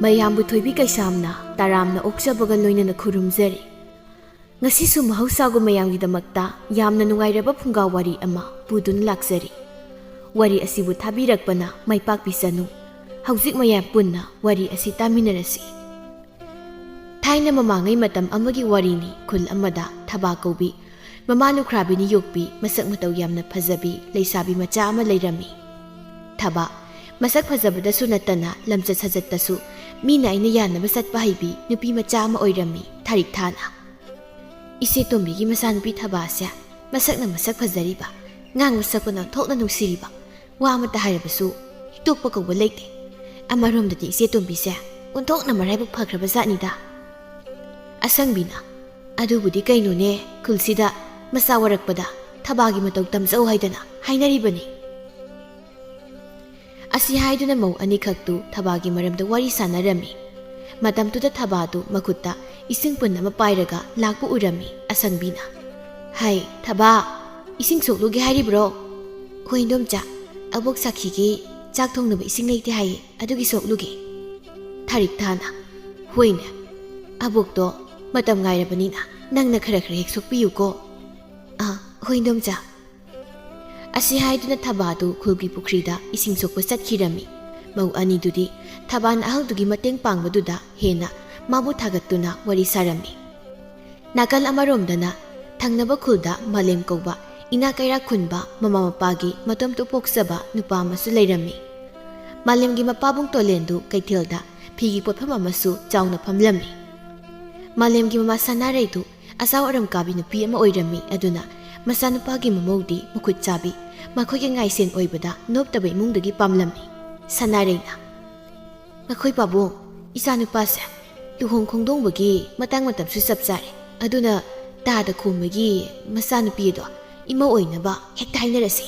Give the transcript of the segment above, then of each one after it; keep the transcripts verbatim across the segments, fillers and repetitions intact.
ꯃꯌꯥꯝꯕꯨ ꯊꯣꯏꯕꯤ ꯀꯩꯁꯥꯝꯅ ꯇꯔꯥꯝꯅ ꯑꯣꯛꯆꯕꯒ ꯂꯣꯏꯅꯅ ꯈꯨꯔꯨꯝꯖꯔꯤ꯫ ꯉꯁꯤꯁꯨ ꯃꯍꯧꯁꯥꯒꯨꯝ ꯃꯌꯥꯝꯒꯤꯗꯃꯛꯇ ꯌꯥꯝꯅ ꯅꯨꯡꯉꯥꯏꯔꯕ ꯐꯨꯡꯒꯥ ꯋꯥꯔꯤ ꯑꯃ ꯄꯨꯗꯨꯅ ꯂꯥꯛꯆꯔꯤ꯫ ꯋꯥꯔꯤ ꯑꯁꯤꯕꯨ ꯊꯥꯕꯤꯔꯛꯄꯅ ꯃꯥꯏ ꯄꯥꯛꯄꯤꯁꯅꯨ꯫ ꯍꯧꯖꯤꯛ ꯃꯌꯥꯝ ꯄꯨꯟꯅ ꯋꯥꯔꯤ ꯑꯁꯤ ꯇꯥꯃꯤꯟꯅꯔꯁꯤ꯫ ꯊꯥꯏꯅ ꯃꯃꯥꯡꯉꯩ ꯃꯇꯝ ꯑꯃꯒꯤ ꯋꯥꯔꯤꯅꯤ꯫ ꯈꯨꯜ ꯑꯃꯗ ꯊꯕꯥ ꯀꯧꯕꯤ, ꯃꯃꯥ ꯂꯨꯈ꯭ꯔꯥꯕꯤꯅ ꯌꯣꯛꯄꯤ, ꯃꯁꯛ ꯃꯇꯧ ꯌꯥꯝꯅ ꯐꯖꯕꯤ ꯂꯩꯁꯥꯕꯤ ꯃꯆꯥ ꯑꯃ ꯂꯩꯔꯝꯃꯤ꯫ ꯊꯕꯥ ꯃꯁꯛ ꯐꯖꯕꯗꯁꯨ ꯅꯠꯇꯅ ꯂꯝꯆꯠ ꯁꯥꯖꯠꯇꯁꯨ ꯃꯤꯅ ꯑꯩꯅ ꯌꯥꯅꯕ ꯆꯠꯄ ꯍꯩꯕꯤ ꯅꯨꯄꯤ ꯃꯆꯥ ꯑꯃ ꯑꯣꯏꯔꯝꯃꯤ꯫ ꯊꯥꯔꯤꯛ ꯊꯥꯅ, "ꯏꯆꯦ ꯇꯣꯝꯕꯤꯒꯤ ꯃꯆꯥꯅꯨꯄꯤ ꯊꯕꯥꯁꯦ ꯃꯁꯛꯅ ꯃꯁꯛ ꯐꯖꯔꯤꯕ, ꯉꯥꯡꯕ ꯁꯛꯄꯅ ꯑꯣꯟꯊꯣꯛꯅ ꯅꯨꯡꯁꯤꯔꯤꯕ, ꯋꯥ ꯑꯃꯠꯇ ꯍꯥꯏꯔꯕꯁꯨ ꯍꯤꯛꯇꯣꯛꯄ ꯀꯧꯕ ꯂꯩꯇꯦ꯫ ꯑꯃꯔꯣꯝꯗꯗꯤ ꯏꯆꯦ ꯇꯣꯝꯕꯤꯁꯦ ꯑꯣꯟꯊꯣꯛꯅ ꯃꯔꯥꯏꯕꯛ ꯐꯈ꯭ꯔꯕ ꯖꯥꯠꯅꯤꯗ꯫" ꯑꯁꯪꯕꯤꯅ, "ꯑꯗꯨꯕꯨꯗꯤ ꯀꯩꯅꯣꯅꯦ, ꯈꯨꯜꯁꯤꯗ ꯃꯆꯥ ꯋꯥꯔꯛꯄꯗ ꯊꯕꯥꯒꯤ ꯃꯇꯧ ꯇꯝꯖꯧ ꯍꯥꯏꯗꯅ ꯍꯥꯏꯅꯔꯤꯕꯅꯤ꯫" ꯑꯁꯤ ꯍꯥꯏꯗꯨꯅ ꯃꯧ ꯑꯅꯤꯈꯛꯇꯨ ꯊꯕꯥꯒꯤ ꯃꯔꯝꯗ ꯋꯥꯔꯤ ꯁꯥꯟꯅꯔꯝꯃꯤ꯫ ꯃꯇꯝꯗꯨꯗ ꯊꯕꯥꯗꯨ ꯃꯈꯨꯠꯇ ꯏꯁꯤꯡ ꯄꯨꯟ ꯑꯃ ꯄꯥꯏꯔꯒ ꯂꯥꯛꯄ ꯎꯔꯝꯃꯤ꯫ ꯑꯁꯪꯕꯤꯅ, "ꯍꯥꯏ, ꯊꯕꯥ, ꯏꯁꯤꯡ ꯁꯣꯛꯂꯨꯒꯦ ꯍꯥꯏꯔꯤꯕ꯭ꯔꯣ?" "ꯍꯣꯏ, ꯏꯟꯗꯣꯝꯆꯥ, ꯑꯕꯣꯛ ꯁꯥꯈꯤꯒꯤ ꯆꯥꯛ ꯊꯣꯡꯅꯕ ꯏꯁꯤꯡ ꯂꯩꯇꯦ ꯍꯥꯏꯌꯦ, ꯑꯗꯨꯒꯤ ꯁꯣꯛꯂꯨꯒꯦ꯫" ꯊꯥꯔꯤꯛ ꯊꯥꯅ, "ꯍꯣꯏꯅꯦ, ꯑꯕꯣꯛꯇꯣ ꯃꯇꯝ ꯉꯥꯏꯔꯕꯅꯤꯅ ꯅꯪꯅ ꯈꯔ ꯈꯔ ꯍꯦꯛ ꯁꯣꯛꯄꯤꯌꯨꯀꯣ꯫" "ꯑꯥ, ꯍꯣꯏ, ꯏꯟꯗꯣꯝꯆꯥ꯫" ꯑꯁꯤ ꯍꯥꯏꯗꯨꯅ ꯊꯕꯥꯗꯨ ꯈꯨꯜꯒꯤ ꯄꯨꯈ꯭ꯔꯤꯗ ꯏꯁꯤꯡ ꯁꯣꯛꯄ ꯆꯠꯈꯤꯔꯝꯃꯤ꯫ ꯃꯧ ꯑꯅꯤꯗꯨꯗꯤ ꯊꯕꯥꯅ ꯑꯍꯜꯗꯨꯒꯤ ꯃꯇꯦꯡ ꯄꯥꯡꯕꯗꯨꯗ ꯍꯦꯟꯅ ꯃꯥꯕꯨ ꯊꯥꯒꯠꯇꯨꯅ ꯋꯥꯔꯤ ꯁꯥꯔꯝꯃꯤ꯫ ꯅꯥꯀꯜ ꯑꯃꯔꯣꯝꯗꯅ ꯊꯪꯅꯕ ꯈꯨꯜꯗ ꯃꯥꯂꯦꯝ ꯀꯧꯕ ꯏꯅꯥ ꯀꯩꯔꯥꯛ ꯈꯨꯟꯕ ꯃꯃꯥ ꯃꯄꯥꯒꯤ ꯃꯇꯣꯝꯇ ꯄꯣꯛꯆꯕ ꯅꯨꯄꯥ ꯑꯃꯁꯨ ꯂꯩꯔꯝꯃꯤ꯫ ꯃꯥꯂꯦꯝꯒꯤ ꯃꯄꯥꯕꯨꯡ ꯇꯣꯂꯦꯟꯗꯨ ꯀꯩꯊꯦꯜꯗ ꯐꯤꯒꯤ ꯄꯣꯠꯐꯝ ꯑꯃꯁꯨ ꯆꯥꯎꯅ ꯐꯝꯂꯝꯃꯤ꯫ ꯃꯥꯂꯦꯝꯒꯤ ꯃꯃꯥ ꯁꯅꯥꯔꯩꯗꯨ ꯑꯆꯥꯎ ꯑꯔꯝ ꯀꯥꯕꯤ ꯅꯨꯄꯤ ꯑꯃ ꯑꯣꯏꯔꯝꯃꯤ꯫ ꯑꯗꯨꯅ ꯃꯆꯥꯅꯨꯄꯥꯒꯤ ꯃꯃꯧꯗꯤ ꯃꯈꯨꯠ ꯆꯥꯕꯤ, ꯃꯈꯣꯏꯒꯤ ꯉꯥꯏꯁꯦꯟ ꯑꯣꯏꯕꯗ ꯅꯣꯞꯇꯕ ꯏꯃꯨꯡꯗꯒꯤ ꯄꯥꯝꯂꯝꯃꯤ꯫ ꯁꯅꯥꯔꯩꯅ, "ꯅꯈꯣꯏ ꯄꯥꯕꯨꯡ, ꯏꯆꯥꯅꯨꯄꯥꯁꯦ ꯂꯨꯍꯣꯡ ꯈꯣꯡꯗꯣꯡꯕꯒꯤ ꯃꯇꯥꯡ ꯃꯇꯝꯁꯨ ꯆꯞ ꯆꯥꯔꯦ꯫ ꯑꯗꯨꯅ ꯇꯥꯗ ꯈꯣꯝꯕꯒꯤ ꯃꯆꯥꯅꯨꯄꯤ ꯑꯗꯣ ꯏꯃꯧ ꯑꯣꯏꯅꯕ ꯍꯦꯛꯇ ꯍꯥꯏꯅꯔꯁꯤ꯫"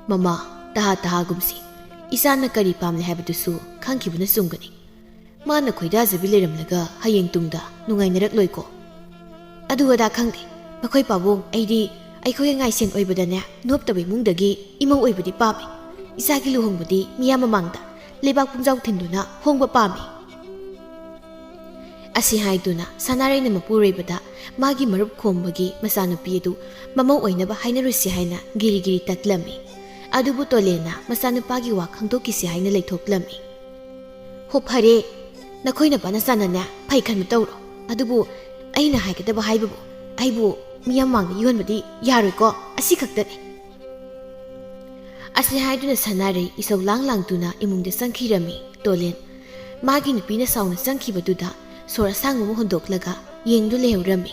"ꯃꯃꯥ, ꯇꯍꯥ ꯇꯍꯥꯒꯨꯝꯁꯤ꯫ ꯏꯆꯥꯅ ꯀꯔꯤ ꯄꯥꯝꯂꯦ ꯍꯥꯏꯕꯗꯨꯁꯨ ꯈꯪꯈꯤꯕꯅ ꯆꯨꯝꯒꯅꯤ꯫ ꯃꯥꯅ ꯈꯣꯏꯗꯥꯖꯕꯤ ꯂꯩꯔꯝꯂꯒ ꯍꯌꯦꯡ ꯇꯨꯡꯗ ꯅꯨꯡꯉꯥꯏꯅꯔꯛꯂꯣꯏꯀꯣ꯫" "ꯑꯗꯨ ꯑꯗꯥ ꯈꯪꯗꯦ꯫ ꯃꯈꯣꯏ ꯄꯥꯕꯨꯡ, ꯑꯩꯗꯤ ꯑꯩꯈꯣꯏꯒꯤ ꯉꯥꯏꯁꯦꯟ ꯑꯣꯏꯕꯗꯅꯦ, ꯅꯣꯞꯇꯕ ꯏꯃꯨꯡꯗꯒꯤ ꯏꯃꯧ ꯑꯣꯏꯕꯗꯤ ꯄꯥꯝꯃꯤ꯫ ꯏꯆꯥꯒꯤ ꯂꯨꯍꯣꯡꯕꯗꯤ ꯃꯤꯌꯥꯝ ꯃꯃꯥꯡꯗ ꯂꯩꯕꯥꯛ ꯄꯨꯝꯖꯥꯎ ꯊꯤꯟꯗꯨꯅ ꯍꯣꯡꯕ ꯄꯥꯝꯃꯤ꯫ ꯑꯁꯤ ꯍꯥꯏꯗꯨꯅ ꯁꯅꯥꯔꯩꯅ ꯃꯄꯨꯔꯣꯏꯕꯗ ꯃꯥꯒꯤ ꯃꯔꯨꯞ ꯈꯣꯝꯕꯒꯤ ꯃꯆꯥꯅꯨꯄꯤ ꯑꯗꯨ ꯃꯃꯧ ꯑꯣꯏꯅꯕ ꯍꯥꯏꯅꯔꯨꯁꯤ ꯍꯥꯏꯅ ꯒꯤꯔꯤ ꯒꯤꯔꯤ ꯇꯛꯂꯝꯃꯤ꯫ ꯑꯗꯨꯕꯨ ꯇꯣꯂꯦꯟꯅ ꯃꯆꯥꯅꯨꯄꯥꯒꯤ ꯋꯥ ꯈꯪꯗꯣꯛꯈꯤꯁꯤ ꯍꯥꯏꯅ ꯂꯩꯊꯣꯛꯂꯝꯃꯤ꯫ "ꯍꯣ ꯐꯔꯦ, ꯅꯈꯣꯏ ꯅꯄꯥ ꯅꯆꯥꯅꯅꯦ ꯐꯩ ꯈꯟꯕ ꯇꯧꯔꯣ, ꯑꯗꯨꯕꯨ ꯑꯩꯅ ꯍꯥꯏꯒꯗꯕ ꯍꯥꯏꯕꯕꯨ ꯑꯩꯕꯨ ꯃꯤꯌꯥꯝ ꯃꯥꯡꯗ ꯌꯣꯟꯕꯗꯤ ꯌꯥꯔꯣꯏꯀꯣ, ꯑꯁꯤ ꯈꯛꯇꯅꯤ꯫" ꯑꯁꯤ ꯍꯥꯏꯗꯨꯅ ꯁꯅꯥꯔꯩ ꯏꯁꯧ ꯂꯥꯡ ꯂꯥꯡꯗꯨꯅ ꯏꯃꯨꯡꯗ ꯆꯪꯈꯤꯔꯝꯃꯤ꯫ ꯇꯣꯂꯦꯟ ꯃꯥꯒꯤ ꯅꯨꯄꯤꯅ ꯁꯥꯎꯅ ꯆꯪꯈꯤꯕꯗꯨꯗ ꯁꯣꯔ ꯑꯁꯥꯡꯕ ꯑꯃ ꯍꯣꯟꯗꯣꯛꯂꯒ ꯌꯦꯡꯗꯨ ꯂꯩꯍꯧꯔꯝꯃꯤ꯫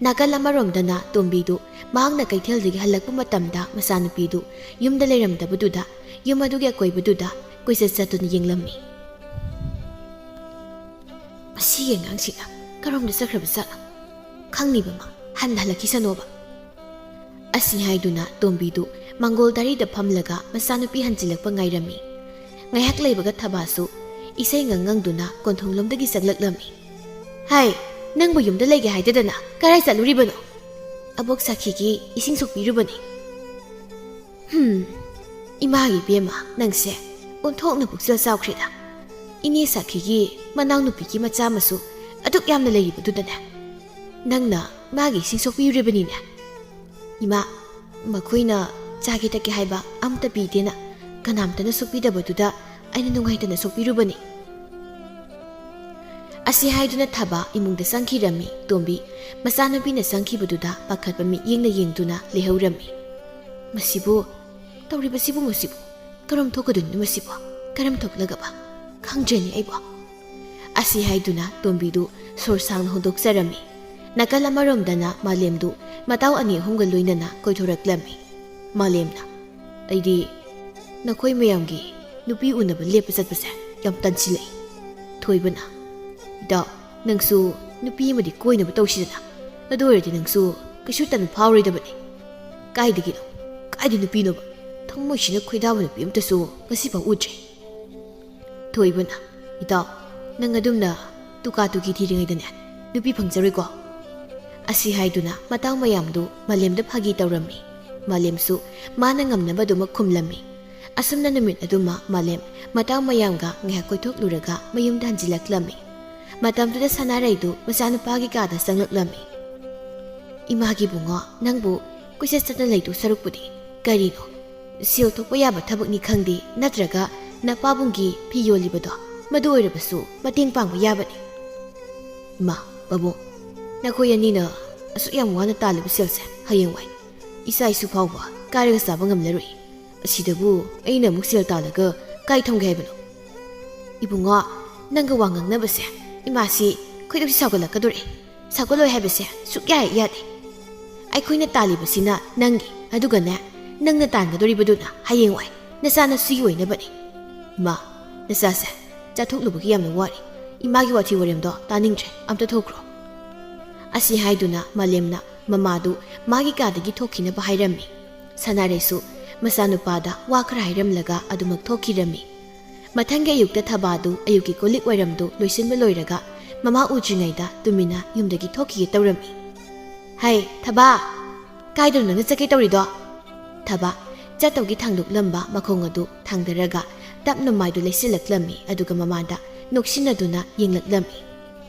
ꯅꯥꯀꯜ ꯑꯃꯔꯣꯝꯗꯅ ꯇꯣꯝꯕꯤꯗꯨ ꯃꯍꯥꯛꯅ ꯀꯩꯊꯦꯜꯗꯒꯤ ꯍꯜꯂꯛꯄ ꯃꯇꯝꯗ ꯃꯆꯥꯅꯨꯄꯤꯗꯨ ꯌꯨꯝꯗ ꯂꯩꯔꯝꯗꯕꯗꯨꯗ ꯌꯨꯝ ꯑꯗꯨꯒꯤ ꯑꯀꯣꯏꯕꯗꯨꯗ ꯀꯣꯏꯆꯠ ꯆꯠꯇꯨꯅ ꯌꯦꯡꯂꯝꯃꯤ꯫ "ꯃꯁꯤꯒꯤ ꯑꯉꯥꯡꯁꯤꯅ ꯀꯔꯣꯝꯗ ꯆꯠꯈ꯭ꯔꯕ ꯖꯥꯠꯅꯣ? ꯈꯪꯅꯤꯕ ꯃꯥ ꯍꯟꯅ ꯍꯜꯂꯛꯈꯤꯁꯅꯣꯕ꯫" ꯑꯁꯤ ꯍꯥꯏꯗꯨꯅ ꯇꯣꯝꯕꯤꯗꯨ ꯃꯥꯡꯒꯣꯜ ꯗꯥꯔꯤꯗ ꯐꯝꯂꯒ ꯃꯆꯥꯅꯨꯄꯤ ꯍꯟꯖꯤꯜꯂꯛꯄ ꯉꯥꯏꯔꯝꯃꯤ꯫ ꯉꯥꯏꯍꯥꯛ ꯂꯩꯕꯒ ꯊꯕꯥꯁꯨ ꯏꯁꯩ ꯉꯪ ꯉꯪꯗꯨꯅ ꯀꯣꯟꯊꯣꯡꯂꯣꯝꯗꯒꯤ ꯆꯪꯂꯛꯂꯝꯃꯤ꯫ "ꯍꯥꯏ, ꯅꯪꯕꯨ ꯌꯨꯝꯗ ꯂꯩꯒꯦ ꯍꯥꯏꯗꯗꯅ ꯀꯔꯥꯏ ꯆꯠꯂꯨꯔꯤꯕꯅꯣ?" "ꯑꯕꯣꯛ ꯁꯥꯈꯤꯒꯤ ꯏꯁꯤꯡ ꯁꯣꯛꯄꯤꯔꯨꯕꯅꯤ꯫" "ꯍꯨꯝ, ꯏꯃꯥꯒꯤ ꯏꯕꯦꯝꯃ, ꯅꯪꯁꯦ ꯑꯣꯟꯊꯣꯛꯅ ꯄꯨꯛꯆꯦꯜ ꯆꯥꯎꯈ꯭ꯔꯦꯗ꯫ ꯏꯅꯦ ꯁꯥꯈꯤꯒꯤ ꯃꯅꯥꯎꯅꯨꯄꯤꯒꯤ ꯃꯆꯥ ꯑꯃꯁꯨ ꯑꯗꯨꯛ ꯌꯥꯝꯅ ꯂꯩꯔꯤꯕꯗꯨꯗꯅꯦ, ꯅꯪꯅ ꯃꯥꯒꯤ ꯏꯁꯤꯡ ꯁꯣꯛꯄꯤꯔꯤꯕꯅꯤꯅꯦ꯫" "ꯏꯃꯥ, ꯃꯈꯣꯏꯅ ꯆꯥꯒꯦ ꯊꯛꯀꯦ ꯍꯥꯏꯕ ꯑꯝꯇ ꯄꯤꯗꯦꯅ ꯀꯅꯥꯝꯇꯅ ꯁꯣꯛꯄꯤꯗꯕꯗꯨꯗ ꯑꯩꯅ ꯅꯨꯡꯉꯥꯏꯇꯅ ꯁꯣꯛꯄꯤꯔꯨꯕꯅꯤ꯫" ꯑꯁꯤ ꯍꯥꯏꯗꯨꯅ ꯊꯕꯥ ꯏꯃꯨꯡꯗ ꯆꯪꯈꯤꯔꯝꯃꯤ꯫ ꯇꯣꯝꯕꯤ ꯃꯆꯥꯅꯨꯄꯤꯅ ꯆꯪꯈꯤꯕꯗꯨꯗ ꯄꯥꯈꯠꯄ ꯃꯤꯠꯌꯦꯡꯅ ꯌꯦꯡꯗꯨꯅ ꯂꯩꯍꯧꯔꯝꯃꯤ꯫ "ꯃꯁꯤꯕꯨ, ꯇꯧꯔꯤꯕꯁꯤꯕꯨ ꯃꯁꯤꯕꯨ? ꯀꯔꯝ ꯊꯣꯛꯀꯗꯣꯏꯅꯣ ꯃꯁꯤꯕꯨ? ꯀꯔꯝ ꯊꯣꯛꯂꯒꯕ? ꯈꯪꯗ꯭ꯔꯦꯅꯦ ꯑꯩꯕꯨ꯫" ꯑꯁꯤ ꯍꯥꯏꯗꯨꯅ ꯇꯣꯝꯕꯤꯗꯨ ꯁꯣꯔ ꯁꯥꯡꯅ ꯍꯣꯟꯗꯣꯛꯆꯔꯝꯃꯤ꯫ ꯅꯥꯀꯜ ꯑꯃꯔꯣꯝꯗꯅ ꯃꯥꯂꯦꯝꯗꯨ ꯃꯇꯥꯎ ꯑꯅꯤ ꯑꯍꯨꯝꯒ ꯂꯣꯏꯅꯅ ꯀꯣꯏꯊꯣꯔꯛꯂꯝꯃꯤ꯫ ꯃꯥꯂꯦꯝꯅ, "ꯑꯩꯗꯤ ꯅꯈꯣꯏ ꯃꯌꯥꯝꯒꯤ ꯅꯨꯄꯤ ꯎꯅꯕ ꯂꯦꯞꯄ ꯆꯠꯄꯁꯦ ꯌꯥꯝ ꯇꯟꯁꯤꯜꯂꯛꯏ꯫" ꯊꯣꯏꯕꯅ, "ꯏꯇꯥꯎ, ꯅꯪꯁꯨ ꯅꯨꯄꯤ ꯑꯃꯗꯤ ꯀꯣꯏꯅꯕ ꯇꯧꯁꯤꯗꯅ꯫ ꯑꯗꯨ ꯑꯣꯏꯔꯗꯤ ꯅꯪꯁꯨ ꯀꯩꯁꯨ ꯇꯟꯕ ꯐꯥꯎꯔꯣꯏꯗꯕꯅꯤ꯫" "ꯀꯥꯏꯗꯒꯤꯅꯣ? ꯀꯥꯏꯗ ꯅꯨꯄꯤꯅꯣꯕ? ꯊꯃꯣꯏꯁꯤꯅ ꯈꯣꯏꯗꯥꯕ ꯅꯨꯄꯤ ꯑꯃꯇꯁꯨ ꯉꯁꯤꯐꯥꯎ ꯎꯗ꯭ꯔꯤ꯫" ꯊꯣꯏꯕꯅ, "ꯏꯇꯥꯎ, ꯅꯪ ꯑꯗꯨꯝꯅ ꯇꯨꯀꯥ ꯇꯨꯀꯤ ꯊꯤꯔꯤꯉꯩꯗꯅꯦ ꯅꯨꯄꯤ ꯐꯪꯖꯔꯣꯏꯀꯣ꯫" ꯑꯁꯤ ꯍꯥꯏꯗꯨꯅ ꯃꯇꯥꯎ ꯃꯌꯥꯝꯗꯨ ꯃꯥꯂꯦꯝꯗ ꯐꯥꯒꯤ ꯇꯧꯔꯝꯃꯤ꯫ ꯃꯥꯂꯦꯝꯁꯨ ꯃꯥꯅ ꯉꯝꯅꯕ ꯑꯗꯨꯃꯛ ꯈꯨꯝꯂꯝꯃꯤ꯫ ꯑꯁꯨꯝꯅ ꯅꯨꯃꯤꯠ ꯑꯗꯨꯃ ꯃꯥꯂꯦꯝ ꯃꯇꯥꯎ ꯃꯌꯥꯝꯒ ꯉꯥꯏꯍꯥꯛ ꯀꯣꯏꯊꯣꯛꯂꯨꯔꯒ ꯃꯌꯨꯝꯗ ꯍꯟꯖꯤꯜꯂꯛꯂꯝꯃꯤ꯫ ꯃꯇꯝꯗꯨꯗ ꯁꯅꯥꯔꯩꯗꯨ ꯃꯆꯥꯅꯨꯄꯥꯒꯤ ꯀꯥꯗ ꯆꯪꯂꯛꯂꯝꯃꯤ꯫ "ꯏꯃꯥꯒꯤ ꯕꯨꯡꯉꯣ, ꯅꯪꯕꯨ ꯀꯣꯏꯆꯠ ꯆꯠꯅ ꯂꯩꯗꯧ ꯁꯔꯨꯛꯄꯨꯗꯤ ꯀꯔꯤꯅꯣ? ꯁꯦꯜ ꯊꯣꯛꯄ ꯌꯥꯕ ꯊꯕꯛꯅꯤ ꯈꯪꯗꯦ, ꯅꯠꯇ꯭ꯔꯒ ꯅꯄꯥꯕꯨꯡꯒꯤ ꯐꯤ ꯌꯣꯜꯂꯤꯕꯗꯣ, ꯃꯗꯨ ꯑꯣꯏꯔꯕꯁꯨ ꯃꯇꯦꯡ ꯄꯥꯡꯕ ꯌꯥꯕꯅꯤ꯫" "ꯏꯃꯥ, ꯄꯥꯕꯨꯡ, ꯅꯈꯣꯏ ꯑꯅꯤꯅ ꯑꯁꯨꯛ ꯌꯥꯝ ꯋꯥꯅ ꯇꯥꯜꯂꯤꯕ ꯁꯦꯜꯁꯦ ꯍꯌꯦꯡꯋꯥꯏ ꯏꯆꯥ ꯏꯁꯨ ꯐꯥꯎꯕ ꯀꯥꯏꯔꯒ ꯆꯥꯕ ꯉꯝꯂꯔꯣꯏ꯫ ꯑꯁꯤꯗꯕꯨ ꯑꯩꯅ ꯑꯃꯨꯛ ꯁꯦꯜ ꯇꯥꯜꯂꯒ ꯀꯥꯏ ꯊꯝꯒꯦ ꯍꯥꯏꯕꯅꯣ?" "ꯏꯕꯨꯡꯉꯣ, ꯅꯪꯒ ꯋꯥ ꯉꯥꯡꯅꯕꯁꯦ ꯏꯃꯥꯁꯤ ꯈꯣꯏꯗꯧꯁꯤ ꯁꯥꯎꯒꯠꯂꯛꯀꯗꯣꯔꯦ꯫ ꯁꯥꯎꯒꯠꯂꯣꯏ ꯍꯥꯏꯕꯁꯦ ꯁꯨꯛꯌꯥ ꯍꯦꯛ ꯌꯥꯗꯦ꯫ ꯑꯩꯈꯣꯏꯅ ꯇꯥꯜꯂꯤꯕꯁꯤꯅ ꯅꯪꯒꯤ, ꯑꯗꯨꯒꯅꯦ, ꯅꯪꯅ ꯇꯥꯟꯒꯗꯣꯔꯤꯕꯗꯨꯅ ꯍꯌꯦꯡꯋꯥꯏ ꯅꯆꯥ ꯅꯁꯨꯒꯤ ꯑꯣꯏꯅꯕꯅꯤ꯫ ꯏꯃꯥ, ꯅꯆꯥꯁꯦ ꯆꯥꯊꯣꯛꯂꯨꯕꯒꯤ ꯌꯥꯝꯅ ꯋꯥꯔꯤ꯫ ꯏꯃꯥꯒꯤ ꯋꯥꯊꯤ ꯋꯥꯔꯦꯝꯗꯣ ꯇꯥꯅꯤꯡꯗ꯭ꯔꯦ, ꯑꯝꯇ ꯊꯣꯛꯈ꯭ꯔꯣ꯫" ꯑꯁꯤ ꯍꯥꯏꯗꯨꯅ ꯃꯥꯂꯦꯝꯅ ꯃꯃꯥꯗꯨ ꯃꯥꯒꯤ ꯀꯥꯗꯒꯤ ꯊꯣꯛꯈꯤꯅꯕ ꯍꯥꯏꯔꯝꯃꯤ꯫ ꯁꯅꯥꯔꯩꯁꯨ ꯃꯆꯥꯅꯨꯄꯥꯗ ꯋꯥ ꯈꯔ ꯍꯥꯏꯔꯝꯂꯒ ꯑꯗꯨꯃꯛ ꯊꯣꯛꯈꯤꯔꯝꯃꯤ꯫ ꯃꯊꯪꯒꯤ ꯑꯌꯨꯛꯇ ꯊꯕꯥꯗꯨ ꯑꯌꯨꯛꯀꯤ ꯀꯣꯜꯂꯤꯛ ꯋꯥꯏꯔꯝꯗꯨ ꯂꯣꯏꯁꯤꯟꯕ ꯂꯣꯏꯔꯒ ꯃꯃꯥ ꯎꯗ꯭ꯔꯤꯉꯩꯗ ꯇꯨꯃꯤꯟꯅ ꯌꯨꯝꯗꯒꯤ ꯊꯣꯛꯈꯤꯒꯦ ꯇꯧꯔꯝꯃꯤ꯫ "ꯍꯩ, ꯊꯕꯥ! ꯀꯥꯏꯗꯅꯣ ꯅꯪꯅ ꯆꯠꯀꯦ ꯇꯧꯔꯤꯗꯣ?" ꯊꯕꯥ ꯆꯠꯇꯧꯒꯤ ꯊꯥꯡꯗꯣꯛꯂꯝꯕ ꯃꯈꯣꯡ ꯑꯗꯨ ꯊꯥꯡꯗꯔꯒ ꯇꯞꯅ ꯃꯥꯏꯗꯨ ꯂꯩꯁꯤꯜꯂꯛꯂꯝꯃꯤ, ꯑꯗꯨꯒ ꯃꯃꯥꯗ ꯅꯣꯛꯁꯤꯟꯅꯗꯨꯅ ꯌꯦꯡꯂꯛꯂꯝꯃꯤ꯫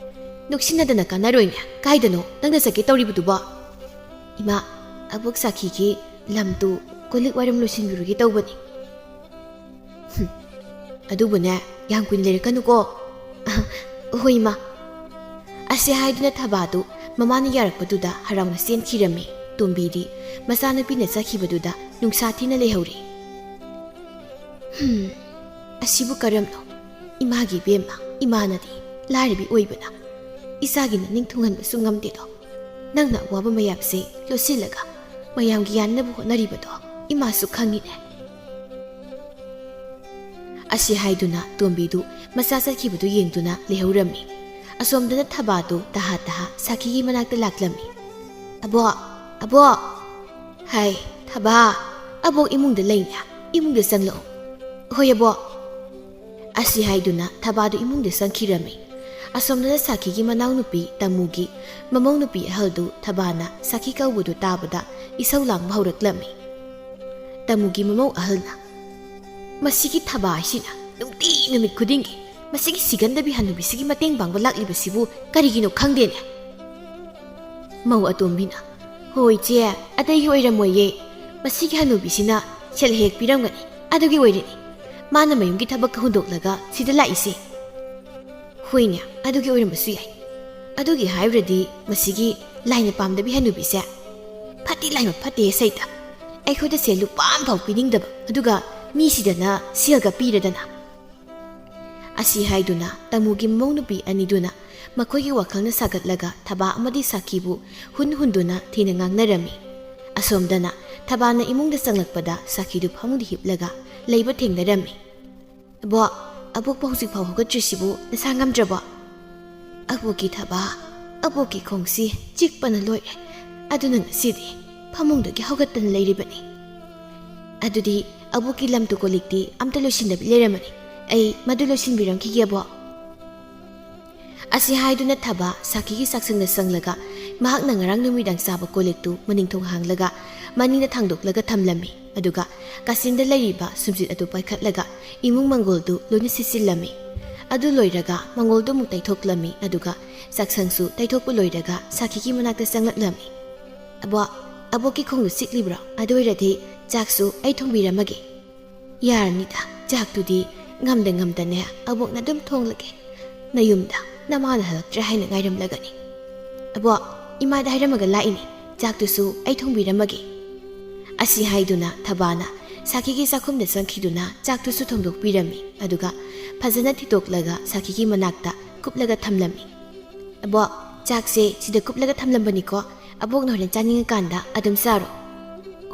"ꯅꯣꯛꯁꯤꯟꯅꯗꯅ ꯀꯥꯟꯅꯔꯣꯏꯅꯦ꯫ ꯀꯥꯏꯗꯅꯣ ꯅꯪꯅ ꯆꯠꯀꯦ ꯇꯧꯔꯤꯕꯗꯨꯕꯣ?" "ꯏꯃꯥ, ꯑꯕꯣꯛ ꯁꯥꯈꯤꯒꯤ ꯂꯝꯗꯨ ꯀꯣꯜꯂꯤꯛ ꯋꯥꯏꯔꯝ ꯂꯣꯏꯁꯤꯟꯕꯤꯔꯨꯒꯦ ꯇꯧꯕꯅꯤ꯫" "ꯍꯨꯝ, ꯑꯗꯨꯕꯨꯅꯦ, ꯌꯥꯝ ꯀꯨꯏꯅ ꯂꯩꯔꯛꯀꯅꯨꯀꯣ꯫" "ꯍꯣꯏ, ꯏꯃꯥ꯫" ꯑꯁꯤ ꯍꯥꯏꯗꯨꯅ ꯊꯕꯥꯗꯨ ꯃꯃꯥꯅ ꯌꯥꯔꯛꯄꯗꯨꯗ ꯍꯔꯥꯎꯅ ꯆꯦꯟꯈꯤꯔꯝꯃꯤ꯫ ꯇꯣꯝꯕꯤꯗꯤ ꯃꯆꯥꯅꯨꯄꯤꯅ ꯆꯠꯈꯤꯕꯗꯨꯗ ꯅꯨꯡꯁꯥ ꯊꯤꯅ ꯂꯩꯍꯧꯔꯤ꯫ "ꯍꯨꯝ, ꯑꯁꯤꯕꯨ ꯀꯔꯝꯅꯣ? ꯏꯃꯥꯒꯤ ꯏꯕꯦꯝꯃ, ꯏꯃꯥꯅꯗꯤ ꯂꯥꯏꯔꯕꯤ ꯑꯣꯏꯕꯅ ꯏꯆꯥꯒꯤ ꯅꯅꯤꯡ ꯊꯨꯡꯍꯟꯕꯁꯨ ꯉꯝꯗꯦꯗꯣ꯫ ꯅꯪꯅ ꯑꯋꯥꯕ ꯃꯌꯥꯝꯁꯦ ꯂꯣꯠꯁꯤꯜꯂꯒ ꯃꯌꯥꯝꯒꯤ ꯌꯥꯅꯅꯕ ꯍꯣꯠꯅꯔꯤꯕꯗꯣ ꯏꯃꯥꯁꯨ ꯈꯪꯉꯤꯅꯦ꯫" ꯑꯁꯤ ꯍꯥꯏꯗꯨꯅ ꯇꯣꯝꯕꯤꯗꯨ ꯃꯆꯥ ꯆꯠꯈꯤꯕꯗꯨ ꯌꯦꯡꯗꯨꯅ ꯂꯩꯍꯧꯔꯝꯃꯤ꯫ ꯑꯁꯣꯝꯗꯅ ꯊꯕꯥꯗꯨ ꯇꯍꯥ ꯇꯍꯥ ꯁꯥꯈꯤꯒꯤ ꯃꯅꯥꯛꯇ ꯂꯥꯛꯂꯝꯃꯤ꯫ "ꯑꯕꯣꯛ, ꯑꯕꯣꯛ!" "ꯍꯥꯏ, ꯊꯕꯥ, ꯑꯕꯣꯛ ꯏꯃꯨꯡꯗ ꯂꯩꯅꯦ, ꯏꯃꯨꯡꯗ ꯆꯪꯂꯛꯑꯣ꯫" "ꯍꯣꯏ, ꯑꯕꯣꯛ꯫" ꯑꯁꯤ ꯍꯥꯏꯗꯨꯅ ꯊꯕꯥꯗꯨ ꯏꯃꯨꯡꯗ ꯆꯪꯈꯤꯔꯝꯃꯤ꯫ ꯑꯁꯣꯝꯗꯅ ꯁꯥꯈꯤꯒꯤ ꯃꯅꯥꯎꯅꯨꯄꯤ ꯇꯥꯃꯨꯒꯤ ꯃꯃꯧ ꯅꯨꯄꯤ ꯑꯍꯜꯗꯨ ꯊꯕꯥꯅ ꯁꯥꯈꯤ ꯀꯧꯕꯗꯨ ꯇꯥꯕꯗ ꯏꯁꯧ ꯂꯥꯡꯕ ꯍꯧꯔꯛꯂꯝꯃꯤ꯫ ꯇꯥꯃꯨꯒꯤ ꯃꯃꯧ ꯑꯍꯜꯅ, "ꯃꯁꯤꯒꯤ ꯊꯕꯥ ꯍꯥꯏꯁꯤꯅ ꯅꯨꯡꯇꯤ ꯅꯨꯃꯤꯠ ꯈꯨꯗꯤꯡꯒꯤ ꯃꯁꯤꯒꯤ ꯁꯤꯒꯟꯗꯕꯤ ꯍꯅꯨꯕꯤꯁꯤꯒꯤ ꯃꯇꯦꯡ ꯄꯥꯡꯕ ꯂꯥꯛꯂꯤꯕꯁꯤꯕꯨ ꯀꯔꯤꯒꯤꯅꯣ ꯈꯪꯗꯦꯅꯦ?" ꯃꯧ ꯑꯇꯣꯝꯕꯤꯅ, "ꯍꯣꯏ ꯏꯆꯦ, ꯑꯇꯩꯒꯤ ꯑꯣꯏꯔꯝꯃꯣꯏꯌꯦ꯫ ꯃꯁꯤꯒꯤ ꯍꯅꯨꯕꯤꯁꯤꯅ ꯁꯦꯜ ꯍꯦꯛ ꯄꯤꯔꯝꯒꯅꯤ, ꯑꯗꯨꯒꯤ ꯑꯣꯏꯔꯅꯤ ꯃꯥꯅ ꯃꯌꯨꯝꯒꯤ ꯊꯕꯛꯀ ꯍꯨꯟꯗꯣꯛꯂꯒ ꯁꯤꯗ ꯂꯥꯛꯏꯁꯦ꯫" "ꯍꯣꯏꯅꯦ, ꯑꯗꯨꯒꯤ ꯑꯣꯏꯔꯝꯕꯁꯨ ꯌꯥꯏ꯫ ꯑꯗꯨꯒꯤ ꯍꯥꯏꯔꯨꯔꯗꯤ ꯃꯁꯤꯒꯤ ꯂꯥꯏꯅ ꯄꯥꯝꯗꯕꯤ ꯍꯅꯨꯕꯤꯁꯦ ꯐꯠꯇꯤ ꯂꯥꯏꯃ ꯐꯠꯇꯦ ꯁꯩꯇ꯫ ꯑꯩꯈꯣꯏꯗ ꯁꯦꯜ ꯂꯨꯄꯥ ꯑꯃꯐꯥꯎ ꯄꯤꯅꯤꯡꯗꯕ, ꯑꯗꯨꯒ ꯃꯤꯁꯤꯗꯅ ꯁꯦꯜꯒ ꯄꯤꯔꯗꯅ꯫" ꯑꯁꯤ ꯍꯥꯏꯗꯨꯅ ꯇꯥꯃꯨꯒꯤ ꯃꯃꯧ ꯅꯨꯄꯤ ꯑꯅꯤꯗꯨꯅ ꯃꯈꯣꯏꯒꯤ ꯋꯥꯈꯜꯅ ꯁꯥꯒꯠꯂꯒ ꯊꯕꯥ ꯑꯃꯗꯤ ꯁꯥꯈꯤꯕꯨ ꯍꯨꯟ ꯍꯨꯟꯗꯨꯅ ꯊꯤꯅ ꯉꯥꯡꯅꯔꯝꯃꯤ꯫ ꯑꯁꯣꯝꯗꯅ ꯊꯕꯥꯅ ꯏꯃꯨꯡꯗ ꯆꯪꯂꯛꯄꯗ ꯁꯥꯈꯤꯗꯨ ꯐꯃꯨꯡꯗ ꯍꯤꯞꯂꯒ ꯂꯩꯕ ꯊꯦꯡꯅꯔꯝꯃꯤ꯫ "ꯑꯕꯣꯛ, ꯑꯕꯣꯛꯄꯨ ꯍꯧꯖꯤꯛꯐꯥꯎ ꯍꯧꯒꯠꯇ꯭ꯔꯤꯁꯤꯕꯨ ꯅꯁꯥ ꯉꯝꯗ꯭ꯔꯕꯣ?" "ꯑꯕꯣꯛꯀꯤ ꯊꯕꯥ, ꯑꯕꯣꯛꯀꯤ ꯈꯣꯡꯁꯤ ꯆꯤꯛꯄꯅ ꯂꯣꯏꯔꯦ꯫ ꯑꯗꯨꯅ ꯉꯁꯤꯗꯤ ꯐꯃꯨꯡꯗꯒꯤ ꯍꯧꯒꯠꯇꯅ ꯂꯩꯔꯤꯕꯅꯤ꯫" "ꯑꯗꯨꯗꯤ ꯑꯕꯣꯛꯀꯤ ꯂꯝ ꯇꯨ ꯀꯣꯜ ꯂꯤꯛꯇꯤ ꯑꯝꯇ ꯂꯣꯏꯁꯤꯟꯗꯕꯤ ꯂꯩꯔꯝꯃꯅꯤ꯫ ꯑꯩ ꯃꯗꯨ ꯂꯣꯏꯁꯤꯟꯕꯤꯔꯝꯈꯤꯒꯦ, ꯑꯕꯣꯛ꯫" ꯑꯁꯤ ꯍꯥꯏꯗꯨꯅ ꯊꯕꯥ ꯁꯥꯈꯤꯒꯤ ꯆꯥꯛꯁꯪꯗ ꯆꯪꯂꯒ ꯃꯍꯥꯛꯅ ꯉꯔꯥꯡ ꯅꯨꯃꯤꯗꯥꯡ ꯆꯥꯕ ꯀꯣꯜꯂꯤꯛꯇꯨ ꯃꯅꯤꯡꯊꯣꯡ ꯍꯥꯡꯂꯒ ꯃꯅꯤꯡꯗ ꯊꯥꯡꯗꯣꯛꯂꯒ ꯊꯝꯂꯝꯃꯤ꯫ ꯑꯗꯨꯒ ꯀꯥꯆꯤꯟꯗ ꯂꯩꯔꯤꯕ ꯁꯨꯝꯖꯤꯠ ꯑꯗꯨ ꯄꯥꯏꯈꯠꯂꯒ ꯏꯃꯨꯡ ꯃꯪꯒꯣꯜꯗꯨ ꯂꯣꯏꯅ ꯁꯤꯠꯆꯤꯜꯂꯝꯃꯤ꯫ ꯑꯗꯨ ꯂꯣꯏꯔꯒ ꯃꯪꯒꯣꯜꯗꯨ ꯑꯃꯨꯛ ꯇꯩꯊꯣꯛꯂꯝꯃꯤ꯫ ꯑꯗꯨꯒ ꯆꯥꯛꯁꯪꯁꯨ ꯇꯩꯊꯣꯛꯄ ꯂꯣꯏꯔꯒ ꯁꯥꯈꯤꯒꯤ ꯃꯅꯥꯛꯇ ꯆꯪꯂꯛꯂꯝꯃꯤ꯫ "ꯑꯕꯣꯛ, ꯑꯕꯣꯛꯀꯤ ꯈꯣꯡꯗꯨ ꯆꯤꯛꯂꯤꯕ꯭ꯔꯣ? ꯑꯗꯨ ꯑꯣꯏꯔꯗꯤ ꯆꯥꯛꯁꯨ ꯑꯩ ꯊꯣꯡꯕꯤꯔꯝꯃꯒꯦ꯫" "ꯌꯥꯔꯅꯤꯗ, ꯆꯥꯛꯇꯨꯗꯤ ꯉꯝꯗ ꯉꯝꯗꯅꯦ ꯑꯕꯣꯛꯅ ꯑꯗꯨꯝ ꯊꯣꯡꯂꯒꯦ꯫ ꯅꯌꯨꯝꯗ ꯅꯃꯥꯅ ꯍꯜꯂꯛꯇ꯭ꯔꯦ ꯍꯥꯏꯅ ꯉꯥꯏꯔꯝꯂꯒꯅꯤ꯫ ꯑꯕꯣꯛ, ꯏꯃꯥꯗ ꯍꯥꯏꯔꯝꯃꯒ ꯂꯥꯛꯏꯅꯦ, ꯆꯥꯛꯇꯨꯁꯨ ꯑꯩ ꯊꯣꯡꯕꯤꯔꯝꯃꯒꯦ꯫" ꯑꯁꯤ ꯍꯥꯏꯗꯨꯅ ꯊꯕꯥꯅ ꯁꯥꯈꯤꯒꯤ ꯆꯥꯛꯈꯨꯝꯗ ꯆꯪꯈꯤꯗꯨꯅ ꯆꯥꯛꯇꯨꯁꯨ ꯊꯣꯡꯗꯣꯛꯄꯤꯔꯝꯃꯤ꯫ ꯑꯗꯨꯒ ꯐꯖꯅ ꯊꯤꯇꯣꯛꯂꯒ ꯁꯥꯈꯤꯒꯤ ꯃꯅꯥꯛꯇ ꯀꯨꯞꯂꯒ ꯊꯝꯂꯝꯃꯤ꯫ "ꯑꯕꯣꯛ, ꯆꯥꯛꯁꯦ ꯁꯤꯗ ꯀꯨꯞꯂꯒ ꯊꯝꯂꯝꯕꯅꯤꯀꯣ, ꯑꯕꯣꯛꯅ ꯍꯣꯔꯦꯟ ꯆꯥꯅꯤꯡꯉꯀꯥꯟꯗ ꯑꯗꯨꯝ ꯆꯥꯔꯣ꯫"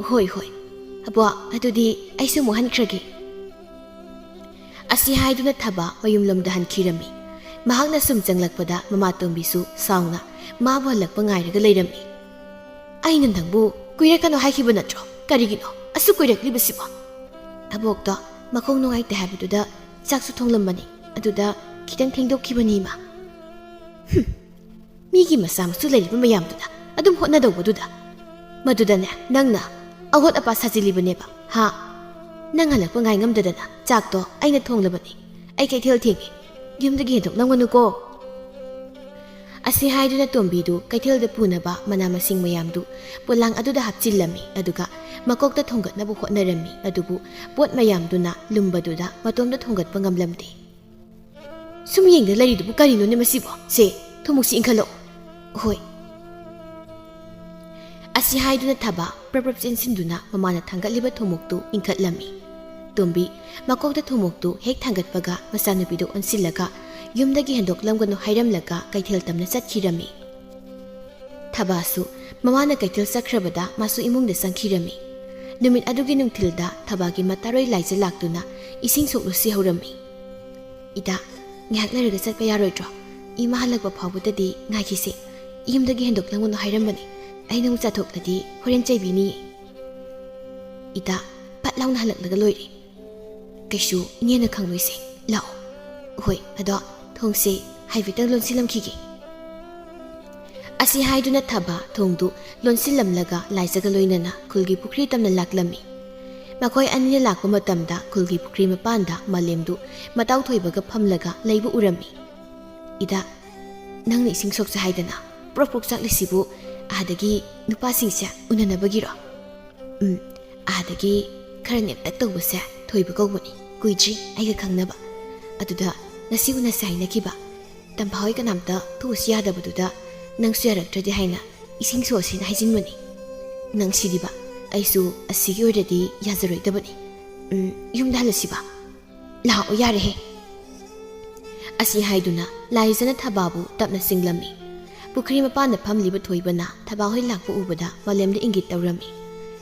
"ꯍꯣꯏ, ꯍꯣꯏ꯫ ꯑꯕꯣꯛ, ꯑꯗꯨꯗꯤ ꯑꯩꯁꯨ ꯑꯃꯨꯛ ꯍꯟꯈ꯭ꯔꯒꯦ꯫" ꯑꯁꯤ ꯍꯥꯏꯗꯨꯅ ꯊꯕꯥ ꯃꯌꯨꯝꯂꯣꯝꯗ ꯍꯟꯈꯤꯔꯝꯃꯤ꯫ ꯃꯍꯥꯛꯅ ꯁꯨꯝ ꯆꯪꯂꯛꯄꯗ ꯃꯃꯥꯇꯣꯝꯕꯤꯁꯨ ꯁꯥꯎꯅ ꯃꯥꯕꯨ ꯍꯜꯂꯛꯄ ꯉꯥꯏꯔꯒ ꯂꯩꯔꯝꯃꯤ꯫ "ꯑꯩꯅ ꯅꯪꯕꯨ ꯀꯨꯏꯔꯛꯀꯅꯨ ꯍꯥꯏꯈꯤꯕ ꯅꯠꯇ꯭ꯔꯣ? ꯀꯔꯤꯒꯤꯅꯣ ꯑꯁꯨꯛ ꯀꯨꯏꯔꯛꯂꯤꯕꯁꯤꯕꯣ?" "ꯑꯕꯣꯛꯇꯣ ꯃꯈꯣꯡ ꯅꯨꯡꯉꯥꯏꯇꯦ ꯍꯥꯏꯕꯗꯨꯗ ꯆꯥꯛꯁꯨ ꯊꯣꯡꯂꯝꯕꯅꯤ, ꯑꯗꯨꯗ ꯈꯤꯇꯪ ꯊꯦꯡꯗꯣꯛꯈꯤꯕꯅꯤ, ꯏꯃꯥ꯫" "ꯍꯨꯝ, ꯃꯤꯒꯤ ꯃꯆꯥ ꯃꯁꯨ ꯂꯩꯔꯤꯕ ꯃꯌꯥꯝꯗꯨꯅ ꯑꯗꯨꯝ ꯍꯣꯠꯅꯗꯧꯕꯗꯨꯗ꯫ ꯃꯗꯨꯗꯅꯦ ꯅꯪꯅ ꯑꯍꯣꯠ ꯑꯄꯥ ꯁꯥꯖꯤꯜꯂꯤꯕꯅꯦꯕ, ꯍꯥ?" "ꯅꯪ ꯍꯜꯂꯛꯄ ꯉꯥꯏ ꯉꯝꯗꯗꯅ ꯆꯥꯛꯇꯣ ꯑꯩꯅ ꯊꯣꯡꯂꯕꯅꯤ꯫ ꯑꯩ ꯀꯩꯊꯦꯜ ꯊꯦꯡꯉꯦ꯫ ꯌꯨꯝꯗꯒꯤ ꯍꯦꯟꯗꯣꯛꯂꯝꯒꯅꯨꯀꯣ꯫" ꯑꯁꯤ ꯍꯥꯏꯗꯨꯅ ꯇꯣꯝꯕꯤꯗꯨ ꯀꯩꯊꯦꯜꯗ ꯄꯨꯅꯕ ꯃꯅꯥ ꯃꯁꯤꯡ ꯃꯌꯥꯝꯗꯨ ꯄꯣꯂꯥꯡ ꯑꯗꯨꯗ ꯍꯥꯞꯆꯤꯜꯂꯝꯃꯤ꯫ ꯑꯗꯨꯒ ꯃꯀꯣꯛꯇ ꯊꯣꯡꯒꯠꯅꯕ ꯍꯣꯠꯅꯔꯝꯃꯤ꯫ ꯑꯗꯨꯕꯨ ꯄꯣꯠ ꯃꯌꯥꯝꯗꯨꯅ ꯂꯨꯝꯕꯗꯨꯗ ꯃꯇꯣꯝꯇ ꯊꯣꯡꯒꯠꯄ ꯉꯝꯂꯝꯗꯦ꯫ "ꯁꯨꯝ ꯌꯦꯡꯗ ꯂꯩꯔꯤꯗꯨꯕꯨ ꯀꯔꯤꯅꯣꯅꯦ ꯃꯁꯤꯕꯣ? ꯁꯦ, ꯊꯨꯝꯃꯣꯛꯁꯤ ꯏꯟꯈꯠꯂꯛꯑꯣ꯫" "ꯍꯣꯏ꯫" ꯑꯁꯤ ꯍꯥꯏꯗꯨꯅ ꯊꯕꯥ ꯄ꯭ꯔꯞ ꯄ꯭ꯔꯞ ꯆꯦꯟꯁꯤꯟꯗꯨꯅ ꯃꯃꯥꯅ ꯊꯥꯡꯒꯠꯂꯤꯕ ꯊꯨꯝꯃꯣꯛꯇꯨ ꯏꯟꯈꯠꯂꯝꯃꯤ꯫ ꯇꯣꯝꯕꯤ ꯃꯀꯣꯛꯇ ꯊꯨꯝꯃꯣꯛꯇꯨ ꯍꯦꯛ ꯊꯥꯡꯒꯠꯄꯒ ꯃꯆꯥꯅꯨꯄꯤꯗꯨ ꯑꯣꯟꯁꯤꯜꯂꯒ ꯌꯨꯝꯗꯒꯤ ꯍꯦꯟꯗꯣꯛꯂꯝꯒꯅꯨ ꯍꯥꯏꯔꯝꯂꯒ ꯀꯩꯊꯦꯜ ꯇꯝꯅ ꯆꯠꯈꯤꯔꯝꯃꯤ꯫ ꯊꯕꯥꯁꯨ ꯃꯃꯥꯅ ꯀꯩꯊꯦꯜ ꯆꯠꯈ꯭ꯔꯕꯗ ꯃꯥꯁꯨ ꯏꯃꯨꯡꯗ ꯆꯪꯈꯤꯔꯝꯃꯤ꯫ ꯅꯨꯃꯤꯠ ꯑꯗꯨꯒꯤ ꯅꯨꯡꯊꯤꯜꯗ ꯊꯕꯥꯒꯤ ꯃꯇꯥꯔꯣꯏ ꯂꯥꯏꯖ ꯂꯥꯛꯇꯨꯅ ꯏꯁꯤꯡ ꯁꯣꯛꯂꯨꯁꯤ ꯍꯧꯔꯝꯃꯤ꯫ "ꯏꯇꯥ, ꯉꯥꯏꯍꯥꯛ ꯂꯩꯔꯒ ꯆꯠꯄ ꯌꯥꯔꯣꯏꯗ꯭ꯔꯣ? ꯏꯃꯥ ꯍꯜꯂꯛꯄ ꯐꯥꯎꯕꯗꯗꯤ ꯉꯥꯏꯈꯤꯁꯦ꯫ ꯌꯨꯝꯗꯒꯤ ꯍꯦꯟꯗꯣꯛꯂꯝꯒꯅꯨ ꯍꯥꯏꯔꯝꯕꯅꯤ꯫ ꯑꯩꯅ ꯑꯃꯨꯛ ꯆꯥꯊꯣꯛꯂꯗꯤ ꯍꯣꯔꯦꯟ ꯆꯩꯕꯤꯅꯤꯌꯦ꯫" "ꯏꯇꯥ, ꯐꯠ ꯂꯥꯎꯅ ꯍꯜꯂꯛꯂꯒ ꯂꯣꯏꯔꯦ꯫ ꯀꯩꯁꯨ ꯏꯅꯦꯅ ꯈꯪꯂꯣꯏꯁꯦ꯫ ꯂꯥꯛꯑꯣ꯫" "ꯍꯣꯏ, ꯑꯗꯣ ꯊꯣꯡꯁꯦ ꯍꯥꯏꯐꯦꯠꯇꯪ ꯂꯣꯟꯁꯤꯜꯂꯝꯈꯤꯒꯦ꯫" ꯑꯁꯤ ꯍꯥꯏꯗꯨꯅ ꯊꯕꯥ ꯊꯣꯡꯗꯨ ꯂꯣꯟꯁꯤꯜꯂꯝꯂꯒ ꯂꯥꯏꯖꯒ ꯂꯣꯏꯅꯅ ꯈꯨꯜꯒꯤ ꯄꯨꯈ꯭ꯔꯤ ꯇꯝꯅ ꯂꯥꯛꯂꯝꯃꯤ꯫ ꯃꯈꯣꯏ ꯑꯅꯤꯅ ꯂꯥꯛꯄ ꯃꯇꯝꯗ ꯈꯨꯜꯒꯤ ꯄꯨꯈ꯭ꯔꯤ ꯃꯄꯥꯟꯗ ꯃꯥꯂꯦꯝꯗꯨ ꯃꯇꯥꯎ ꯊꯣꯏꯕꯒ ꯐꯝꯂꯒ ꯂꯩꯕ ꯎꯔꯝꯃꯤ꯫ "ꯏꯇꯥ, ꯅꯪꯅ ꯏꯁꯤꯡ ꯁꯣꯛꯁꯦ ꯍꯥꯏꯗꯅ ꯄ꯭ꯔꯣꯛ ꯄ꯭ꯔꯣꯛ ꯆꯥꯛꯂꯤꯁꯤꯕꯨ ꯑꯥꯗꯒꯤ ꯅꯨꯄꯥꯁꯤꯡꯁꯦ ꯎꯅꯅꯕꯒꯤꯔꯣ?" "ꯎꯝ, ꯑꯥꯗꯒꯤ ꯈꯔ ꯅꯦꯝꯇꯛ ꯇꯧꯕꯁꯦ ꯊꯣꯏꯕ ꯀꯧꯕꯅꯤ꯫ ꯀꯨꯏꯗ꯭ꯔꯤ ꯑꯩꯒ ꯈꯪꯅꯕ꯫ ꯑꯗꯨꯗ ꯉꯁꯤ ꯎꯅꯁꯦ ꯍꯥꯏꯅꯈꯤꯕ꯫ ꯇꯝꯐꯥ ꯍꯣꯏ ꯀꯅꯥꯝꯇ ꯊꯣꯛꯎꯁꯤ ꯌꯥꯗꯕꯗꯨꯗ ꯅꯪꯁꯨ ꯌꯥꯔꯛꯇ꯭ꯔꯗꯤ ꯍꯥꯏꯅ ꯏꯁꯤꯡ ꯁꯣꯛꯑꯁꯤꯅ ꯍꯥꯏꯖꯤꯟꯕꯅꯤ꯫ ꯅꯪ ꯁꯤꯗꯤꯕ, ꯑꯩꯁꯨ ꯑꯁꯤꯒꯤ ꯑꯣꯏꯔꯗꯤ ꯌꯥꯖꯔꯣꯏꯗꯕꯅꯤ꯫ ꯎꯝ, ꯌꯨꯝꯗ ꯍꯜꯂꯁꯤꯕ꯫ ꯂꯥꯛꯑꯣ ꯌꯥꯔꯦꯍꯦ꯫" ꯑꯁꯤ ꯍꯥꯏꯗꯨꯅ ꯂꯥꯏꯖꯅ ꯊꯕꯥꯕꯨ ꯇꯞꯅ ꯆꯤꯡꯂꯝꯃꯤ꯫ ꯄꯨꯈ꯭ꯔꯤ ꯃꯄꯥꯟꯗ ꯐꯝꯂꯤꯕ ꯊꯣꯏꯕꯅ ꯊꯕꯥ ꯍꯣꯏ ꯂꯥꯛꯄ ꯎꯕꯗ ꯃꯥꯂꯦꯝꯗ ꯏꯪꯒꯤꯠ ꯇꯧꯔꯝꯃꯤ꯫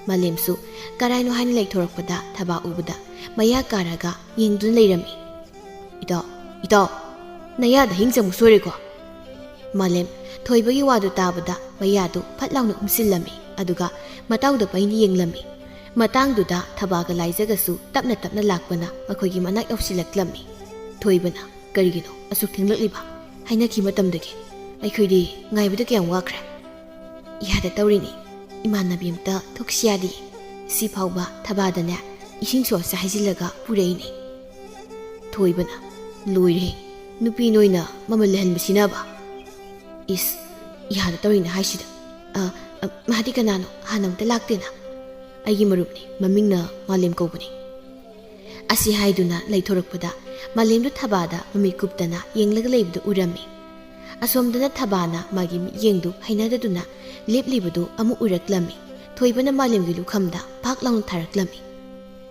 ꯃꯥꯂꯦꯝꯁꯨ ꯀꯔꯥꯏꯅꯣ ꯍꯥꯏꯅ ꯂꯩꯊꯣꯔꯛꯄꯗ ꯊꯕꯥ ꯎꯕꯗ ꯃꯌꯥ ꯀꯥꯔꯒ ꯌꯦꯡꯗꯨꯅ ꯂꯩꯔꯝꯃꯤ꯫ "ꯏꯇꯥꯎ, ꯏꯇꯥꯎ, ꯅꯌꯥꯗ ꯍꯤꯡ ꯆꯪꯕ ꯁꯣꯏꯔꯦꯀꯣ꯫" ꯃꯥꯂꯦꯝ ꯊꯣꯏꯕꯒꯤ ꯋꯥꯗꯨ ꯇꯥꯕꯗ ꯃꯌꯥꯗꯨ ꯐꯠ ꯂꯥꯎꯅ ꯎꯝꯁꯤꯜꯂꯝꯃꯤ꯫ ꯑꯗꯨꯒ ꯃꯇꯥꯎꯗ ꯄꯩꯅ ꯌꯦꯡꯂꯝꯃꯤ꯫ ꯃꯇꯥꯡꯗꯨꯗ ꯊꯕꯥꯒ ꯂꯥꯏꯖꯒꯁꯨ ꯇꯞꯅ ꯇꯞꯅ ꯂꯥꯛꯄꯅ ꯃꯈꯣꯏꯒꯤ ꯃꯅꯥꯛ ꯌꯧꯁꯤꯜꯂꯛꯂꯝꯃꯤ꯫ ꯊꯣꯏꯕꯅ, "ꯀꯔꯤꯒꯤꯅꯣ ꯑꯁꯨꯛ ꯊꯦꯡꯂꯛꯂꯤꯕ? ꯍꯥꯏꯅꯈꯤ ꯃꯇꯝꯗꯒꯤ ꯑꯩꯈꯣꯏꯗꯤ ꯉꯥꯏꯕꯗ ꯀꯌꯥꯝ ꯋꯥꯈ꯭ꯔꯦ꯫" "ꯌꯥꯗ ꯇꯧꯔꯤꯅꯤ꯫ ꯏꯃꯥꯟꯅꯕꯤ ꯑꯝꯇ ꯊꯣꯛꯁꯤ ꯌꯥꯗꯦ꯫ ꯁꯤ ꯐꯥꯎꯕ ꯊꯕꯥꯗꯅꯦ ꯏꯁꯤꯡ ꯁꯣꯁꯦ ꯍꯩꯖꯤꯜꯂꯒ ꯄꯨꯔꯛꯏꯅꯦ꯫ ꯊꯣꯏꯕꯅ, "ꯂꯣꯏꯔꯦ, ꯅꯨꯄꯤ ꯅꯣꯏꯅ ꯃꯃꯜ ꯂꯩꯍꯟꯕꯁꯤꯅꯕ꯫ ꯏꯁ, ꯏꯍꯥꯟꯗ ꯇꯧꯔꯤꯅꯦ ꯍꯥꯏꯁꯤꯗ꯫ ꯑ, ꯑ, ꯃꯥꯗꯤ ꯀꯅꯥꯅꯣ? ꯍꯥꯟꯅ ꯑꯃꯨꯛꯇ ꯂꯥꯛꯇꯦꯅ꯫ ꯑꯩꯒꯤ ꯃꯔꯨꯞꯅꯤ, ꯃꯃꯤꯡꯅ ꯃꯥꯂꯦꯝ ꯀꯧꯕꯅꯤ"꯫ ꯑꯁꯤ ꯍꯥꯏꯗꯨꯅ ꯂꯩꯊꯣꯔꯛꯄꯗ ꯃꯥꯂꯦꯝꯗꯨ ꯊꯕꯥꯗ ꯃꯃꯤꯠ ꯀꯨꯞꯇꯅ ꯌꯦꯡꯂꯒ ꯂꯩꯕꯗꯨ ꯎꯔꯝꯃꯤ꯫ ꯑꯁꯣꯝꯗꯅ ꯊꯕꯥꯅ ꯃꯥꯒꯤ ꯃꯤꯠꯌꯦꯡꯗꯨ ꯍꯩꯅꯗꯗꯨꯅ ꯂꯦꯞꯂꯤꯕꯗꯨ ꯑꯃꯨꯛ ꯎꯔꯛꯂꯝꯃꯤ꯫ ꯊꯣꯏꯕꯅ ꯃꯥꯂꯦꯝꯒꯤ ꯂꯨꯈꯝꯗ ꯐꯥꯛ ꯂꯥꯎꯅ ꯊꯥꯔꯛꯂꯝꯃꯤ꯫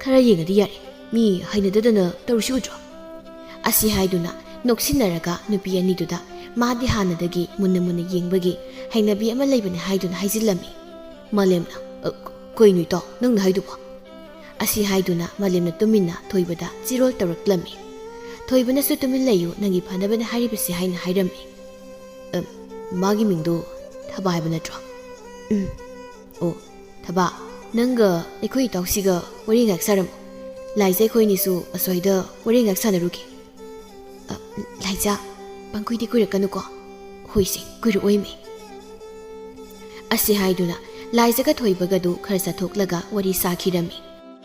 "ꯈꯔ ꯌꯦꯡꯉꯗꯤ ꯌꯥꯔꯦ, ꯃꯤ ꯍꯩꯅꯗꯗꯅ ꯇꯧꯔꯤꯁꯤ ꯎꯗ꯭ꯔꯣ?" ꯑꯁꯤ ꯍꯥꯏꯗꯨꯅ ꯅꯣꯛꯁꯤꯟꯅꯔꯒ ꯅꯨꯄꯤ ꯑꯅꯤꯗꯨꯗ ꯃꯥꯗꯤ ꯍꯥꯟꯅꯗꯒꯤ ꯃꯨꯟꯅ ꯃꯨꯟꯅ ꯌꯦꯡꯕꯒꯤ ꯍꯩꯅꯕꯤ ꯑꯃ ꯂꯩꯕꯅꯤ ꯍꯥꯏꯗꯨꯅ ꯍꯥꯏꯖꯤꯜꯂꯝꯃꯤ꯫ ꯃꯥꯂꯦꯝꯅ, "ꯑ, ꯀꯩꯅꯣ ꯏꯇꯥꯎ, ꯅꯪꯅ ꯍꯥꯏꯗꯨꯕꯣ?" ꯑꯁꯤ ꯍꯥꯏꯗꯨꯅ ꯃꯥꯂꯦꯝꯅ ꯇꯨꯃꯤꯟꯅ ꯊꯣꯏꯕꯗ ꯆꯤꯔꯣꯜ ꯇꯧꯔꯛꯂꯝꯃꯤ꯫ ꯊꯣꯏꯕꯅꯁꯨ, "ꯇꯨꯃꯤꯟ ꯂꯩꯌꯨ, ꯅꯪꯒꯤ ꯐꯅꯕꯅꯦ ꯍꯥꯏꯔꯤꯕꯁꯦ" ꯍꯥꯏꯅ ꯍꯥꯏꯔꯝꯃꯤ꯫ "ꯑ, ꯃꯥꯒꯤ ꯃꯤꯡꯗꯣ ꯊꯕꯥ ꯍꯥꯏꯕ ꯅꯠꯇ꯭ꯔꯣ?" "ꯎꯝ꯫ ꯑꯣ, ꯊꯕꯥ, ꯅꯪꯒ ꯑꯩꯈꯣꯏ ꯏꯇꯥꯎꯁꯤꯒ ꯋꯥꯔꯤ ꯉꯥꯏꯍꯥꯛ ꯁꯥꯔꯝꯃꯨ꯫ ꯂꯥꯏꯖ ꯑꯩꯈꯣꯏꯅꯤꯁꯨ ꯑꯁ꯭ꯋꯥꯏꯗ ꯋꯥꯔꯤ ꯉꯥꯏꯍꯥꯛ ꯁꯥꯟꯅꯔꯨꯒꯦ"꯫ "ꯑ, ꯂꯥꯏꯖ, ꯄꯪꯀꯨꯏꯗꯤ ꯀꯨꯏꯔꯛꯀꯅꯨꯀꯣ"꯫ "ꯍꯣꯏꯁꯦ, ꯀꯨꯏꯔꯛꯑꯣꯏꯃꯤ"꯫ ꯑꯁꯤ ꯍꯥꯏꯗꯨꯅ ꯂꯥꯏꯖꯒ ꯊꯣꯏꯕꯒꯗꯨ ꯈꯔ ꯆꯠꯊꯣꯛꯂꯒ ꯋꯥꯔꯤ ꯁꯥꯈꯤꯔꯝꯃꯤ꯫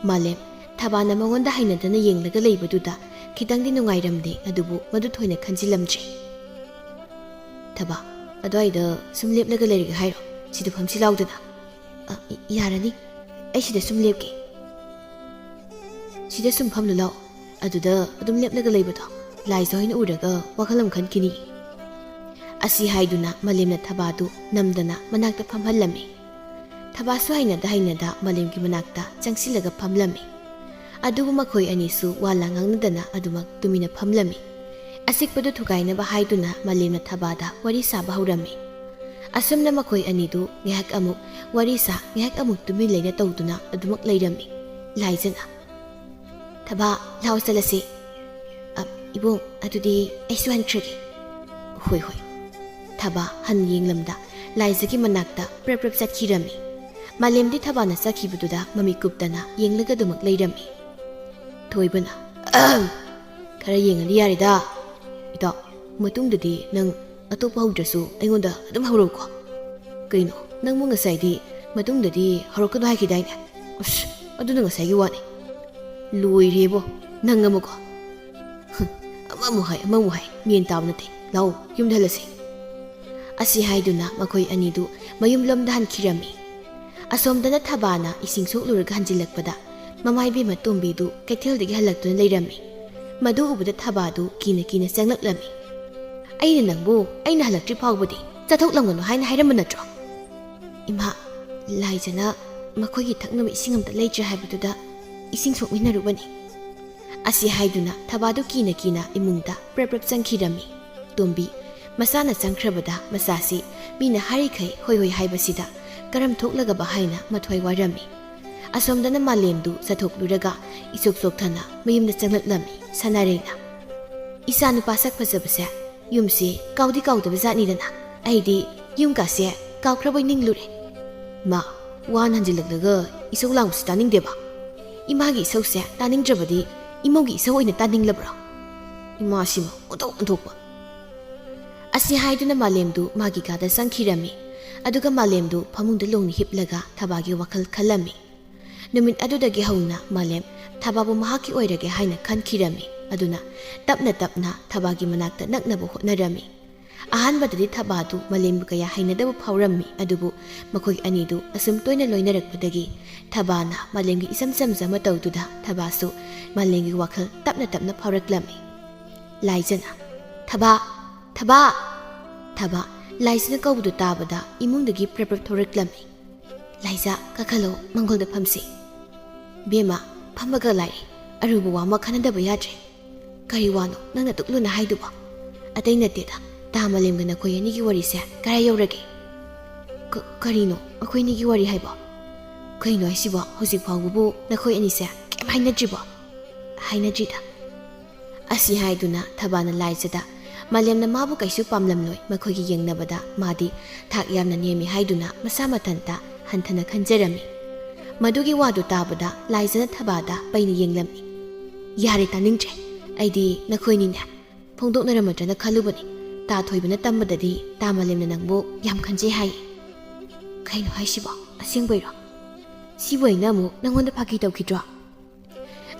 ꯃꯥꯂꯦꯝ, ꯊꯕꯥꯅ ꯃꯉꯣꯟꯗ ꯍꯩꯅꯗꯅ ꯌꯦꯡꯂꯒ ꯂꯩꯕꯗꯨꯗ ꯈꯤꯇꯪꯗꯤ ꯅꯨꯡꯉꯥꯏꯔꯝꯗꯦ, ꯑꯗꯨꯕꯨ ꯃꯗꯨ ꯊꯣꯏꯅ ꯈꯟꯖꯤꯜꯂꯝꯗ꯭ꯔꯦ꯫ "ꯊꯕꯥ, ꯑꯗꯨꯋꯥꯏꯗ ꯁꯨꯝ ꯂꯦꯞꯂꯒ ꯂꯩꯔꯒꯦ ꯍꯥꯏꯔꯣ? ꯁꯤꯗ ꯐꯝꯁꯤ ꯂꯥꯎꯗꯅ"꯫ "ꯑ, ꯌꯥꯔꯅꯤ, ꯑꯩ ꯁꯤꯗ ꯁꯨꯝ ꯂꯦꯞꯀꯦ"꯫ "ꯁꯤꯗ ꯁꯨꯝ ꯐꯝꯂꯨ ꯂꯥꯎ, ꯑꯗꯨꯗ ꯑꯗꯨꯝ ꯂꯦꯞꯂꯒ ꯂꯩꯕꯗꯣ ꯂꯥꯏꯖ ꯍꯣꯏꯅ ꯎꯔꯒ ꯋꯥꯈꯜ ꯑꯃ ꯈꯟꯈꯤꯅꯤ"꯫ ꯑꯁꯤ ꯍꯥꯏꯗꯨꯅ ꯃꯥꯂꯦꯝꯅ ꯊꯕꯥꯗꯨ ꯅꯝꯗꯅ ꯃꯅꯥꯛꯇ ꯐꯝꯍꯜꯂꯝꯃꯤ꯫ ꯊꯕꯥꯁꯨ ꯍꯩꯅꯗ ꯍꯩꯅꯗ ꯃꯥꯂꯦꯝꯒꯤ ꯃꯅꯥꯛꯇ ꯆꯪꯁꯤꯜꯂꯒ ꯐꯝꯂꯝꯃꯤ꯫ ꯑꯗꯨꯕꯨ ꯃꯈꯣꯏ ꯑꯅꯤꯁꯨ ꯋꯥ ꯂꯥꯡ ꯉꯥꯡꯅꯗꯅ ꯑꯗꯨꯃꯛ ꯇꯨꯃꯤꯟꯅ ꯐꯝꯂꯝꯃꯤ꯫ ꯑꯆꯤꯛꯄꯗꯨ ꯊꯨꯒꯥꯏꯅꯕ ꯍꯥꯏꯗꯨꯅ ꯃꯥꯂꯦꯝꯅ ꯊꯕꯥꯗ ꯋꯥꯔꯤ ꯁꯥꯕ ꯍꯧꯔꯝꯃꯤ꯫ ꯑꯁꯨꯝꯅ ꯃꯈꯣꯏ ꯑꯅꯤꯗꯨ ꯉꯥꯏꯍꯥꯛ ꯑꯃꯨꯛ ꯋꯥꯔꯤ ꯁꯥ, ꯉꯥꯏꯍꯥꯛ ꯑꯃꯨꯛ ꯇꯨꯃꯤꯟ ꯂꯩꯅ ꯇꯧꯗꯨꯅ ꯑꯗꯨꯃꯛ ꯂꯩꯔꯝꯃꯤ꯫ ꯂꯥꯏꯖꯅ, "ꯊꯕꯥ, ꯂꯥꯛꯑꯣ ꯆꯠꯂꯁꯤ"꯫ "ꯑ, ꯏꯕꯨꯡ, ꯑꯗꯨꯗꯤ ꯑꯩꯁꯨ ꯍꯟꯈ꯭ꯔꯒꯦ"꯫ "ꯍꯣꯏ, ꯍꯣꯏ"꯫ ꯊꯕꯥ ꯍꯟ ꯌꯦꯡꯂꯝꯗ ꯂꯥꯏꯖꯒꯤ ꯃꯅꯥꯛꯇ ꯄ꯭ꯔꯞ ꯄ꯭ꯔꯞ ꯆꯠꯈꯤꯔꯝꯃꯤ꯫ ꯃꯥꯂꯦꯝꯗꯤ ꯊꯕꯥꯅ ꯆꯠꯈꯤꯕꯗꯨꯗ ꯃꯃꯤꯠ ꯀꯨꯞꯇꯅ ꯌꯦꯡꯂꯒ ꯑꯗꯨꯃꯛ ꯂꯩꯔꯝꯃꯤ꯫ ꯊꯣꯏꯕꯅ, "ꯑꯍꯝ! ꯈꯔ ꯌꯦꯡꯉꯗꯤ ꯌꯥꯔꯦꯗ꯫ ꯏꯇꯥꯎ, ꯃꯇꯨꯡꯗꯗꯤ ꯅꯪ ꯑꯇꯣꯞꯄ ꯍꯧꯗ꯭ꯔꯁꯨ ꯑꯩꯉꯣꯟꯗ ꯑꯗꯨꯝ ꯍꯧꯔꯛꯎꯀꯣ"꯫ "ꯀꯩꯅꯣ, ꯅꯪꯕꯨ ꯉꯁꯥꯏꯗꯤ ꯃꯇꯨꯡꯗꯗꯤ ꯍꯧꯔꯛꯀꯅꯨ ꯍꯥꯏꯈꯤꯗꯥꯏꯅꯦ?" "ꯑꯁ, ꯑꯗꯨꯅ ꯉꯁꯥꯏꯒꯤ ꯋꯥꯅꯤ"꯫ "ꯂꯣꯏꯔꯦꯕꯣ, ꯅꯪ ꯑꯃꯀꯣ꯫ ꯑꯃꯃꯨꯛ ꯍꯥꯏ, ꯑꯃꯃꯨꯛ ꯍꯥꯏ, ꯃꯦꯟ ꯇꯥꯕ ꯅꯠꯇꯦ꯫ ꯂꯥꯛꯑꯣ, ꯌꯨꯝꯗ ꯍꯜꯂꯁꯤ"꯫ ꯑꯁꯤ ꯍꯥꯏꯗꯨꯅ ꯃꯈꯣꯏ ꯑꯅꯤꯗꯨ ꯃꯌꯨꯝꯂꯣꯝꯗ ꯍꯟꯈꯤꯔꯝꯃꯤ꯫ ꯑꯁꯣꯝꯗꯅ ꯊꯕꯥꯅ ꯏꯁꯤꯡ ꯁꯣꯛꯂꯨꯔꯒ ꯍꯟꯖꯤꯜꯂꯛꯄꯗ ꯃꯃꯥ ꯏꯕꯦꯝꯃ ꯇꯣꯝꯕꯤꯗꯨ ꯀꯩꯊꯦꯜꯗꯒꯤ ꯍꯜꯂꯛꯇꯨꯅ ꯂꯩꯔꯝꯃꯤ꯫ ꯃꯗꯨ ꯎꯕꯗ ꯊꯕꯥꯗꯨ ꯀꯤꯅ ꯀꯤꯅ ꯆꯪꯂꯛꯂꯝꯃꯤ꯫ "ꯑꯩꯅ ꯅꯪꯕꯨ ꯑꯩꯅ ꯍꯜꯂꯛꯇ꯭ꯔꯤ ꯐꯥꯎꯕꯗꯤ ꯆꯠꯊꯣꯛꯂꯝꯒꯅꯨ ꯍꯥꯏꯅ ꯍꯥꯏꯔꯝꯕ ꯅꯠꯇ꯭ꯔꯣ?" "ꯏꯃꯥ, ꯂꯥꯏꯖꯅ ꯃꯈꯣꯏꯒꯤ ꯊꯛꯅꯕ ꯏꯁꯤꯡ ꯑꯝꯇ ꯂꯩꯇ꯭ꯔꯦ ꯍꯥꯏꯕꯗꯨꯗ ꯏꯁꯤꯡ ꯁꯣꯛꯃꯤꯟꯅꯔꯨꯕꯅꯤ"꯫ ꯑꯁꯤ ꯍꯥꯏꯗꯨꯅ ꯊꯕꯥꯗꯨ ꯀꯤꯅ ꯀꯤꯅ ꯏꯃꯨꯡꯗ ꯄ꯭ꯔꯞ ꯄ꯭ꯔꯞ ꯆꯪꯈꯤꯔꯝꯃꯤ꯫ ꯇꯣꯝꯕꯤ ꯃꯁꯥꯅ ꯆꯪꯈ꯭ꯔꯕꯗ ꯃꯆꯥꯁꯤ ꯃꯤꯅ ꯍꯥꯏꯔꯤꯈꯩ ꯍꯣꯏ ꯍꯣꯏ ꯍꯥꯏꯕꯁꯤꯗ ꯀꯔꯝ ꯊꯣꯛꯂꯒꯕ ꯍꯥꯏꯅ ꯃꯊ꯭ꯋꯥꯏ ꯋꯥꯔꯝꯃꯤ꯫ ꯑꯁꯣꯝꯗꯅ ꯃꯥꯂꯦꯝꯗꯨ ꯆꯠꯊꯣꯛꯂꯨꯔꯒ ꯏꯆꯣꯛ ꯆꯣꯛꯊꯅ ꯃꯌꯨꯝꯗ ꯆꯪꯂꯛꯂꯝꯃꯤ ꯁꯅꯥꯔꯩꯅ꯫ "ꯏꯆꯥ ꯅꯨꯄꯥ ꯁꯛ ꯐꯖꯕꯁꯦ ꯌꯨꯝꯁꯦ ꯀꯥꯎꯗꯤ ꯀꯥꯎꯗꯕ ꯖꯥꯠꯅꯤꯗꯅ꯫ ꯑꯩꯗꯤ ꯌꯨꯝ ꯀꯥꯁꯦ ꯀꯥꯎꯈ꯭ꯔꯕꯣꯏ ꯅꯤꯡꯂꯨꯔꯦ꯫ ꯃꯥ, ꯋꯥꯅ ꯍꯟꯖꯤꯜꯂꯛꯂꯒ ꯏꯁꯧ ꯂꯥꯡꯕꯁꯤ ꯇꯥꯅꯤꯡꯗꯦꯕ꯫ ꯏꯃꯥꯒꯤ ꯏꯁꯧꯁꯦ ꯇꯥꯅꯤꯡꯗ꯭ꯔꯕꯗꯤ ꯏꯃꯧꯒꯤ ꯏꯁꯧ ꯑꯣꯏꯅ ꯇꯥꯅꯤꯡꯂꯕ꯭ꯔꯣ? ꯏꯃꯥꯁꯤꯃ ꯑꯣꯟꯊꯣꯛ ꯑꯣꯟꯊꯣꯛꯄ"꯫ ꯑꯁꯤ ꯍꯥꯏꯗꯨꯅ ꯃꯥꯂꯦꯝꯗꯨ ꯃꯥꯒꯤ ꯀꯥꯗ ꯆꯪꯈꯤꯔꯝꯃꯤ꯫ ꯑꯗꯨꯒ ꯃꯥꯂꯦꯝꯗꯨ ꯐꯃꯨꯡꯗ ꯂꯣꯡꯅ ꯍꯤꯞꯂꯒ ꯊꯕꯥꯒꯤ ꯋꯥꯈꯜ ꯈꯜꯂꯝꯃꯤ꯫ ꯅꯨꯃꯤꯠ ꯑꯗꯨꯗꯒꯤ ꯍꯧꯅ ꯃꯥꯂꯦꯝ ꯊꯕꯥꯕꯨ ꯃꯍꯥꯛꯀꯤ ꯑꯣꯏꯔꯒꯦ ꯍꯥꯏꯅ ꯈꯟꯈꯤꯔꯝꯃꯤ꯫ ꯑꯗꯨꯅ ꯇꯞꯅ ꯇꯞꯅ ꯊꯕꯥꯒꯤ ꯃꯅꯥꯛꯇ ꯅꯛꯅꯕ ꯍꯣꯠꯅꯔꯝꯃꯤ꯫ ꯑꯍꯥꯟꯕꯗꯗꯤ ꯊꯕꯥꯗꯨ ꯃꯥꯂꯦꯝꯕꯨ ꯀꯌꯥ ꯍꯩꯅꯗꯕ ꯐꯥꯎꯔꯝꯃꯤ, ꯑꯗꯨꯕꯨ ꯃꯈꯣꯏ ꯑꯅꯤꯗꯨ ꯑꯁꯨꯝ ꯇꯣꯏꯅ ꯂꯣꯏꯅꯔꯛꯄꯗꯒꯤ ꯊꯕꯥꯅ ꯃꯥꯂꯦꯝꯒꯤ ꯏꯆꯝ ꯆꯝꯖ ꯃꯇꯧꯗꯨꯗ ꯊꯕꯥꯁꯨ ꯃꯥꯂꯦꯝꯒꯤ ꯋꯥꯈꯜ ꯇꯞꯅ ꯇꯞꯅ ꯐꯥꯎꯔꯛꯂꯝꯃꯤ꯫ ꯂꯥꯏꯖꯅ, "ꯊꯕꯥ! ꯊꯕꯥ!" ꯊꯕꯥ ꯂꯥꯏꯖꯅ ꯀꯧꯕꯗꯨ ꯇꯥꯕꯗ ꯏꯃꯨꯡꯗꯒꯤ ꯄ꯭ꯔꯞ ꯄ꯭ꯔꯞ ꯊꯣꯔꯛꯂꯝꯃꯤ꯫ "ꯂꯥꯏꯖ, ꯀꯥꯈꯠꯂꯣ, ꯃꯪꯒꯣꯜꯗ ꯐꯝꯁꯤ"꯫ "ꯕꯦꯝꯃ, ꯐꯝꯃꯒ ꯂꯥꯏꯔꯤ, ꯑꯔꯨꯕ ꯋꯥ ꯑꯃ ꯈꯟꯅꯗꯕ ꯌꯥꯗ꯭ꯔꯦ"꯫ "ꯀꯔꯤ ꯋꯥꯅꯣ ꯅꯪꯅ ꯇꯨꯛ ꯂꯨꯅ ꯍꯥꯏꯗꯨꯕꯣ?" "ꯑꯇꯩ ꯅꯠꯇꯦꯗ, ꯇꯥ ꯃꯥꯂꯦꯝꯒ ꯅꯈꯣꯏ ꯑꯅꯤꯒꯤ ꯋꯥꯔꯤꯁꯦ ꯀꯔꯥꯏ ꯌꯧꯔꯒꯦ?" "ꯀ-, ꯀꯔꯤꯅꯣ ꯑꯩꯈꯣꯏ ꯑꯅꯤꯒꯤ ꯋꯥꯔꯤ ꯍꯥꯏꯕꯣ? ꯀꯩꯅꯣ ꯍꯥꯏꯁꯤꯕꯣ, ꯍꯧꯖꯤꯛ ꯐꯥꯎꯕꯕꯨ ꯅꯈꯣꯏ ꯑꯅꯤꯁꯦ ꯀꯩꯝ ꯍꯥꯏꯅꯗ꯭ꯔꯤꯕꯣ?" "ꯍꯥꯏꯅꯗ꯭ꯔꯤꯗ"꯫ ꯑꯁꯤ ꯍꯥꯏꯗꯨꯅ ꯊꯕꯥꯅ ꯂꯥꯏꯖꯗ ꯃꯥꯂꯦꯝꯅ ꯃꯥꯕꯨ ꯀꯩꯁꯨ ꯄꯥꯝꯂꯝꯂꯣꯏ, ꯃꯈꯣꯏꯒꯤ ꯌꯦꯡꯅꯕꯗ ꯃꯥꯗꯤ ꯊꯥꯛ ꯌꯥꯝꯅ ꯅꯦꯝꯃꯤ ꯍꯥꯏꯗꯨꯅ ꯃꯁꯥ ꯃꯊꯟꯇ ꯍꯟꯊꯅ ꯈꯟꯖꯔꯝꯃꯤ꯫ ꯃꯗꯨꯒꯤ ꯋꯥꯗꯨ ꯇꯥꯕꯗ ꯂꯥꯏꯖꯅ ꯊꯕꯥꯗ ꯄꯩꯅ ꯌꯦꯡꯂꯝꯃꯤ꯫ "ꯌꯥꯔꯦ, ꯇꯥꯅꯤꯡꯗ꯭ꯔꯦ꯫ ꯑꯩꯗꯤ ꯅꯈꯣꯏꯅꯤꯅꯦ ꯐꯣꯡꯗꯣꯛꯅꯔꯝꯃꯗ꯭ꯔꯅ ꯈꯜꯂꯨꯕꯅꯤ꯫ ꯇꯥ ꯊꯣꯏꯕꯅ ꯇꯝꯕꯗꯗꯤ ꯇꯥ ꯃꯥꯂꯦꯝꯅ ꯅꯪꯕꯨ ꯌꯥꯝ ꯈꯟꯖꯩ ꯍꯥꯏꯌꯦ"꯫ "ꯀꯩꯅꯣ ꯍꯥꯏꯁꯤꯕꯣ? ꯑꯁꯦꯡꯕꯩꯔꯣ? ꯁꯤꯕꯨ ꯑꯩꯅ ꯑꯃꯨꯛ ꯅꯪꯉꯣꯟꯗ ꯐꯥꯒꯤ ꯇꯧꯈꯤꯗ꯭ꯔꯣ?"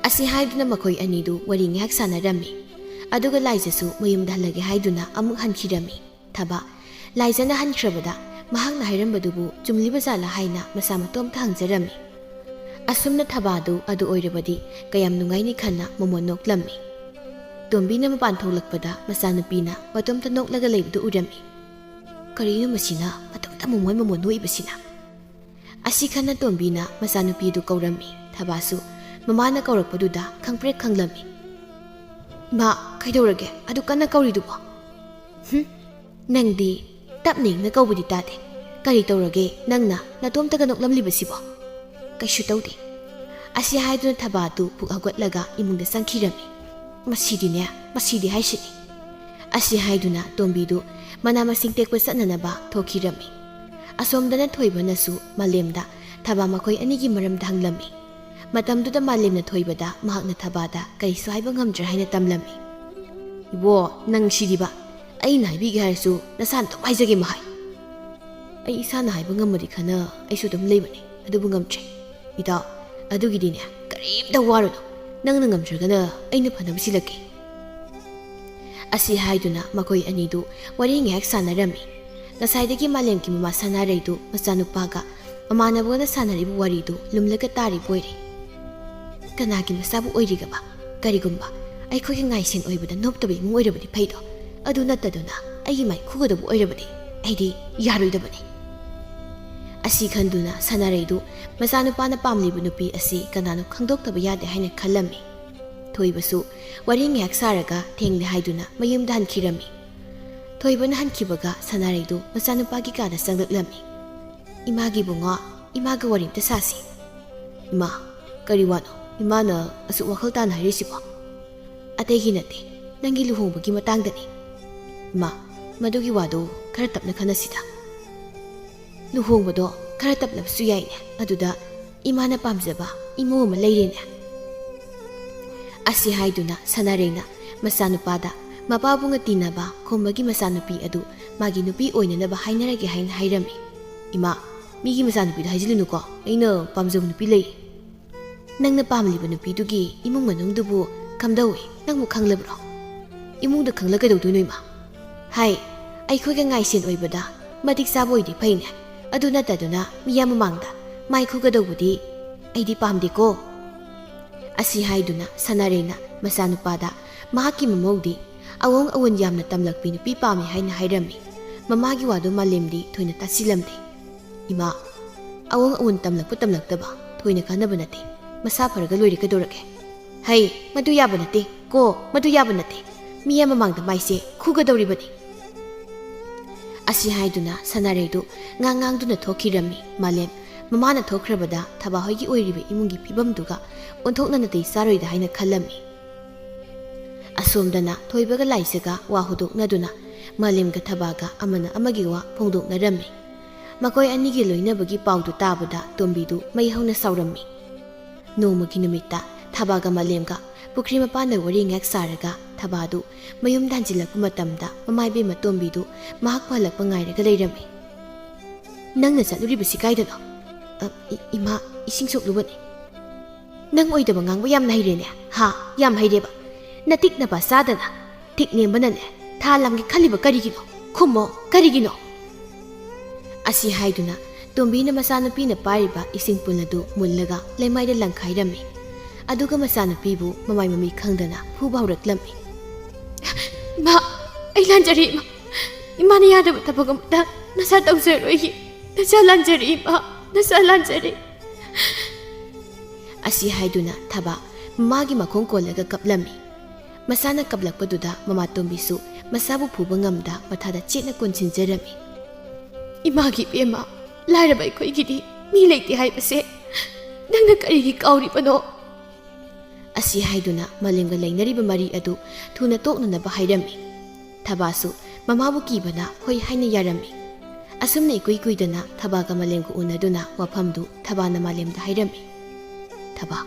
ꯑꯁꯤ ꯍꯥꯏꯗꯨꯅ ꯃꯈꯣꯏ ꯑꯅꯤꯗꯨ ꯋꯥꯔꯤ ꯉꯥꯏꯍꯥꯛ ꯁꯥꯟꯅꯔꯝꯃꯤ꯫ ꯑꯗꯨꯒ ꯂꯥꯏꯖꯁꯨ ꯃꯌꯨꯝꯗ ꯍꯜꯂꯒꯦ ꯍꯥꯏꯗꯨꯅ ꯑꯃꯨꯛ ꯍꯟꯈꯤꯔꯝꯃꯤ꯫ ꯊꯕꯥ, ꯂꯥꯏꯖꯅ ꯍꯟꯈ꯭ꯔꯕꯗ ꯃꯍꯥꯛꯅ ꯍꯥꯏꯔꯝꯕꯗꯨꯕꯨ ꯆꯨꯝꯂꯤꯕ ꯖꯥꯠꯂ ꯍꯥꯏꯅ ꯃꯁꯥ ꯃꯇꯣꯝꯇ ꯍꯪꯖꯔꯝꯃꯤ꯫ ꯑꯁꯨꯝꯅ ꯊꯕꯥꯗꯨ ꯑꯗꯨ ꯑꯣꯏꯔꯕꯗꯤ ꯀꯌꯥꯝ ꯅꯨꯡꯉꯥꯏꯅꯤ ꯈꯟꯅ ꯃꯣꯃꯣꯟ ꯅꯣꯛꯂꯝꯃꯤ꯫ ꯇꯣꯝꯕꯤꯅ ꯃꯄꯥꯟ ꯊꯣꯛꯂꯛꯄꯗ ꯃꯆꯥꯅꯨꯄꯤꯅ ꯃꯇꯣꯝꯇ ꯅꯣꯛꯂꯒ ꯂꯩꯕꯗꯨ ꯎꯔꯝꯃꯤ꯫ "ꯀꯔꯤꯅꯣ ꯃꯁꯤꯅ ꯃꯇꯣꯝꯇ ꯃꯣꯃꯣꯟ ꯃꯣꯃꯣꯟ ꯅꯣꯛꯏꯕꯁꯤꯅ?" ꯑꯁꯤ ꯈꯟꯅ ꯇꯣꯝꯕꯤꯅ ꯃꯆꯥꯅꯨꯄꯤꯗꯨ ꯀꯧꯔꯝꯃꯤ꯫ ꯊꯕꯥꯁꯨ ꯃꯃꯥꯅ ꯀꯧꯔꯛꯄꯗꯨꯗ ꯈꯪꯄ꯭ꯔꯦꯛ ꯈꯪꯂꯝꯃꯤ꯫ "ꯏꯃꯥ, ꯀꯩꯗꯧꯔꯒꯦ ꯑꯗꯨ ꯀꯟꯅ ꯀꯧꯔꯤꯗꯨꯕꯣ?" "ꯍꯨꯝ, ꯅꯪꯗꯤ ꯇꯞꯅ ꯏꯪꯅ ꯀꯧꯕꯗꯤ ꯇꯥꯗꯦ꯫ ꯀꯔꯤ ꯇꯧꯔꯒꯦ ꯅꯪꯅ ꯅꯇꯣꯝꯇꯒ ꯅꯣꯛꯂꯝꯂꯤꯕꯁꯤꯕꯣ?" "ꯀꯩꯁꯨ ꯇꯧꯗꯦ꯫" ꯑꯁꯤ ꯍꯥꯏꯗꯨꯅ ꯊꯕꯥꯗꯨ ꯄꯨꯛ ꯍꯧꯒꯠꯂꯒ ꯏꯃꯨꯡꯗ ꯆꯪꯈꯤꯔꯝꯃꯤ꯫ "ꯃꯁꯤꯗꯤꯅꯦ, ꯃꯁꯤꯗꯤ ꯍꯥꯏꯁꯤꯅꯤ꯫" ꯑꯁꯤ ꯍꯥꯏꯗꯨꯅ ꯇꯣꯝꯕꯤꯗꯨ ꯃꯅꯥ ꯃꯁꯤꯡ ꯇꯦꯛꯄ ꯆꯠꯅꯅꯕ ꯊꯣꯛꯈꯤꯔꯝꯃꯤ꯫ ꯑꯁꯣꯝꯗꯅ ꯊꯣꯏꯕꯅꯁꯨ ꯃꯥꯂꯦꯝꯗ ꯊꯕꯥ ꯃꯈꯣꯏ ꯑꯅꯤꯒꯤ ꯃꯔꯝꯗ ꯍꯪꯂꯝꯃꯤ꯫ ꯃꯇꯝꯗꯨꯗ ꯃꯥꯂꯦꯝꯅ ꯊꯣꯏꯕꯗ ꯃꯍꯥꯛꯅ ꯊꯕꯥꯗ ꯀꯔꯤꯁꯨ ꯍꯥꯏꯕ ꯉꯝꯗ꯭ꯔꯦ ꯍꯥꯏꯅ ꯇꯝꯂꯝꯃꯤ꯫ "ꯏꯕꯣ, ꯅꯪ ꯁꯤꯗꯤꯕ, ꯑꯩꯅ ꯍꯥꯏꯕꯤꯒꯦ ꯍꯥꯏꯔꯁꯨ ꯅꯁꯥꯅ ꯑꯗꯨꯝ ꯍꯥꯏꯖꯒꯦ ꯃꯍꯥꯏ꯫ ꯑꯩ ꯏꯁꯥꯅ ꯍꯥꯏꯕ ꯉꯝꯃꯗꯤ ꯈꯟꯅ ꯑꯩꯁꯨ ꯑꯗꯨꯝ ꯂꯩꯕꯅꯦ, ꯑꯗꯨꯕꯨ ꯉꯝꯗ꯭ꯔꯦ꯫ ꯏꯇꯥꯎ, ꯑꯗꯨꯒꯤꯗꯤꯅꯦ, ꯀꯔꯤꯝꯇ ꯋꯥꯔꯨꯅꯨ꯫ ꯅꯪꯅ ꯉꯝꯗ꯭ꯔꯒꯅ ꯑꯩꯅ ꯐꯅꯕ ꯁꯤꯜꯂꯛꯀꯦ꯫" ꯑꯁꯤ ꯍꯥꯏꯗꯨꯅ ꯃꯈꯣꯏ ꯑꯅꯤꯗꯨ ꯋꯥꯔꯤ ꯉꯥꯏꯍꯥꯛ ꯁꯥꯟꯅꯔꯝꯃꯤ꯫ ꯉꯁꯥꯏꯗꯒꯤ ꯃꯥꯂꯦꯝꯒꯤ ꯃꯃꯥ ꯁꯅꯥꯔꯩꯗꯨ ꯃꯆꯥꯅꯨꯄꯥꯒ ꯃꯃꯥꯟꯅꯕꯒꯅ ꯁꯥꯟꯅꯔꯤꯕ ꯋꯥꯔꯤꯗꯨ ꯂꯨꯝꯂꯒ ꯇꯥꯔꯤꯕ ꯑꯣꯏꯔꯦ꯫ "ꯀꯅꯥꯒꯤ ꯃꯆꯥꯕꯨ ꯑꯣꯏꯔꯤꯒꯕ? ꯀꯔꯤꯒꯨꯝꯕ ꯑꯩꯈꯣꯏꯒꯤ ꯉꯥꯏꯁꯦꯟ ꯑꯣꯏꯕꯗ ꯅꯣꯞꯇꯕ ꯏꯃꯨꯡ ꯑꯣꯏꯔꯕꯗꯤ ꯐꯩꯗꯣ, ꯑꯗꯨ ꯅꯠꯇꯗꯨꯅ ꯑꯩꯒꯤ ꯃꯥꯏ ꯈꯨꯒꯗꯕ ꯑꯣꯏꯔꯕꯗꯤ ꯑꯩꯗꯤ ꯌꯥꯔꯣꯏꯗꯕꯅꯤ꯫" ꯑꯁꯤ ꯈꯟꯗꯨꯅ ꯁꯅꯥꯔꯩꯗꯨ ꯃꯆꯥꯅꯨꯄꯥꯅ ꯄꯥꯝꯂꯤꯕ ꯅꯨꯄꯤ ꯑꯁꯤ ꯀꯅꯥꯅꯣ ꯈꯪꯗꯣꯛꯇꯕ ꯌꯥꯗꯦ ꯍꯥꯏꯅ ꯈꯜꯂꯝꯃꯤ꯫ ꯊꯣꯏꯕꯁꯨ ꯋꯥꯔꯤ ꯉꯥꯏꯍꯥꯛ ꯁꯥꯔꯒ ꯊꯦꯡꯂꯦ ꯍꯥꯏꯗꯨꯅ ꯃꯌꯨꯝꯗ ꯍꯟꯈꯤꯔꯝꯃꯤ꯫ ꯊꯣꯏꯕꯅ ꯍꯟꯈꯤꯕꯒ ꯁꯅꯥꯔꯩꯗꯨ ꯃꯆꯥꯅꯨꯄꯥꯒꯤ ꯀꯥꯗ ꯆꯪꯂꯛꯂꯝꯃꯤ꯫ "ꯏꯃꯥꯒꯤ ꯏꯕꯨꯡꯉꯣ, ꯏꯃꯥꯒ ꯋꯥꯔꯤ ꯑꯝꯇ ꯁꯥꯁꯤ꯫" "ꯏꯃꯥ, ꯀꯔꯤ ꯋꯥꯅꯣ ꯏꯃꯥꯅ ꯑꯁꯨꯛ ꯋꯥꯈꯜ ꯇꯥꯅ ꯍꯥꯏꯔꯤꯁꯤꯕꯣ?" "ꯑꯇꯩꯒꯤ ꯅꯠꯇꯦ, ꯅꯪꯒꯤ ꯂꯨꯍꯣꯡꯕꯒꯤ ꯃꯇꯥꯡꯗꯅꯤ꯫" "ꯏꯃꯥ, ꯃꯗꯨꯒꯤ ꯋꯥꯗꯨ ꯈꯔ ꯇꯞꯅ ꯈꯟꯅꯁꯤꯗ꯫ ꯂꯨꯍꯣꯡꯕꯗꯣ ꯈꯔ ꯇꯞꯂꯕꯁꯨ ꯌꯥꯏꯅꯦ, ꯑꯗꯨꯗ ꯏꯃꯥꯅ ꯄꯥꯝꯖꯕ ꯏꯃꯧ ꯑꯃ ꯂꯩꯔꯦꯅꯦ꯫" ꯑꯁꯤ ꯍꯥꯏꯗꯨꯅ ꯁꯅꯥꯔꯩꯅ ꯃꯆꯥꯅꯨꯄꯥꯗ ꯃꯄꯥꯕꯨꯡꯅ ꯇꯤꯟꯅꯕ ꯈꯣꯝꯕꯒꯤ ꯃꯆꯥꯅꯨꯄꯤ ꯑꯗꯨ ꯃꯥꯒꯤ ꯅꯨꯄꯤ ꯑꯣꯏꯅꯅꯕ ꯍꯥꯏꯅꯔꯒꯦ ꯍꯥꯏꯅ ꯍꯥꯏꯔꯝꯃꯤ꯫ "ꯏꯃꯥ, ꯃꯤꯒꯤ ꯃꯆꯥꯅꯨꯄꯤꯗ ꯍꯥꯏꯖꯤꯜꯂꯨꯅꯨꯀꯣ, ꯑꯩꯅ ꯄꯥꯝꯖꯕ ꯅꯨꯄꯤ ꯂꯩ꯫" "ꯅꯪꯅ ꯄꯥꯝꯂꯤꯕ ꯅꯨꯄꯤꯗꯨꯒꯤ ꯏꯃꯨꯡ ꯃꯅꯨꯡꯗꯨꯕꯨ ꯀꯝꯗꯧꯏ? ꯅꯪꯕꯨ ꯈꯪꯂꯕ꯭ꯔꯣ?" "ꯏꯃꯨꯡꯗ ꯈꯪꯂ ꯀꯩꯗꯧꯗꯣꯏꯅꯣ, ꯏꯃꯥ? ꯍꯥꯏ, ꯑꯩꯈꯣꯏꯒ ꯉꯥꯏꯁꯦꯟ ꯑꯣꯏꯕꯗ ꯃꯇꯤꯛ ꯆꯥꯕ ꯑꯣꯏꯗꯤ ꯐꯩꯅꯦ꯫ ꯑꯗꯨ ꯅꯠꯇꯗꯨꯅ ꯃꯤꯌꯥꯝ ꯃꯃꯥꯡꯗ ꯃꯥꯏ ꯈꯨꯒꯗꯧꯕꯗꯤ ꯑꯩꯗꯤ ꯄꯥꯝꯗꯦꯀꯣ"꯫ ꯑꯁꯤ ꯍꯥꯏꯗꯨꯅ ꯁꯅꯥꯔꯩꯅ ꯃꯆꯥꯅꯨꯄꯥꯗ ꯃꯍꯥꯛꯀꯤ ꯃꯃꯧꯗꯤ ꯑꯋꯣꯡ ꯑꯋꯣꯟ ꯌꯥꯝꯅ ꯇꯝꯂꯛꯄꯤ ꯅꯨꯄꯤ ꯄꯥꯝꯃꯤ ꯍꯥꯏꯅ ꯍꯥꯏꯔꯝꯃꯤ꯫ ꯃꯃꯥꯒꯤ ꯋꯥꯗꯨ ꯃꯥꯂꯦꯝꯗꯤ ꯊꯣꯏꯅ ꯇꯥꯁꯤꯜꯂꯝꯗꯦ꯫ "ꯏꯃꯥ, ꯑꯋꯣꯡ ꯑꯋꯣꯟ ꯇꯝꯂꯛꯄ ꯇꯝꯂꯛꯇꯕ ꯊꯣꯏꯅ ꯀꯥꯟꯅꯕ ꯅꯠꯇꯦ꯫ ꯃꯁꯥ ꯐꯔꯒ ꯂꯣꯏꯔꯦ ꯀꯩꯗꯧꯔꯒꯦ?" "ꯍꯩ, ꯃꯗꯨ ꯌꯥꯕ ꯅꯠꯇꯦ ꯀꯣ, ꯃꯗꯨ ꯌꯥꯕ ꯅꯠꯇꯦ꯫ ꯃꯤ ꯑꯃ ꯃꯥꯡꯗ ꯃꯥꯏꯁꯦ ꯈꯨꯒꯗꯧꯔꯤꯕꯅꯤ"꯫ ꯑꯁꯤ ꯍꯥꯏꯗꯨꯅ ꯁꯅꯥꯔꯩꯗꯨ ꯉꯥꯡ ꯉꯥꯡꯗꯨꯅ ꯊꯣꯛꯈꯤꯔꯝꯃꯤ꯫ ꯃꯥꯂꯦꯝ ꯃꯃꯥꯅ ꯊꯣꯛꯈ꯭ꯔꯕꯗ ꯊꯕꯥꯍꯣꯏꯒꯤ ꯑꯣꯏꯔꯤꯕ ꯏꯃꯨꯡꯒꯤ ꯐꯤꯕꯝꯗꯨꯒ ꯑꯣꯟꯊꯣꯛꯅ ꯅꯥꯇꯩ ꯆꯥꯔꯣꯏꯗ ꯍꯥꯏꯅ ꯈꯜꯂꯝꯃꯤ꯫ ꯑꯁꯣꯝꯗꯅ ꯊꯣꯏꯕꯒ ꯂꯥꯏꯖꯒ ꯋꯥ ꯍꯧꯗꯣꯛꯅꯗꯨꯅ ꯃꯥꯂꯦꯝꯒ ꯊꯕꯥꯒ ꯑꯃꯅ ꯑꯃꯒꯤ ꯋꯥ ꯐꯣꯡꯗꯣꯛꯅꯔꯝꯃꯤ꯫ ꯃꯈꯣꯏ ꯑꯅꯤꯒꯤ ꯂꯣꯏꯅꯕꯒꯤ ꯄꯥꯎꯗꯨ ꯇꯥꯕꯗ ꯇꯣꯝꯕꯤꯗꯨ ꯃꯩ ꯍꯧꯅ ꯁꯥꯎꯔꯝꯃꯤ꯫ ꯅꯣꯡꯃꯒꯤ ꯅꯨꯃꯤꯠꯇ ꯊꯕꯥꯒ ꯃꯥꯂꯦꯝꯒ ꯄꯨꯈ꯭ꯔꯤ ꯃꯄꯥꯟꯗ ꯋꯥꯔꯤ ꯉꯥꯏꯍꯥꯛ ꯁꯥꯔꯒ ꯊꯕꯥꯗꯨ ꯃꯌꯨꯝꯗ ꯍꯟꯖꯤꯜꯂꯛꯄ ꯃꯇꯝꯗ ꯃꯃꯥ ꯏꯕꯦꯝꯃ ꯇꯣꯝꯕꯤꯗꯨ ꯃꯍꯥꯛꯄꯨ ꯍꯜꯂꯛꯄ ꯉꯥꯏꯔꯒ ꯂꯩꯔꯝꯃꯤ꯫ "ꯅꯪꯅ ꯆꯠꯂꯨꯔꯤꯕꯁꯤ ꯀꯥꯏꯗꯅꯣ?" "ꯑ, ꯏ-, ꯏꯃꯥ, ꯏꯁꯤꯡ ꯁꯣꯛꯂꯨꯕꯅꯤ"꯫ "ꯅꯪ ꯑꯣꯏꯗꯕ ꯉꯥꯡꯕ ꯌꯥꯝꯅ ꯍꯩꯔꯦꯅꯦ, ꯍꯥ? ꯌꯥꯝ ꯍꯩꯔꯦꯕ꯫ ꯅꯇꯤꯛ ꯅꯄꯥ ꯆꯥꯗꯅ ꯊꯤꯛ ꯅꯦꯝꯕꯅꯅꯦ ꯊꯥ ꯂꯥꯝꯒꯦ ꯈꯜꯂꯤꯕ ꯀꯔꯤꯒꯤꯅꯣ? ꯈꯨꯝꯃꯣ, ꯀꯔꯤꯒꯤꯅꯣ?" ꯑꯁꯤ ꯍꯥꯏꯗꯨꯅ ꯇꯣꯝꯕꯤꯅ ꯃꯆꯥꯅꯨꯄꯤꯅ ꯄꯥꯏꯔꯤꯕ ꯏꯁꯤꯡ ꯄꯨꯜ ꯑꯗꯨ ꯃꯨꯜꯂꯒ ꯂꯩꯃꯥꯏꯗ ꯂꯪꯈꯥꯏꯔꯝꯃꯤ꯫ ꯑꯗꯨꯒ ꯃꯆꯥꯅꯨꯄꯤꯕꯨ ꯃꯃꯥꯏ ꯃꯃꯤ ꯈꯪꯗꯅ ꯐꯨꯕ ꯍꯧꯔꯛꯂꯝꯃꯤ꯫ "ꯏꯃꯥ, ꯑꯩ ꯂꯥꯟꯖꯔꯦ ꯏꯃꯥ꯫ ꯏꯃꯥꯅ ꯌꯥꯗꯕ ꯊꯕꯛ ꯑꯃꯠꯇ ꯅꯆꯥ ꯇꯧꯖꯔꯣꯏꯌꯦ꯫ ꯅꯆꯥ ꯂꯥꯟꯖꯔꯦ ꯏꯃꯥ, ꯅꯆꯥ ꯂꯥꯟꯖꯔꯦ"꯫ ꯑꯁꯤ ꯍꯥꯏꯗꯨꯅ ꯊꯕꯥ ꯃꯃꯥꯒꯤ ꯃꯈꯣꯡ ꯀꯣꯜꯂꯒ ꯀꯞꯂꯝꯃꯤ꯫ ꯃꯆꯥꯅ ꯀꯞꯂꯛꯄꯗꯨꯗ ꯃꯃꯥ ꯇꯣꯝꯕꯤꯁꯨ ꯃꯆꯥꯕꯨ ꯐꯨꯕ ꯉꯝꯗ ꯃꯊꯥꯗ ꯆꯦꯠꯅ ꯀꯣꯟꯁꯤꯟꯖꯔꯝꯃꯤ꯫ "ꯏꯃꯥꯒꯤ ꯏꯕꯦꯝꯃ, ꯂꯥꯏꯔꯕ ꯑꯩꯈꯣꯏꯒꯤꯗꯤ ꯃꯤ ꯂꯩꯇꯦ ꯍꯥꯏꯕꯁꯦ ꯅꯪꯅ ꯀꯔꯤꯒꯤ ꯀꯥꯎꯔꯤꯕꯅꯣ?" ꯑꯁꯤ ꯍꯥꯏꯗꯨꯅ ꯃꯥꯂꯦꯝꯒ ꯂꯩꯅꯔꯤꯕ ꯃꯔꯤ ꯑꯗꯨ ꯊꯨꯅ ꯇꯣꯛꯅꯅꯕ ꯍꯥꯏꯔꯝꯃꯤ꯫ ꯊꯕꯥꯁꯨ ꯃꯃꯥꯕꯨ ꯀꯤꯕꯅ ꯍꯣꯏ ꯍꯥꯏꯅ ꯌꯥꯔꯝꯃꯤ꯫ ꯑꯁꯨꯝꯅ ꯏꯀꯨꯏ ꯀꯨꯏꯗꯅ ꯊꯕꯥꯒ ꯃꯥꯂꯦꯝꯒ ꯎꯅꯗꯨꯅ ꯋꯥꯐꯝꯗꯨ ꯊꯕꯥꯅ ꯃꯥꯂꯦꯝꯗ ꯍꯥꯏꯔꯝꯃꯤ꯫ "ꯊꯕꯥ,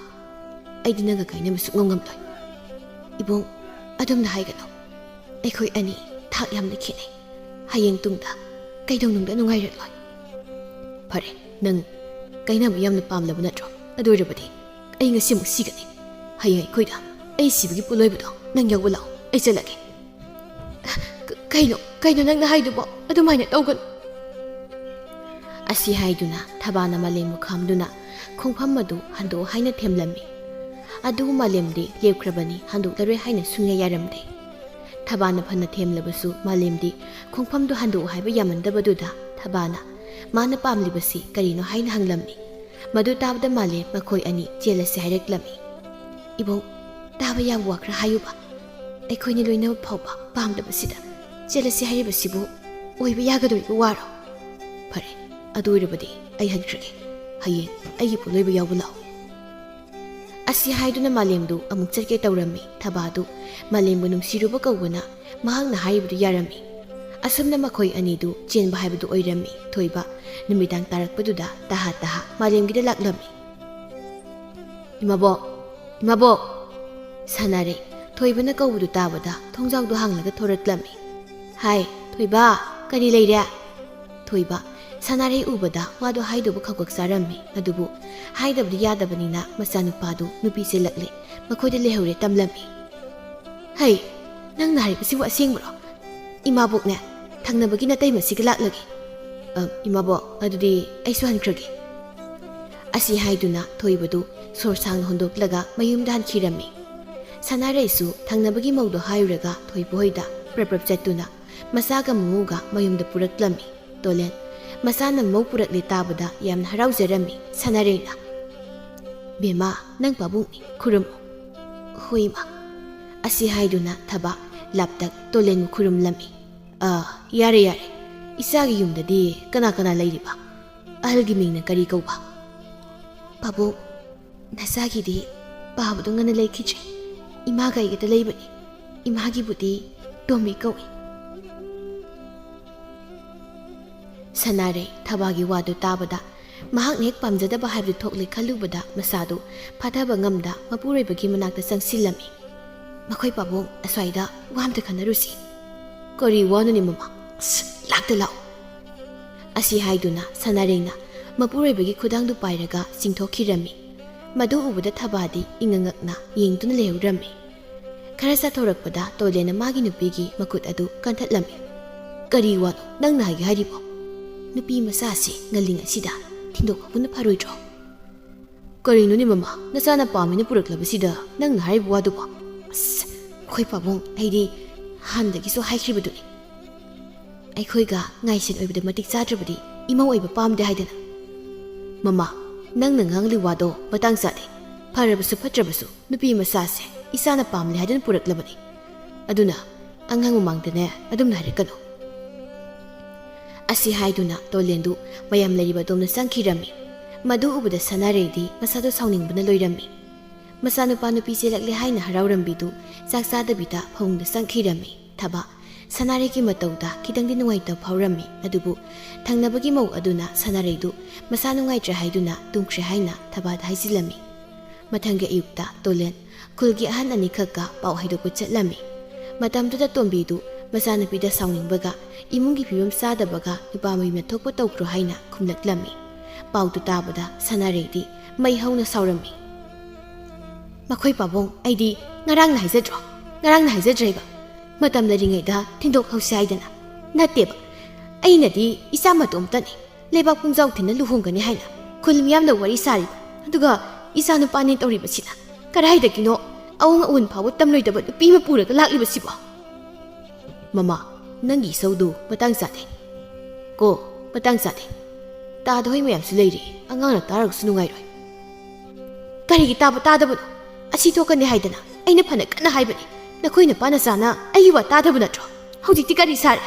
ꯑꯩꯗꯤ ꯅꯪꯒ ꯀꯥꯏꯅꯕ ꯁꯨꯛꯉꯝ ꯉꯝꯂꯣꯏ꯫ ꯏꯕꯨꯡ, ꯑꯗꯨꯝꯅ ꯍꯥꯏꯒꯅꯨ꯫ ꯑꯩꯈꯣꯏ ꯑꯅꯤ ꯊꯥꯛ ꯌꯥꯝꯅ ꯈꯦꯠꯅꯩ꯫ ꯍꯌꯦꯡ ꯇꯨꯡꯗ ꯀꯩꯗꯧꯅꯨꯡꯗ ꯅꯨꯡꯉꯥꯏꯔꯛꯂꯣꯏ꯫ ꯐꯔꯦ, ꯅꯪ ꯀꯥꯏꯅꯕ ꯌꯥꯝꯅ ꯄꯥꯝꯂꯕ ꯅꯠꯇ꯭ꯔꯣ? ꯑꯗꯨ ꯑꯣꯏꯔꯕꯗꯤ ꯑꯩ ꯉꯁꯤꯃꯨꯛ ꯁꯤꯒꯅꯤ꯫ ꯍꯌꯦꯡ ꯑꯩꯈꯣꯏꯗ ꯑꯩ ꯁꯤꯕꯒꯤ ꯄꯣꯠꯂꯣꯏꯕꯗꯣ ꯅꯪ ꯌꯥꯎꯕ ꯂꯥꯛꯑꯣ, ꯑꯩ ꯆꯠꯂꯒꯦ꯫ "ꯀ-, ꯀꯩꯅꯣ, ꯀꯩꯅꯣ ꯅꯪꯅ ꯍꯥꯏꯗꯨꯕꯣ? ꯑꯗꯨꯃꯥꯏꯅ ꯇꯧꯒꯅꯨ!" ꯑꯁꯤ ꯍꯥꯏꯗꯨꯅ ꯊꯕꯥꯅ ꯃꯥꯂꯦꯝꯕꯨ ꯈꯥꯝꯗꯨꯅ ꯈꯣꯡꯐꯝ ꯑꯗꯨ ꯍꯟꯗꯣꯛꯑꯣ ꯍꯥꯏꯅ ꯊꯦꯝꯂꯝꯃꯤ꯫ ꯑꯗꯨꯕꯨ ꯃꯥꯂꯦꯝꯗꯤ ꯂꯦꯞꯈ꯭ꯔꯕꯅꯤ, ꯍꯟꯗꯣꯛꯂꯔꯣꯏ ꯍꯥꯏꯅ ꯁꯨꯡꯌꯥ ꯌꯥꯔꯝꯗꯦ꯫ ꯊꯕꯥꯅ ꯐꯅ ꯊꯦꯝꯂꯕꯁꯨ ꯃꯥꯂꯦꯝꯗꯤ ꯈꯣꯡꯐꯝꯗꯨ ꯍꯟꯗꯣꯛꯎ ꯍꯥꯏꯕ ꯌꯥꯃꯟꯗꯕꯗꯨꯗ ꯊꯕꯥꯅ ꯃꯥꯅ ꯄꯥꯝꯂꯤꯕꯁꯤ ꯀꯔꯤꯅꯣ ꯍꯥꯏꯅ ꯍꯪꯂꯝꯃꯤ꯫ ꯃꯗꯨ ꯇꯥꯕꯗ ꯃꯥꯂꯦꯝ ꯃꯈꯣꯏ ꯑꯅꯤ ꯆꯦꯜꯂꯁꯤ ꯍꯥꯏꯔꯛꯂꯝꯃꯤ꯫ "ꯏꯕꯨꯡ, ꯇꯥꯕ ꯌꯥꯕ ꯋꯥ ꯈꯔ ꯍꯥꯏꯌꯨꯕ꯫ ꯑꯩꯈꯣꯏꯅꯤ ꯂꯣꯏꯅꯕ ꯐꯥꯎꯕ ꯄꯥꯝꯗꯕꯁꯤꯗ ꯆꯦꯜꯂꯁꯤ ꯍꯥꯏꯔꯤꯕꯁꯤꯕꯨ ꯑꯣꯏꯕ ꯌꯥꯒꯗꯧꯔꯤꯕ ꯋꯥꯔꯣ? ꯐꯔꯦ, ꯑꯗꯨ ꯑꯣꯏꯔꯕꯗꯤ ꯑꯩ ꯍꯟꯈ꯭ꯔꯒꯦ꯫ ꯍꯌꯦꯡ ꯑꯩꯒꯤ ꯄꯣꯠꯂꯣꯏꯕ ꯌꯥꯎꯕ ꯂꯥꯛꯑꯣ꯫" ꯑꯁꯤ ꯍꯥꯏꯗꯨꯅ ꯃꯥꯂꯦꯝꯗꯨ ꯑꯃꯨꯛ ꯆꯠꯀꯦ ꯇꯧꯔꯝꯃꯤ꯫ ꯊꯕꯥꯗꯨ ꯃꯥꯂꯦꯝꯕꯨ ꯅꯨꯡꯁꯤꯔꯨꯕ ꯀꯧꯕꯅ ꯃꯍꯥꯛꯅ ꯍꯥꯏꯔꯤꯕꯗꯨ ꯌꯥꯔꯝꯃꯤ꯫ ꯑꯁꯨꯝꯅ ꯃꯈꯣꯏ ꯑꯅꯤꯗꯨ ꯆꯦꯟꯕ ꯍꯥꯏꯕꯗꯨ ꯑꯣꯏꯔꯝꯃꯤ꯫ ꯊꯣꯏꯕ ꯅꯨꯃꯤꯗꯥꯡ ꯇꯥꯔꯛꯄꯗꯨꯗ ꯇꯍꯥ ꯇꯍꯥ ꯃꯥꯂꯦꯝꯒꯤꯗ ꯂꯥꯛꯂꯝꯃꯤ꯫ "ꯏꯃꯥꯕꯣꯛ, ꯏꯃꯥꯕꯣꯛ!" ꯁꯥꯟꯅꯔꯦ꯫ ꯊꯣꯏꯕꯅ ꯀꯧꯕꯗꯨ ꯇꯥꯕꯗ ꯊꯣꯡꯖꯥꯎꯗꯨ ꯍꯥꯡꯂꯒ ꯊꯣꯔꯛꯂꯝꯃꯤ꯫ "ꯍꯥꯏ, ꯊꯣꯏꯕ, ꯀꯔꯤ ꯂꯩꯔꯦ?" ꯊꯣꯏꯕ ꯁꯅꯥꯔꯩ ꯎꯕꯗ ꯋꯥꯗꯨ ꯍꯥꯏꯗꯧꯕ ꯈꯧꯀꯛ ꯆꯥꯔꯝꯃꯤ, ꯑꯗꯨꯕꯨ ꯍꯥꯏꯗꯕꯗꯤ ꯌꯥꯗꯕꯅꯤꯅ ꯃꯆꯥꯅꯨꯄꯥꯗꯨ ꯅꯨꯄꯤ ꯆꯦꯜꯂꯛꯂꯦ, ꯃꯈꯣꯏꯗ ꯂꯩꯍꯧꯔꯦ ꯇꯝꯂꯝꯃꯤ꯫ "ꯍꯩ, ꯅꯪꯅ ꯍꯥꯏꯔꯤꯕꯁꯤꯕꯨ ꯑꯁꯦꯡꯕꯔꯣ? ꯏꯃꯥꯕꯣꯛꯅꯦ, ꯊꯪꯅꯕꯒꯤ ꯅꯇꯩꯃꯁꯤꯒ ꯂꯥꯛꯂꯒꯦ꯫ ꯑ, ꯏꯃꯥꯕꯣꯛ, ꯑꯗꯨꯗꯤ ꯑꯩꯁꯨ ꯍꯟꯈ꯭ꯔꯒꯦ꯫" ꯑꯁꯤ ꯍꯥꯏꯗꯨꯅ ꯊꯣꯏꯕꯗꯨ ꯁꯣꯔ ꯁꯥꯡꯅ ꯍꯣꯟꯗꯣꯛꯂꯒ ꯃꯌꯨꯝꯗ ꯍꯟꯈꯤꯔꯝꯃꯤ꯫ ꯁꯅꯥꯔꯩꯁꯨ ꯊꯪꯅꯕꯒꯤ ꯃꯧꯗꯣ ꯍꯥꯏꯔꯨꯔꯒ ꯊꯣꯏꯕ ꯍꯣꯏꯗ ꯄ꯭ꯔꯞ ꯄ꯭ꯔꯞ ꯆꯠꯇꯨꯅ ꯃꯆꯥꯒ ꯃꯃꯧꯒ ꯃꯌꯨꯝꯗ ꯄꯨꯔꯛꯂꯝꯃꯤ꯫ ꯇꯣꯂꯦꯟ ꯃꯆꯥꯅ ꯃꯧ ꯄꯨꯔꯛꯂꯦ ꯇꯥꯕꯗ ꯌꯥꯝꯅ ꯍꯔꯥꯎꯖꯔꯝꯃꯤ꯫ ꯁꯅꯥꯔꯩꯅ, "ꯕꯦꯝꯃ, ꯅꯪ ꯄꯥꯕꯨꯡꯅꯤ, ꯈꯨꯔꯨꯝꯃꯨ꯫" "ꯍꯣꯏ, ꯏꯃꯥ꯫" ꯑꯁꯤ ꯍꯥꯏꯗꯨꯅ ꯊꯕꯥ ꯂꯥꯞꯇꯛ ꯇꯣꯂꯦꯟꯕꯨ ꯈꯨꯔꯨꯝꯂꯝꯃꯤ꯫ "ꯑ, ꯌꯥꯔꯦ, ꯌꯥꯔꯦ꯫ ꯏꯆꯥꯒꯤ ꯌꯨꯝꯗꯗꯤ ꯀꯅꯥ ꯀꯅꯥ ꯂꯩꯔꯤꯕ? ꯑꯍꯜꯒꯤ ꯃꯤꯡꯅ ꯀꯔꯤ ꯀꯧꯕ?" "ꯄꯥꯕꯨꯡ, ꯅꯆꯥꯒꯤꯗꯤ ꯄꯥꯕꯗꯣ ꯉꯟꯅ ꯂꯩꯈꯤꯗ꯭ꯔꯦ꯫ ꯏꯃꯥꯒ ꯑꯩꯒꯗ ꯂꯩꯕꯅꯤ꯫ ꯏꯃꯥꯒꯤꯕꯨꯗꯤ ꯇꯣꯝꯕꯤ ꯀꯧꯏ꯫" ꯁꯅꯥꯔꯩ ꯊꯕꯥꯒꯤ ꯋꯥꯗꯨ ꯇꯥꯕꯗ ꯃꯍꯥꯛꯅ ꯍꯦꯛ ꯄꯥꯝꯖꯗꯕ ꯍꯥꯏꯕꯗꯨ ꯊꯣꯛꯂꯦ ꯈꯜꯂꯨꯕꯗ ꯃꯁꯥꯗꯨ ꯐꯥꯊꯕ ꯉꯝꯗ ꯃꯄꯨꯔꯣꯏꯕꯒꯤ ꯃꯅꯥꯛꯇ ꯆꯪꯁꯤꯜꯂꯝꯃꯤ꯫ "ꯃꯈꯣꯏ ꯄꯥꯕꯨꯡ ꯑꯁ꯭ꯋꯥꯏꯗ ꯋꯥ ꯑꯝꯇ ꯈꯟꯅꯔꯨꯁꯤ꯫" "ꯀꯔꯤ ꯋꯥꯅꯣꯅꯦ ꯃꯃꯥ? ꯑꯁ, ꯂꯥꯛꯇ ꯂꯥꯛꯎ꯫" ꯑꯁꯤ ꯍꯥꯏꯗꯨꯅ ꯁꯅꯥꯔꯩꯅ ꯃꯄꯨꯔꯣꯏꯕꯒꯤ ꯈꯨꯗꯥꯡꯗꯨ ꯄꯥꯏꯔꯒ ꯆꯤꯡꯊꯣꯛꯈꯤꯔꯝꯃꯤ꯫ ꯃꯗꯨ ꯎꯕꯗ ꯊꯕꯥꯗꯤ ꯏꯉꯉꯛꯅ ꯌꯦꯡꯗꯨꯅ ꯂꯩꯍꯧꯔꯝꯃꯤ꯫ ꯈꯔ ꯆꯠꯊꯣꯔꯛꯄꯗ ꯇꯣꯂꯦꯟꯅ ꯃꯥꯒꯤ ꯅꯨꯄꯤꯒꯤ ꯃꯈꯨꯠ ꯑꯗꯨ ꯀꯟꯊꯠꯂꯝꯃꯤ꯫ "ꯀꯔꯤ ꯋꯥꯅꯣ ꯅꯪꯅ ꯍꯥꯏꯒꯦ ꯍꯥꯏꯔꯤꯕꯣ? ꯅꯨꯄꯤ ꯃꯆꯥꯁꯤ ꯉꯜꯂꯤꯉꯩꯁꯤꯗ ꯊꯤꯟꯗꯣꯛꯍꯧꯕꯅ ꯐꯔꯣꯏꯗ꯭ꯔꯣ?" "ꯀꯔꯤꯅꯣꯅꯦ ꯃꯃꯥ, ꯅꯆꯥꯅ ꯄꯥꯝꯃꯤꯅ ꯄꯨꯔꯛꯂꯕꯁꯤꯗ ꯅꯪꯅ ꯍꯥꯏꯔꯤꯕ ꯋꯥꯗꯨꯕꯣ?" "ꯑꯁ, ꯑꯩꯈꯣꯏ ꯄꯥꯕꯨꯡ, ꯑꯩꯗꯤ ꯍꯥꯟꯅꯗꯒꯤꯁꯨ ꯍꯥꯏꯈ꯭ꯔꯤꯕꯗꯨꯅꯤ꯫ ꯑꯩꯈꯣꯏꯒ ꯉꯥꯏꯁꯦꯟ ꯑꯣꯏꯕꯗ ꯃꯇꯤꯛ ꯆꯥꯗ꯭ꯔꯕꯗꯤ ꯏꯃꯧ ꯑꯣꯏꯕ ꯄꯥꯝꯗꯦ ꯍꯥꯏꯗꯅ꯫" "ꯃꯃꯥ, ꯅꯪꯅ ꯉꯥꯡꯂꯤ ꯋꯥꯗꯣ ꯃꯇꯥꯡ ꯆꯥꯗꯦ꯫ ꯐꯔꯕꯁꯨ ꯐꯠꯇ꯭ꯔꯕꯁꯨ ꯅꯨꯄꯤ ꯃꯆꯥꯁꯦ ꯏꯆꯥꯅ ꯄꯥꯝꯂꯦ ꯍꯥꯏꯗꯨꯅ ꯄꯨꯔꯛꯂꯕꯅꯤ꯫ ꯑꯗꯨꯅ ꯑꯉꯥꯡ ꯃꯃꯥꯡꯗꯅꯦ ꯑꯗꯨꯝꯅ ꯍꯥꯏꯔꯛꯀꯅꯨ꯫" ꯑꯁꯤ ꯍꯥꯏꯗꯨꯅ ꯇꯣꯂꯦꯟꯗꯨ ꯃꯌꯥꯝ ꯂꯩꯔꯤꯕ ꯑꯗꯣꯝꯗ ꯆꯪꯈꯤꯔꯝꯃꯤ꯫ ꯃꯗꯨ ꯎꯕꯗ ꯁꯅꯥꯔꯩꯗꯤ ꯃꯁꯥꯗꯨ ꯁꯥꯎꯅꯤꯡꯕꯅ ꯂꯣꯏꯔꯝꯃꯤ꯫ ꯃꯆꯥꯅꯨꯄꯥ ꯅꯨꯄꯤ ꯆꯦꯜꯂꯛꯂꯦ ꯍꯥꯏꯅ ꯍꯔꯥꯎꯔꯝꯕꯤꯗꯨ ꯆꯥꯛ ꯆꯥꯗꯕꯤꯗ ꯐꯃꯨꯡꯗ ꯆꯪꯈꯤꯔꯝꯃꯤ꯫ ꯊꯕꯥ ꯁꯅꯥꯔꯩꯒꯤ ꯃꯇꯧꯗ ꯈꯤꯇꯪꯗꯤ ꯅꯨꯡꯉꯥꯏꯇꯕ ꯐꯥꯎꯔꯝꯃꯤ꯫ ꯑꯗꯨꯕꯨ ꯊꯪꯅꯕꯒꯤ ꯃꯧ ꯑꯗꯨꯅ ꯁꯅꯥꯔꯩꯗꯨ ꯃꯁꯥ ꯅꯨꯡꯉꯥꯏꯇ꯭ꯔꯦ ꯍꯥꯏꯗꯨꯅ ꯇꯨꯝꯈ꯭ꯔꯦ ꯍꯥꯏꯅ ꯊꯕꯥꯗ ꯍꯥꯏꯖꯤꯜꯂꯝꯃꯤ꯫ ꯃꯊꯪꯒꯤ ꯑꯌꯨꯛꯇ ꯇꯣꯂꯦꯟ ꯈꯨꯜꯒꯤ ꯑꯍꯟ ꯑꯅꯤꯈꯛꯀ ꯄꯥꯎ ꯍꯥꯏꯗꯣꯛꯄ ꯆꯠꯂꯝꯃꯤ꯫ ꯃꯇꯝꯗꯨꯗ ꯇꯣꯝꯕꯤꯗꯨ ꯃꯆꯥꯅꯨꯄꯤꯗ ꯁꯥꯎꯅꯤꯡꯕꯒ ꯏꯃꯨꯡꯒꯤ ꯐꯤꯕꯝ ꯆꯥꯗꯕꯒ ꯅꯨꯄꯥ ꯃꯌꯨꯝꯗ ꯊꯣꯛꯄ ꯇꯧꯈ꯭ꯔꯣ ꯍꯥꯏꯅ ꯈꯨꯝꯂꯛꯂꯝꯃꯤ꯫ ꯄꯥꯎꯗꯨ ꯇꯥꯕꯗ ꯁꯅꯥꯔꯩꯗꯤ ꯃꯩ ꯍꯧꯅ ꯁꯥꯎꯔꯝꯃꯤ꯫ "ꯃꯈꯣꯏ ꯄꯥꯕꯨꯡ, ꯑꯩꯗꯤ ꯉꯔꯥꯡꯅ ꯍꯥꯏꯖꯗ꯭ꯔꯣ? ꯉꯔꯥꯡꯅ ꯍꯥꯏꯖꯗ꯭ꯔꯦꯕ꯫ ꯃꯇꯝ ꯂꯩꯔꯤꯉꯩꯗ ꯊꯤꯟꯗꯣꯛꯍꯧꯁꯤ ꯍꯥꯏꯗꯅ꯫ ꯅꯠꯇꯦꯕ, ꯑꯩꯅꯗꯤ ꯏꯆꯥ ꯃꯇꯣꯝꯇꯅꯤ꯫ ꯂꯩꯕꯥꯛ ꯄꯨꯡꯖꯥꯎ ꯊꯤꯟꯅ ꯂꯨꯍꯣꯡꯒꯅꯤ ꯍꯥꯏꯅ ꯈꯨꯜ ꯃꯤꯌꯥꯝꯅ ꯋꯥꯔꯤ ꯁꯥꯔꯤꯕ꯫ ꯑꯗꯨꯒ ꯏꯆꯥ ꯅꯨꯄꯥꯅꯦ ꯇꯧꯔꯤꯕꯁꯤꯅ ꯀꯗꯥꯏꯗꯒꯤꯅꯣ ꯑꯋꯣꯡ ꯑꯋꯣꯟ ꯐꯥꯎꯕ ꯇꯝꯂꯣꯏꯗꯕ ꯅꯨꯄꯤ ꯑꯃ ꯄꯨꯔꯒ ꯂꯥꯛꯂꯤꯕꯁꯤꯕꯣ?" "ꯃꯃꯥ, ꯅꯪꯒꯤ ꯏꯁꯧꯗꯨ ꯃꯇꯥꯡ ꯆꯥꯗꯦ꯫ ꯀꯣ, ꯃꯇꯥꯡ ꯆꯥꯗꯦ꯫ ꯇꯥꯗ ꯍꯣꯏ ꯃꯌꯥꯝꯁꯨ ꯂꯩꯔꯤ, ꯑꯉꯥꯡꯅ ꯇꯥꯔꯒꯁꯨ ꯅꯨꯡꯉꯥꯏꯔꯣꯏ꯫" "ꯀꯔꯤꯒꯤ ꯇꯥꯕ ꯇꯥꯗꯕꯅꯣ? ꯑꯁꯤ ꯊꯣꯛꯀꯅꯤ ꯍꯥꯏꯗꯅ ꯑꯩꯅ ꯐꯅ ꯀꯟꯅ ꯍꯥꯏꯕꯅꯤ꯫ ꯅꯈꯣꯏ ꯅꯨꯄꯥ ꯅꯆꯥꯅ ꯑꯩꯒꯤ ꯋꯥ ꯇꯥꯗꯕ ꯅꯠꯇ꯭ꯔꯣ? ꯍꯧꯖꯤꯛꯇꯤ ꯀꯔꯤ ꯁꯥꯔꯦ?"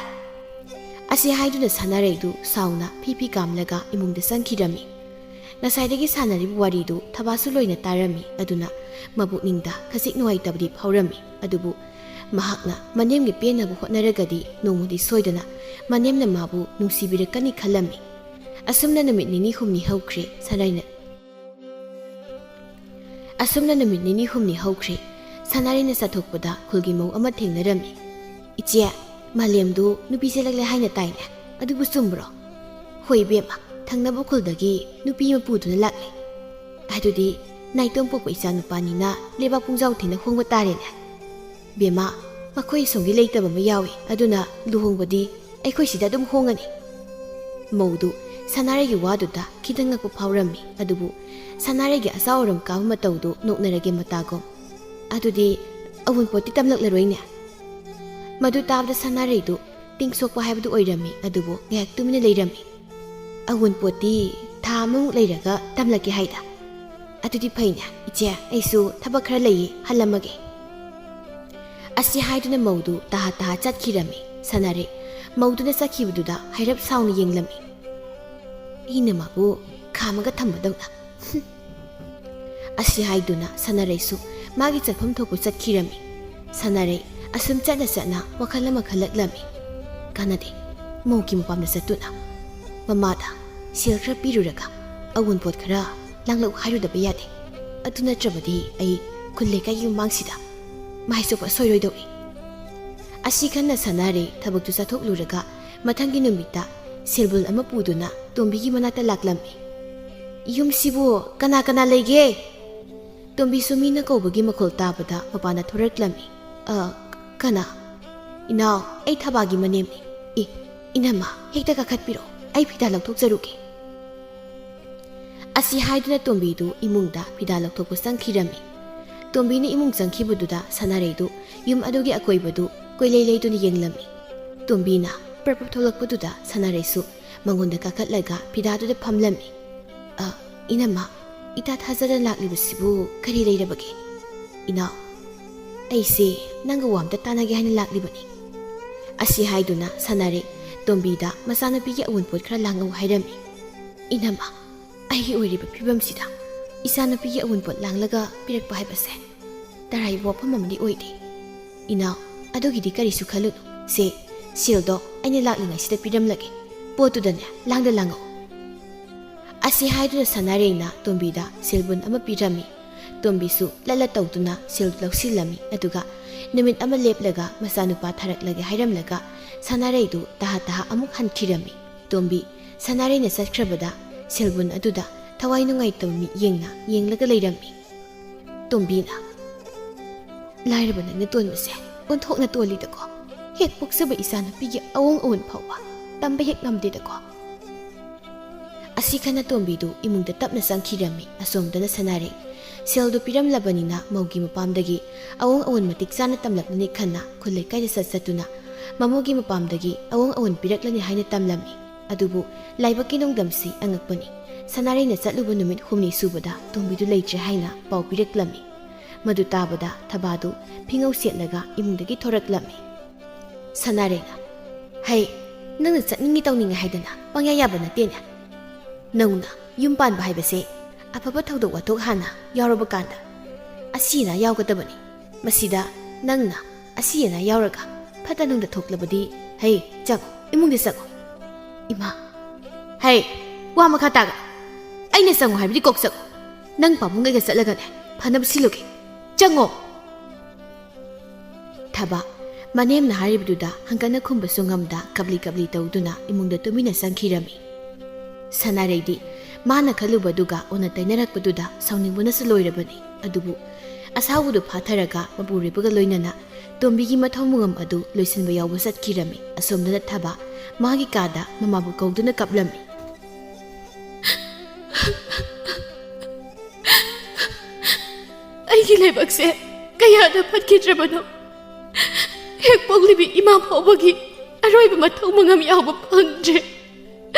ꯑꯁꯤ ꯍꯥꯏꯗꯨꯅ ꯁꯅꯥꯔꯩꯗꯨ ꯁꯥꯎꯅ ꯐꯤ ꯐꯤ ꯀꯥꯝꯂꯒ ꯏꯃꯨꯡꯗ ꯆꯪꯈꯤꯔꯝꯃꯤ꯫ ꯉꯁꯥꯏꯗꯒꯤ ꯁꯥꯟꯅꯔꯤꯕ ꯋꯥꯔꯤꯗꯨ ꯊꯕꯥꯁꯨ ꯂꯣꯏꯅ ꯇꯥꯔꯝꯃꯤ꯫ ꯑꯗꯨꯅ ꯃꯄꯨꯛꯅꯤꯡꯗ ꯈꯖꯤꯛ ꯅꯨꯡꯉꯥꯏꯇꯕꯗꯤ ꯐꯥꯎꯔꯝꯃꯤ꯫ ꯑꯗꯨꯕꯨ ꯃꯍꯥꯛꯅ ꯃꯅꯦꯝꯒꯤ ꯄꯦꯟꯅꯕ ꯍꯣꯠꯅꯔꯒꯗꯤ ꯅꯣꯡꯃꯗꯤ ꯁꯣꯏꯗꯅ ꯃꯅꯦꯝꯅ ꯃꯥꯕꯨ ꯅꯨꯡꯁꯤꯕꯤꯔꯛꯀꯅꯤ ꯈꯜꯂꯝꯃꯤ꯫ ꯑꯁꯨꯝꯅ ꯅꯨꯃꯤꯠ ꯅꯤꯅꯤ ꯍꯨꯝꯅꯤ ꯍꯧꯈ꯭ꯔꯦ꯫ ꯁꯅꯥꯔꯩꯅ ꯑꯁꯨꯝꯅ ꯅꯨꯃꯤꯠ ꯅꯤꯅꯤ ꯍꯨꯝꯅꯤ ꯍꯧꯈ꯭ꯔꯦ꯫ ꯁꯅꯥꯔꯩꯅ ꯆꯠꯊꯣꯛꯄꯗ ꯈꯨꯜꯒꯤ ꯃꯧ ꯑꯃ ꯊꯦꯡꯅꯔꯝꯃꯤ꯫ "ꯏꯆꯦ, ꯃꯥꯂꯦꯝꯗꯨ ꯅꯨꯄꯤ ꯆꯦꯜꯂꯛꯂꯦ ꯍꯥꯏꯅ ꯇꯥꯏꯅꯦ, ꯑꯗꯨꯕꯨ ꯆꯨꯝꯕ꯭ꯔꯣ?" "ꯍꯣꯏ ꯏꯕꯦꯝꯃ, ꯊꯪꯅꯕ ꯈꯨꯜꯗꯒꯤ ꯅꯨꯄꯤ ꯑꯃ ꯄꯨꯗꯨꯅ ꯂꯥꯛꯂꯦ꯫ ꯑꯗꯨꯗꯤ ꯅꯥꯏꯇꯣꯝ ꯄꯣꯛꯄ ꯏꯆꯥ ꯅꯨꯄꯥꯅꯤꯅ ꯂꯩꯕꯥꯛ ꯄꯨꯡꯖꯥꯎ ꯊꯦꯡꯅ ꯍꯣꯡꯕ ꯇꯥꯔꯦꯅꯦ꯫ ꯕꯦꯝꯃ, ꯃꯈꯣꯏ ꯑꯁꯣꯝꯒꯤ ꯂꯩꯇꯕ ꯑꯃ ꯌꯥꯎꯏ, ꯑꯗꯨꯅ ꯂꯨꯍꯣꯡꯕꯗꯤ ꯑꯩꯈꯣꯏ ꯁꯤꯗ ꯑꯗꯨꯝ ꯍꯣꯡꯉꯅꯤ꯫ ꯃꯧꯗꯨ ꯁꯅꯥꯔꯩꯒꯤ ꯋꯥꯗꯨꯗ ꯈꯤꯇꯪ ꯉꯛꯄ ꯐꯥꯎꯔꯝꯃꯤ, ꯑꯗꯨꯕꯨ ꯁꯅꯥꯔꯩꯒꯤ ꯑꯆꯥꯎ ꯑꯔꯝ ꯀꯥꯕ ꯃꯇꯧꯗꯨ ꯅꯣꯛꯅꯔꯒꯦ ꯃꯇꯥꯒꯨꯝ꯫ "ꯑꯗꯨꯗꯤ ꯑꯋꯨꯟꯄꯣꯠꯇꯤ ꯇꯝꯂꯛꯂꯔꯣꯏꯅꯦ?" ꯃꯗꯨ ꯇꯥꯕꯗ ꯁꯅꯥꯔꯩꯗꯨ ꯇꯤꯡ ꯁꯣꯛꯄ ꯍꯥꯏꯕꯗꯨ ꯑꯣꯏꯔꯝꯃꯤ, ꯑꯗꯨꯕꯨ ꯉꯥꯏꯍꯥꯛ ꯇꯨꯃꯤꯟꯅ ꯂꯩꯔꯝꯃꯤ꯫ "ꯑꯋꯨꯟꯄꯣꯠꯇꯤ ꯊꯥ ꯑꯃꯃꯨꯛ ꯂꯩꯔꯒ ꯇꯝꯂꯛꯀꯦ ꯍꯥꯏꯗ꯫ ꯑꯗꯨꯗꯤ ꯐꯩꯅꯦ, ꯏꯆꯦ, ꯑꯩꯁꯨ ꯊꯕꯛ ꯈꯔ ꯂꯩꯌꯦ, ꯍꯜꯂꯝꯃꯒꯦ"꯫ ꯑꯁꯤ ꯍꯥꯏꯗꯨꯅ ꯃꯧꯗꯨ ꯇꯍꯥ ꯇꯍꯥ ꯆꯠꯈꯤꯔꯝꯃꯤ꯫ ꯁꯅꯥꯔꯩ ꯃꯧꯗꯨꯅ ꯆꯠꯈꯤꯕꯗꯨꯗ ꯍꯥꯏꯔꯞ ꯁꯥꯎꯅ ꯌꯦꯡꯂꯝꯃꯤ꯫ "ꯑꯩꯅ ꯃꯥꯕꯨ ꯈꯥꯝꯃꯒ ꯊꯝꯕꯗꯧꯅ"꯫ ꯑꯁꯤ ꯍꯥꯏꯗꯨꯅ ꯁꯅꯥꯔꯩꯁꯨ ꯃꯥꯒꯤ ꯆꯠꯐꯝ ꯊꯣꯛꯄ ꯆꯠꯈꯤꯔꯝꯃꯤ꯫ ꯁꯅꯥꯔꯩ ꯑꯁꯨꯝ ꯆꯠꯅ ꯆꯠꯅ ꯋꯥꯈꯜ ꯑꯃ ꯈꯜꯂꯛꯂꯝꯃꯤ꯫ "ꯀꯥꯟꯅꯗꯦ, ꯃꯧꯒꯤ ꯃꯄꯥꯝꯗ ꯆꯠꯇꯨꯅ ꯃꯃꯥꯗ ꯁꯦꯜ ꯈꯔ ꯄꯤꯔꯨꯔꯒ ꯑꯋꯨꯟꯄꯣꯠ ꯈꯔ ꯂꯥꯡꯂꯛꯎ ꯍꯥꯏꯔꯨꯗꯕ ꯌꯥꯗꯦ꯫ ꯑꯗꯨ ꯅꯠꯇ꯭ꯔꯕꯗꯤ ꯑꯩ ꯈꯨꯜ ꯂꯩꯀꯥꯏꯒꯤ ꯃꯃꯥꯡꯁꯤꯗ ꯃꯥꯏ ꯆꯣꯞꯄ ꯁꯣꯏꯔꯣꯏꯗꯧꯔꯤ"꯫ ꯑꯁꯤ ꯈꯟꯅ ꯁꯅꯥꯔꯩ ꯊꯕꯛꯇꯨ ꯆꯠꯊꯣꯛꯂꯨꯔꯒ ꯃꯊꯪꯒꯤ ꯅꯨꯃꯤꯠꯇ ꯁꯦꯜꯕꯨꯜ ꯑꯃ ꯄꯨꯗꯨꯅ ꯇꯣꯝꯕꯤꯒꯤ ꯃꯅꯥꯛꯇ ꯂꯥꯛꯂꯝꯃꯤ꯫ "ꯌꯨꯝꯁꯤꯕꯨ ꯀꯅꯥ ꯀꯅꯥ ꯂꯩꯒꯦ?" ꯇꯣꯝꯕꯤꯁꯨ ꯃꯤꯅ ꯀꯧꯕꯒꯤ ꯃꯈꯣꯜ ꯇꯥꯕꯗ ꯃꯄꯥꯟꯗ ꯊꯣꯔꯛꯂꯝꯃꯤ꯫ "ꯑ, ꯀꯅꯥ?" "ꯏꯅꯥꯎ, ꯑꯩ ꯊꯕꯥꯒꯤ ꯃꯅꯦꯝꯅꯤ꯫ ꯑꯦ, ꯏꯅꯝꯃ, ꯍꯦꯛꯇ ꯀꯥꯈꯠꯄꯤꯔꯣ, ꯑꯩ ꯐꯤꯗꯥ ꯂꯧꯊꯣꯛꯆꯔꯨꯒꯦ"꯫ ꯑꯁꯤ ꯍꯥꯏꯗꯨꯅ ꯇꯣꯝꯕꯤꯗꯨ ꯏꯃꯨꯡꯗ ꯐꯤꯗꯥ ꯂꯧꯊꯣꯛꯄ ꯆꯪꯈꯤꯔꯝꯃꯤ꯫ ꯇꯣꯝꯕꯤꯅ ꯏꯃꯨꯡ ꯆꯪꯈꯤꯕꯗꯨꯗ ꯁꯅꯥꯔꯩꯗꯨ ꯌꯨꯝ ꯑꯗꯨꯒꯤ ꯑꯀꯣꯏꯕꯗꯨ ꯀꯣꯏꯂꯩ ꯂꯩꯗꯨꯅ ꯌꯦꯡꯂꯝꯃꯤ꯫ ꯇꯣꯝꯕꯤꯅ ꯄ꯭ꯔꯞ ꯄ꯭ꯔꯞ ꯊꯣꯛꯂꯛꯄꯗꯨꯗ ꯁꯅꯥꯔꯩꯁꯨ ꯃꯉꯣꯟꯗ ꯀꯥꯈꯠꯂꯒ ꯐꯤꯗꯥꯗꯨꯗ ꯐꯝꯂꯝꯃꯤ꯫ "ꯑ, ꯏꯅꯝꯃ, ꯏꯇꯥ ꯊꯥꯖꯗꯅ ꯂꯥꯛꯂꯤꯕꯁꯤꯕꯨ ꯀꯔꯤ ꯂꯩꯔꯕꯒꯦ?" "ꯏꯅꯥꯎ, ꯑꯩꯁꯦ ꯅꯪꯒ ꯋꯥ ꯑꯝꯇ ꯇꯥꯟꯅꯒꯦ ꯍꯥꯏꯅ ꯂꯥꯛꯂꯤꯕꯅꯤ"꯫ ꯑꯁꯤ ꯍꯥꯏꯗꯨꯅ ꯁꯅꯥꯔꯩ ꯇꯣꯝꯕꯤꯗ ꯃꯆꯥꯅꯨꯄꯤꯒꯤ ꯑꯋꯨꯟꯄꯣꯠ ꯈꯔ ꯂꯥꯡꯉꯛꯎ ꯍꯥꯏꯔꯝꯃꯤ꯫ "ꯏꯅꯝꯃ, ꯑꯩꯒꯤ ꯑꯣꯏꯔꯤꯕ ꯐꯤꯕꯝꯁꯤꯗ ꯏꯆꯥꯅꯨꯄꯤꯒꯤ ꯑꯋꯨꯟꯄꯣꯠ ꯂꯥꯡꯂꯒ ꯄꯤꯔꯛꯄ ꯍꯥꯏꯕꯁꯦ ꯇꯔꯥꯏꯕ ꯋꯥꯐꯝ ꯑꯃꯗꯤ ꯑꯣꯏꯗꯦ"꯫ "ꯏꯅꯥꯎ, ꯑꯗꯨꯒꯤꯗꯤ ꯀꯔꯤꯁꯨ ꯈꯜꯂꯨꯅꯨ꯫ ꯁꯦ, ꯁꯦꯜꯗꯣ ꯑꯩꯅ ꯂꯥꯛꯂꯤꯉꯩꯁꯤꯗ ꯄꯤꯔꯝꯂꯒꯦ꯫ ꯄꯣꯠꯇꯨꯗꯅꯦ, ꯂꯥꯡꯗ ꯂꯥꯡꯉꯛꯎ"꯫ ꯑꯁꯤ ꯍꯥꯏꯗꯨꯅ ꯁꯅꯥꯔꯩꯅ ꯇꯣꯝꯕꯤꯗ ꯁꯦꯜꯕꯨꯟ ꯑꯃ ꯄꯤꯔꯝꯃꯤ꯫ ꯇꯣꯝꯕꯤꯁꯨ ꯂꯠꯂ ꯇꯧꯗꯨꯅ ꯁꯦꯜꯗꯨ ꯂꯧꯁꯤꯜꯂꯝꯃꯤ, ꯑꯗꯨꯒ ꯅꯨꯃꯤꯠ ꯑꯃ ꯂꯦꯞꯂꯒ ꯃꯆꯥꯅꯨꯄꯥ ꯊꯥꯔꯛꯂꯒꯦ ꯍꯥꯏꯔꯝꯂꯒ ꯁꯅꯥꯔꯩꯗꯨ ꯇꯍꯥ ꯇꯍꯥ ꯑꯃꯨꯛ ꯍꯟꯈꯤꯔꯝꯃꯤ꯫ ꯇꯣꯝꯕꯤ ꯁꯅꯥꯔꯩꯅ ꯆꯠꯈ꯭ꯔꯕꯗ ꯁꯦꯜꯕꯨꯟ ꯑꯗꯨꯗ ꯊꯋꯥꯏ ꯅꯨꯡꯉꯥꯏꯇꯕ ꯃꯤꯠꯌꯦꯡꯅ ꯌꯦꯡꯂꯒ ꯂꯩꯔꯝꯃꯤ꯫ ꯇꯣꯝꯕꯤꯅ, "ꯂꯥꯏꯔꯕ ꯅꯪꯅ ꯇꯣꯟꯕꯁꯦ ꯑꯣꯟꯊꯣꯛꯅ ꯇꯣꯜꯂꯤꯗꯀꯣ꯫ ꯍꯦꯛ ꯄꯣꯛꯆꯕ ꯏꯆꯥꯅꯨꯄꯤꯒꯤ ꯑꯋꯣꯡ ꯑꯋꯣꯟ ꯐꯥꯎꯕ ꯇꯝꯕ ꯍꯦꯛ ꯉꯝꯗꯦꯗꯀꯣ"꯫ ꯑꯁꯤ ꯈꯟꯅ ꯇꯣꯝꯕꯤꯗꯨ ꯏꯃꯨꯡꯗ ꯇꯞꯅ ꯆꯪꯈꯤꯔꯝꯃꯤ꯫ ꯑꯁꯣꯝꯗꯅ ꯁꯅꯥꯔꯩ ꯁꯦꯜꯗꯨ ꯄꯤꯔꯝꯂꯕꯅꯤꯅ ꯃꯧꯒꯤ ꯃꯄꯥꯝꯗꯒꯤ ꯑꯋꯣꯡ ꯑꯋꯣꯟ ꯃꯇꯤꯛ ꯆꯥꯅ ꯇꯝꯂꯛꯂꯅꯤ ꯈꯟꯅ ꯈꯨꯜ ꯂꯩꯀꯥꯏꯗ ꯆꯠ ꯆꯠꯇꯨꯅ ꯃꯃꯧꯒꯤ ꯃꯄꯥꯝꯗꯒꯤ ꯑꯋꯣꯡ ꯑꯋꯣꯟ ꯄꯤꯔꯛꯂꯅꯤ ꯍꯥꯏꯅ ꯇꯝꯂꯝꯃꯤ꯫ ꯑꯗꯨꯕꯨ ꯂꯥꯏꯕꯛꯀꯤ ꯅꯣꯡꯗꯝꯁꯤ ꯑꯉꯛꯄꯅꯤ꯫ ꯁꯅꯥꯔꯩꯅ ꯆꯠꯂꯨꯕ ꯅꯨꯃꯤꯠ ꯍꯨꯝꯅꯤ ꯁꯨꯕꯗ ꯇꯣꯝꯕꯤꯗꯨ ꯂꯩꯇ꯭ꯔꯦ ꯍꯥꯏꯅ ꯄꯥꯎ ꯄꯤꯔꯛꯂꯝꯃꯤ꯫ ꯃꯗꯨ ꯇꯥꯕꯗ ꯊꯕꯥꯗꯨ ꯐꯤꯉꯧ ꯁꯦꯠꯂꯒ ꯏꯃꯨꯡꯗꯒꯤ ꯊꯣꯔꯛꯂꯝꯃꯤ꯫ ꯁꯅꯥꯔꯩꯅ, "ꯍꯩ, ꯅꯪꯅ ꯆꯠꯅꯤꯡꯉꯤ ꯇꯧꯅꯤꯡꯉꯤ ꯍꯥꯏꯗꯅ ꯄꯪꯌꯥ ꯌꯥꯕ ꯅꯠꯇꯦꯅꯦ꯫ ꯅꯧꯅ ꯌꯨꯝ ꯄꯥꯟꯕ ꯍꯥꯏꯕꯁꯦ ꯑꯐꯕ ꯊꯧꯗꯣꯛ ꯋꯥꯊꯣꯛ ꯍꯥꯟꯅ ꯌꯥꯎꯔꯕ ꯀꯥꯟꯗ ꯑꯁꯤ ꯑꯅꯥ ꯌꯥꯎꯒꯗꯕꯅꯤ꯫ ꯃꯁꯤꯗ ꯅꯪꯅ ꯑꯁꯤ ꯑꯅꯥ ꯌꯥꯎꯔꯒ ꯐꯠꯇ ꯅꯨꯡꯗ ꯊꯣꯛꯂꯕꯗꯤ, ꯍꯩ, ꯆꯪꯉꯣ, ꯏꯃꯨꯡꯗ ꯆꯪꯉꯣ"꯫ ꯏꯃꯥ, "ꯍꯩ, ꯋꯥ ꯃꯈꯥ ꯇꯥꯒ꯫ ꯑꯩꯅ ꯆꯪꯉꯣ ꯍꯥꯏꯕꯗꯤ ꯀꯣꯛ ꯆꯪꯉꯣ꯫ ꯅꯪ ꯄꯥꯕꯨꯡ ꯑꯩꯒ ꯆꯠꯂꯒꯅꯦ ꯐꯅꯕ ꯁꯤꯜꯂꯨꯒꯦ꯫ ꯆꯪꯉꯣ"꯫ ꯊꯕ ꯃꯅꯦꯝꯅ ꯍꯥꯏꯔꯤꯕꯗꯨꯗ ꯍꯪꯀꯠꯅ ꯈꯨꯝꯕꯁꯨ ꯉꯝꯗ ꯀꯞꯂꯤ ꯀꯞꯂꯤ ꯇꯧꯗꯨꯅ ꯏꯃꯨꯡꯗ ꯇꯨꯃꯤꯟꯅ ꯆꯪꯈꯤꯔꯝꯃꯤ꯫ ꯁꯅꯥꯔꯩꯗꯤ ꯃꯥꯅ ꯈꯜꯂꯨꯕꯗꯨꯒ ꯑꯣꯟꯅ ꯇꯩꯅꯔꯛꯄꯗꯨꯗ ꯁꯥꯎꯅꯤꯡꯕꯅꯁꯨ ꯂꯣꯏꯔꯕꯅꯤ꯫ ꯑꯗꯨꯕꯨ ꯑꯁꯥꯎꯕꯗꯨ ꯐꯥꯊꯔꯒ ꯃꯄꯨꯔꯣꯏꯕꯒ ꯂꯣꯏꯅꯅ ꯇꯣꯝꯕꯤꯒꯤ ꯃꯊꯧ ꯃꯉꯝ ꯑꯗꯨ ꯂꯣꯏꯁꯤꯟꯕ ꯌꯥꯎꯕ ꯆꯠꯈꯤꯔꯝꯃꯤ꯫ ꯑꯁꯣꯝꯗꯅ ꯊꯕ ꯃꯥꯒꯤ ꯀꯥꯗ ꯃꯃꯥꯕꯨ ꯀꯧꯗꯨꯅ ꯀꯞꯂꯝꯃꯤ꯫ "ꯑꯩꯒꯤ ꯂꯥꯏꯕꯛꯁꯦ ꯀꯌꯥꯗ ꯐꯠꯈꯤꯗ꯭ꯔꯕꯅꯣ꯫ ꯍꯦꯛ ꯄꯣꯛꯂꯤꯕꯤ ꯏꯃꯥ ꯐꯥꯎꯕꯒꯤ ꯑꯔꯣꯏꯕ ꯃꯊꯧ ꯃꯉꯝ ꯌꯥꯎꯕ ꯐꯪꯗ꯭ꯔꯦ꯫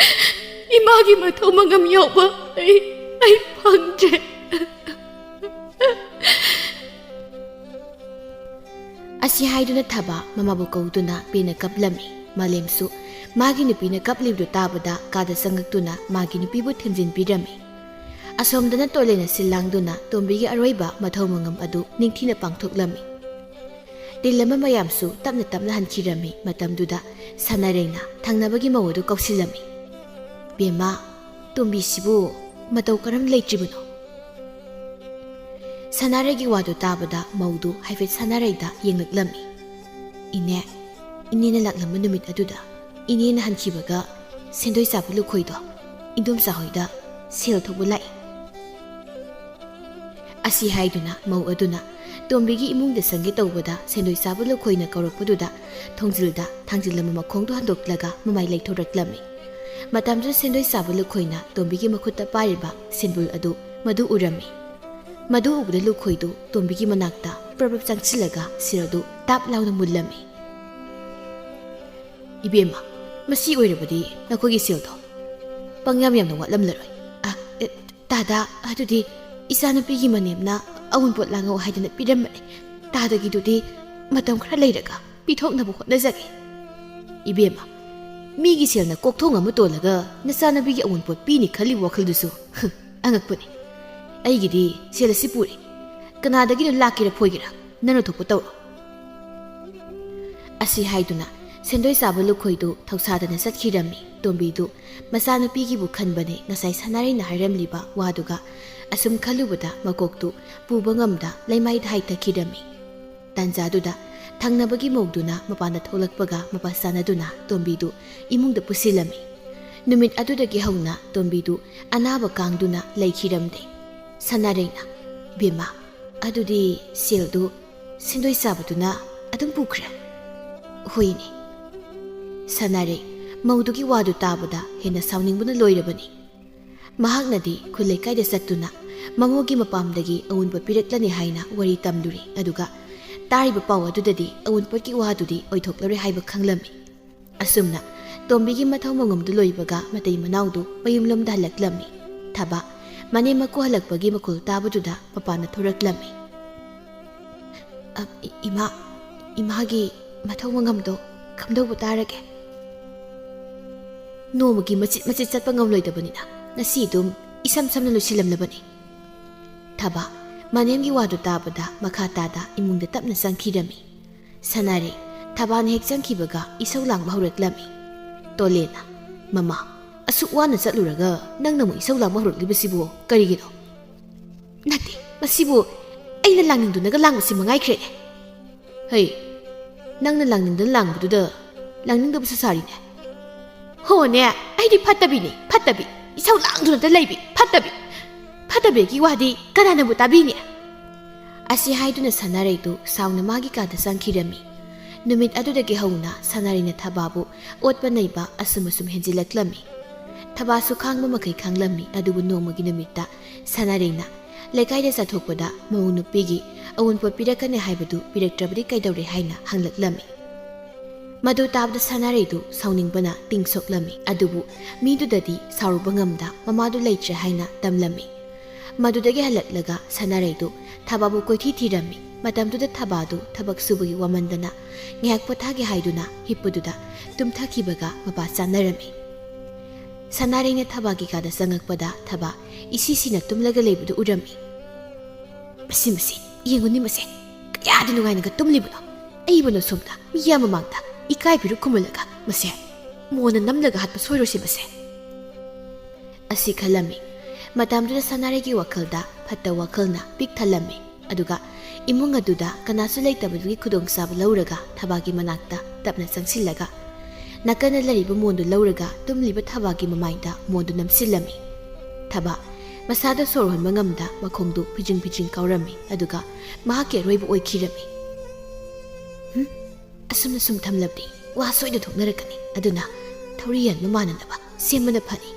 ꯏꯃꯥꯒꯤ ꯃꯊꯧ ꯃꯉꯝ ꯌꯥꯎꯕ ꯑꯩ, ꯑꯩ ꯐꯪꯗ꯭ꯔꯦ"꯫ ꯑꯁꯤ ꯍꯥꯏꯗꯨꯅ ꯊꯕ ꯃꯃꯥꯕꯨ ꯀꯧꯗꯨꯅ ꯄꯦꯟꯅ ꯀꯞꯂꯝꯃꯤ꯫ ꯃꯥꯂꯦꯝꯁꯨ ꯃꯥꯒꯤ ꯅꯨꯄꯤꯅ ꯀꯞꯂꯤꯕꯗꯨ ꯇꯥꯕꯗ ꯀꯥꯗ ꯆꯪꯉꯛꯇꯨꯅ ꯃꯥꯒꯤ ꯅꯨꯄꯤꯕꯨ ꯊꯦꯝꯖꯤꯟꯕꯤꯔꯝꯃꯤ꯫ ꯑꯁꯣꯝꯗꯅ ꯇꯣꯂꯦꯅ ꯁꯤꯜ ꯂꯥꯡꯗꯨꯅ ꯇꯣꯝꯕꯤꯒꯤ ꯑꯔꯣꯏꯕ ꯃꯊꯧ ꯃꯉꯝ ꯑꯗꯨ ꯅꯤꯡꯊꯤꯅ ꯄꯥꯡꯊꯣꯛꯂꯝꯃꯤ꯫ ꯇꯤꯜꯂꯝꯕ ꯃꯌꯥꯝꯁꯨ ꯇꯞꯅ ꯇꯞꯅ ꯍꯟꯈꯤꯔꯝꯃꯤ꯫ ꯃꯇꯝꯗꯨꯗ ꯁꯅꯥꯔꯩꯅ ꯊꯪꯅꯕꯒꯤ ꯃꯧ ꯑꯗꯨ ꯀꯧꯁꯤꯜꯂꯝꯃꯤ꯫ "ꯕꯦꯝꯃ, ꯇꯣꯝꯕꯤꯁꯤꯕꯨ ꯃꯇꯧ ꯀꯔꯝ ꯂꯩꯇ꯭ꯔꯤꯕꯅꯣ?" ꯁꯅꯥꯔꯩꯒꯤ ꯋꯥꯗꯨ ꯇꯥꯕꯗ ꯃꯧꯗꯨ ꯍꯥꯏꯐꯦꯠ ꯁꯅꯥꯔꯩꯗ ꯌꯦꯡꯂꯛꯂꯝꯃꯤ꯫ "ꯏꯅꯦ, ꯏꯅꯦꯅ ꯂꯥꯛꯂꯝꯕ ꯅꯨꯃꯤꯠ ꯑꯗꯨꯗ ꯏꯅꯦꯅ ꯍꯟꯈꯤꯕꯒ ꯁꯦꯟꯗꯣꯏ ꯆꯥꯕ ꯂꯨꯈꯣꯏꯗꯣ ꯏꯟꯗꯣꯝꯆꯥ ꯍꯣꯏꯗ ꯁꯦꯜ ꯊꯧꯕ ꯂꯥꯛꯏ꯫ ꯑꯁꯤ ꯍꯥꯏꯗꯨꯅ ꯃꯧ ꯑꯗꯨꯅ ꯇꯣꯝꯕꯤꯒꯤ ꯏꯃꯨꯡꯗ ꯆꯪꯒꯦ ꯇꯧꯕꯗ ꯁꯦꯟꯗꯣꯏ ꯆꯥꯕ ꯂꯨꯈꯣꯏꯅ ꯀꯧꯔꯛꯄꯗꯨꯗ ꯊꯣꯡꯖꯤꯜꯗ ꯊꯥꯡꯖꯤꯜꯂꯝꯕ ꯃꯈꯣꯡꯗꯨ ꯍꯟꯗꯣꯛꯂꯒ ꯃꯃꯥꯏ ꯂꯩꯊꯣꯔꯛꯂꯝꯃꯤ꯫ ꯃꯇꯝꯗꯨꯗ ꯁꯦꯟꯗꯣꯏ ꯆꯥꯕ ꯂꯨꯈꯣꯏꯅ ꯇꯣꯝꯕꯤꯒꯤ ꯃꯈꯨꯠꯇ ꯄꯥꯏꯔꯤꯕ ꯁꯤꯟꯕꯨꯜ ꯑꯗꯨ ꯃꯗꯨ ꯎꯔꯝꯃꯤ꯫ ꯃꯗꯨ ꯎꯕꯗ ꯂꯨꯈꯣꯏꯗꯨ ꯇꯣꯝꯕꯤꯒꯤ ꯃꯅꯥꯛꯇ ꯄ꯭ꯔꯞ ꯄ꯭ꯔꯞ ꯆꯪꯁꯤꯜꯂꯒ ꯁꯤꯔꯗꯨ ꯇꯥꯞ ꯂꯥꯎꯅ ꯃꯨꯜꯂꯝꯃꯤ꯫ "ꯏꯕꯦꯝꯃ, ꯃꯁꯤ ꯑꯣꯏꯔꯕꯗꯤ ꯅꯈꯣꯏꯒꯤ ꯁꯦꯜꯗꯣ ꯄꯪꯌꯥꯝ ꯌꯥꯝꯅ ꯋꯥꯠꯂꯝꯂꯔꯣꯏ꯫ ꯑ, ꯑꯦ, ꯇꯥꯗ, ꯑꯗꯨꯗꯤ ꯏꯆꯥꯅꯨꯄꯤꯒꯤ ꯃꯅꯦꯝꯅ ꯑꯎꯟꯄꯣꯠ ꯂꯥꯡꯉꯧ ꯍꯥꯏꯗꯅ ꯄꯤꯔꯝꯕꯅꯤ꯫ ꯇꯥꯗꯒꯤꯗꯨꯗꯤ ꯃꯇꯝ ꯈꯔ ꯂꯩꯔꯒ ꯄꯤꯊꯣꯛꯅꯕ ꯍꯣꯠꯅꯖꯒꯦ꯫" "ꯏꯕꯦꯝꯃ, ꯃꯤꯒꯤ ꯁꯦꯜꯅ ꯀꯣꯛꯊꯣꯡ ꯑꯃ ꯇꯣꯜꯂꯒ ꯅꯆꯥꯅꯨꯄꯤꯒꯤ ꯑꯎꯟꯄꯣꯠ ꯄꯤꯅꯤ ꯈꯜꯂꯤꯕ ꯋꯥꯈꯜꯗꯨꯁꯨ, ꯍ, ꯑꯉꯛꯄꯅꯤ꯫ ꯑꯩꯒꯤꯗꯤ ꯁꯦꯜ ꯑꯁꯤ ꯄꯨꯔꯦ꯫ ꯀꯅꯥꯗꯒꯤꯅꯣ ꯂꯥꯛꯀꯦꯔꯥ ꯐꯣꯏꯒꯦꯔꯥ, ꯅꯪꯅ ꯊꯣꯛꯄ ꯇꯧꯔꯣ꯫" ꯑꯁꯤ ꯍꯥꯏꯗꯨꯅ ꯁꯦꯟꯗꯣꯏ ꯆꯥꯕ ꯂꯨꯈꯣꯏꯗꯨ ꯊꯧꯁꯥꯗꯅ ꯆꯠꯈꯤꯔꯝꯃꯤ꯫ ꯇꯣꯝꯕꯤꯗꯨ ꯃꯆꯥꯅꯨꯄꯤꯒꯤꯕꯨ ꯈꯟꯕꯅꯦ ꯉꯁꯥꯏ ꯁꯅꯥꯔꯩꯅ ꯍꯥꯏꯔꯝꯂꯤꯕ ꯋꯥꯗꯨꯒ꯫ ꯑꯁꯨꯝ ꯈꯜꯂꯨꯕꯗ ꯃꯀꯣꯛꯇꯨ ꯄꯨꯕ ꯉꯝꯗ ꯂꯩꯃꯥꯏꯗ ꯍꯥꯏꯊꯈꯤꯔꯝꯃꯤ꯫ ꯇꯥꯟꯖꯥꯗꯨꯗ ꯊꯪꯅꯕꯒꯤ ꯃꯧꯗꯨꯅ ꯃꯄꯥꯟꯗ ꯊꯣꯛꯂꯛꯄꯒ ꯃꯄꯥ ꯆꯥꯟꯅꯗꯨꯅ ꯇꯣꯝꯕꯤꯗꯨ ꯏꯃꯨꯡꯗ ꯄꯨꯁꯤꯜꯂꯝꯃꯤ꯫ ꯅꯨꯃꯤꯠ ꯑꯗꯨꯗꯒꯤ ꯍꯧꯅ ꯇꯣꯝꯕꯤꯗꯨ ꯑꯅꯥꯕ ꯀꯥꯡꯗꯨꯅ ꯂꯩꯈꯤꯔꯝꯗꯦ꯫ ꯁꯅꯥꯔꯩꯅ, "ꯕꯦꯝꯃ, ꯑꯗꯨꯗꯤ ꯁꯦꯜꯗꯨ ꯁꯦꯟꯗꯣꯏ ꯆꯥꯕꯗꯨꯅ ꯑꯗꯨꯝ ꯄꯨꯈ꯭ꯔꯦ?" "ꯍꯣꯏꯅꯦ꯫" ꯁꯅꯥꯔꯩ ꯃꯧꯗꯨꯒꯤ ꯋꯥꯗꯨ ꯇꯥꯕꯗ ꯍꯦꯟꯅ ꯁꯥꯎꯅꯤꯡꯕꯅ ꯂꯣꯏꯔꯕꯅꯤ꯫ ꯃꯍꯥꯛꯅꯗꯤ ꯈꯨꯜ ꯂꯩꯀꯥꯏꯗ ꯆꯠꯇꯨꯅ ꯃꯃꯧꯒꯤ ꯃꯄꯥꯝꯗꯒꯤ ꯑꯎꯟꯄꯣꯠ ꯄꯤꯔꯛꯂꯅꯤ ꯍꯥꯏꯅ ꯋꯥꯔꯤ ꯇꯝꯂꯨꯔꯦ, ꯑꯗꯨꯒ ꯇꯥꯔꯤꯕ ꯄꯥꯎ ꯑꯗꯨꯗꯗꯤ ꯑꯎꯟꯄꯣꯠꯀꯤ ꯋꯥꯗꯨꯗꯤ ꯑꯣꯏꯊꯣꯛꯂꯔꯣꯏ ꯍꯥꯏꯕ ꯈꯪꯂꯝꯃꯤ꯫ ꯑꯁꯨꯝꯅ ꯇꯣꯝꯕꯤꯒꯤ ꯃꯊꯧ ꯃꯉꯝꯗꯨ ꯂꯣꯏꯕꯒ ꯃꯇꯩ ꯃꯅꯥꯎꯗꯨ ꯃꯌꯨꯝꯂꯣꯝꯗ ꯍꯜꯂꯛꯂꯝꯃꯤ꯫ ꯊꯕꯥ ꯃꯅꯦꯝ ꯃꯀꯨ ꯍꯜꯂꯛꯄꯒꯤ ꯃꯈꯣꯜ ꯇꯥꯕꯗꯨꯗ ꯃꯄꯥꯟꯗ ꯊꯣꯔꯛꯂꯝꯃꯤ꯫ "ꯑ, ꯏ-, ꯏꯃꯥ, ꯏꯃꯥꯒꯤ ꯃꯊꯧ ꯃꯉꯝꯗꯣ ꯀꯝꯗꯧꯕ ꯇꯥꯔꯒꯦ?" "ꯅꯣꯡꯃꯒꯤ ꯃꯆꯤꯠ ꯃꯆꯤꯠ ꯆꯠꯄ ꯉꯝꯂꯣꯏꯗꯕꯅꯤꯅ ꯉꯁꯤ ꯑꯗꯨꯝ ꯏꯁꯝ ꯁꯝꯅ ꯂꯣꯏꯁꯤꯜꯂꯝꯂꯕꯅꯤ꯫" ꯊꯕꯥ ꯃꯅꯦꯝꯒꯤ ꯋꯥꯗꯨ ꯇꯥꯕꯗ ꯃꯈꯥ ꯇꯥꯗ ꯏꯃꯨꯡꯗ ꯇꯞꯅ ꯆꯪꯈꯤꯔꯝꯃꯤ꯫ ꯁꯅꯥꯔꯩ ꯊꯕꯥꯅ ꯍꯦꯛ ꯆꯪꯈꯤꯕꯒ ꯏꯁꯧ ꯂꯥꯡꯕ ꯍꯧꯔꯛꯂꯝꯃꯤ꯫ ꯇꯣꯂꯦꯅ, "ꯃꯃꯥ, ꯑꯁꯨꯛ ꯋꯥꯅ ꯆꯠꯂꯨꯔꯒ ꯅꯪꯅ ꯑꯃꯨꯛ ꯏꯁꯧ ꯂꯥꯡꯕ ꯍꯧꯔꯛꯂꯤꯕꯁꯤꯕꯨ ꯀꯔꯤꯒꯤꯅꯣ?" "ꯅꯠꯇꯦ, ꯃꯁꯤꯕꯨ ꯑꯩꯅ ꯂꯥꯡꯅꯤꯡꯗꯨꯅꯒ ꯂꯥꯡꯕꯁꯤ ꯃꯉꯥꯏꯈ꯭ꯔꯦꯅꯦ꯫" "ꯍꯩ, ꯅꯪꯅ ꯂꯥꯡꯅꯤꯡꯗꯅ ꯂꯥꯡꯕꯗꯨꯗ ꯂꯥꯡꯅꯤꯡꯗꯕꯁꯨ ꯁꯥꯔꯤꯅꯦ꯫" "ꯍꯣꯅꯦ, ꯑꯩꯗꯤ ꯐꯠꯇꯕꯤꯅꯦ, ꯐꯠꯇꯕꯤ꯫ ꯏꯁꯧ ꯂꯥꯡꯗꯨꯅꯇ ꯂꯩꯕꯤ, ꯐꯠꯇꯕꯤ꯫ ꯐꯠꯇꯕꯤꯒꯤ ꯋꯥꯗꯤ ꯀꯅꯥꯅꯕꯨ ꯇꯥꯕꯤꯅꯤ?" ꯑꯁꯤ ꯍꯥꯏꯗꯨꯅ ꯁꯅꯥꯔꯩꯗꯨ ꯁꯥꯎꯅ ꯃꯥꯒꯤ ꯀꯥꯗ ꯆꯪꯈꯤꯔꯝꯃꯤ꯫ ꯅꯨꯃꯤꯠ ꯑꯗꯨꯗꯒꯤ ꯍꯧꯅ ꯁꯅꯥꯔꯩꯅ ꯊꯕꯥꯕꯨ ꯑꯣꯠꯄ ꯅꯩꯕ ꯑꯁꯨꯝ ꯑꯁꯨꯝ ꯍꯦꯟꯖꯤꯜꯂꯛꯂꯝꯃꯤ꯫ ꯊꯕꯥꯁꯨ ꯈꯥꯡꯕ ꯃꯈꯩ ꯈꯥꯡꯂꯝꯃꯤ, ꯑꯗꯨꯕꯨ ꯅꯣꯡꯃꯒꯤ ꯅꯨꯃꯤꯠꯇ ꯁꯅꯥꯔꯩꯅ ꯂꯩꯀꯥꯏꯗ ꯆꯠꯊꯣꯛꯄꯗ ꯃꯧ ꯅꯨꯄꯤꯒꯤ ꯑꯎꯟꯄꯣꯠ ꯄꯤꯔꯛꯀꯅꯤ ꯍꯥꯏꯕꯗꯨ ꯄꯤꯔꯛꯇ꯭ꯔꯕꯗꯤ ꯀꯩꯗꯧꯔꯦ ꯍꯥꯏꯅ ꯍꯪꯂꯛꯂꯝꯃꯤ꯫ ꯃꯗꯨ ꯇꯥꯕꯗ ꯁꯅꯥꯔꯩꯗꯨ ꯁꯥꯎꯅꯤꯡꯕꯅ ꯇꯤꯡ ꯁꯣꯛꯂꯝꯃꯤ, ꯑꯗꯨꯕꯨ ꯃꯤꯗꯨꯗꯗꯤ ꯁꯥꯎꯔꯨꯕ ꯉꯝꯗ ꯃꯃꯥꯗꯨ ꯂꯩꯇ꯭ꯔꯦ ꯍꯥꯏꯅ ꯇꯝꯂꯝꯃꯤ꯫ ꯃꯗꯨꯗꯒꯤ ꯍꯜꯂꯛꯂꯒ ꯁꯅꯥꯔꯩꯗꯨ ꯊꯕꯥꯕꯨ ꯀꯣꯏꯊꯤ ꯊꯤꯔꯝꯃꯤ꯫ ꯃꯇꯝꯗꯨꯗ ꯊꯕꯥꯗꯨ ꯊꯕꯛ ꯁꯨꯕꯒꯤ ꯋꯥꯃꯟꯗꯅ ꯉꯥꯏꯍꯥꯛ ꯄꯣꯊꯥꯒꯦ ꯍꯥꯏꯗꯨꯅ ꯍꯤꯞꯄꯗꯨꯗ ꯇꯨꯝꯊꯈꯤꯕꯒ ꯃꯄꯥ ꯆꯥꯅꯔꯝꯃꯤ꯫ ꯁꯅꯥꯔꯩꯅ ꯊꯕꯥꯒꯤ ꯀꯥꯗ ꯆꯪꯉꯛꯄꯗ ꯊꯕꯥ ꯏꯁꯤ ꯁꯤꯅ ꯇꯨꯝꯂꯒ ꯂꯩꯕꯗꯨ ꯎꯔꯝꯃꯤ꯫ "ꯃꯁꯤ, ꯃꯁꯤ, ꯌꯦꯡꯉꯨꯅꯤ ꯃꯁꯦ, ꯀꯌꯥꯗꯤ ꯅꯨꯡꯉꯥꯏꯅꯒ ꯇꯨꯝꯂꯤꯕꯅꯣ꯫ ꯑꯩꯕꯨꯅ ꯁꯣꯝꯗ ꯃꯤꯌꯥꯝ ꯃꯃꯥꯡꯗ ꯏꯀꯥꯏꯕꯤꯔꯨ ꯈꯨꯝꯍꯜꯂꯒ ꯃꯁꯦ ꯃꯣꯟꯅ ꯅꯝꯂꯒ ꯍꯥꯠꯄ ꯁꯣꯏꯔꯣꯏꯁꯦ ꯃꯁꯦ"꯫ ꯑꯁꯤ ꯈꯜꯂꯝꯃꯤ꯫ ꯃꯇꯝꯗꯨꯗ ꯁꯅꯥꯔꯩꯒꯤ ꯋꯥꯈꯜꯗ ꯐꯠꯇ ꯋꯥꯈꯜꯅ ꯄꯤꯛ ꯊꯜꯂꯝꯃꯤ꯫ ꯑꯗꯨꯒ ꯏꯃꯨꯡ ꯑꯗꯨꯗ ꯀꯅꯥꯁꯨ ꯂꯩꯇꯕꯗꯨꯒꯤ ꯈꯨꯗꯣꯡꯆꯥꯕ ꯂꯧꯔꯒ ꯊꯕꯥꯒꯤ ꯃꯅꯥꯛꯇ ꯇꯞꯅ ꯆꯪꯁꯤꯜꯂꯒ ꯅꯥꯀꯟꯗ ꯂꯩꯔꯤꯕ ꯃꯣꯟꯗꯨ ꯂꯧꯔꯒ ꯇꯨꯝꯂꯤꯕ ꯊꯕꯥꯒꯤ ꯃꯃꯥꯏꯗ ꯃꯣꯟꯗꯨ ꯅꯝꯁꯤꯜꯂꯝꯃꯤ꯫ ꯊꯕꯥ ꯃꯁꯥꯗ ꯁꯣꯔ ꯍꯣꯟꯕ ꯉꯝꯗ ꯃꯈꯣꯡꯗꯨ ꯐꯤꯖꯤꯡ ꯐꯤꯖꯤꯡ ꯀꯥꯎꯔꯝꯃꯤ, ꯑꯗꯨꯒ ꯃꯍꯥꯛꯀꯤ ꯑꯔꯣꯏꯕ ꯑꯣꯏꯈꯤꯔꯝꯃꯤ꯫ "ꯍꯨꯝ, ꯑꯁꯨꯝꯅ ꯁꯨꯝ ꯊꯝꯂꯕꯗꯤ ꯋꯥ ꯁꯣꯏꯗ ꯊꯣꯛꯅꯔꯛꯀꯅꯤ, ꯑꯗꯨꯅ ꯊꯧꯔꯤ ꯌꯥꯟꯕ ꯃꯥꯟꯅꯅꯕ ꯁꯦꯝꯕꯅ ꯐꯅꯤ"꯫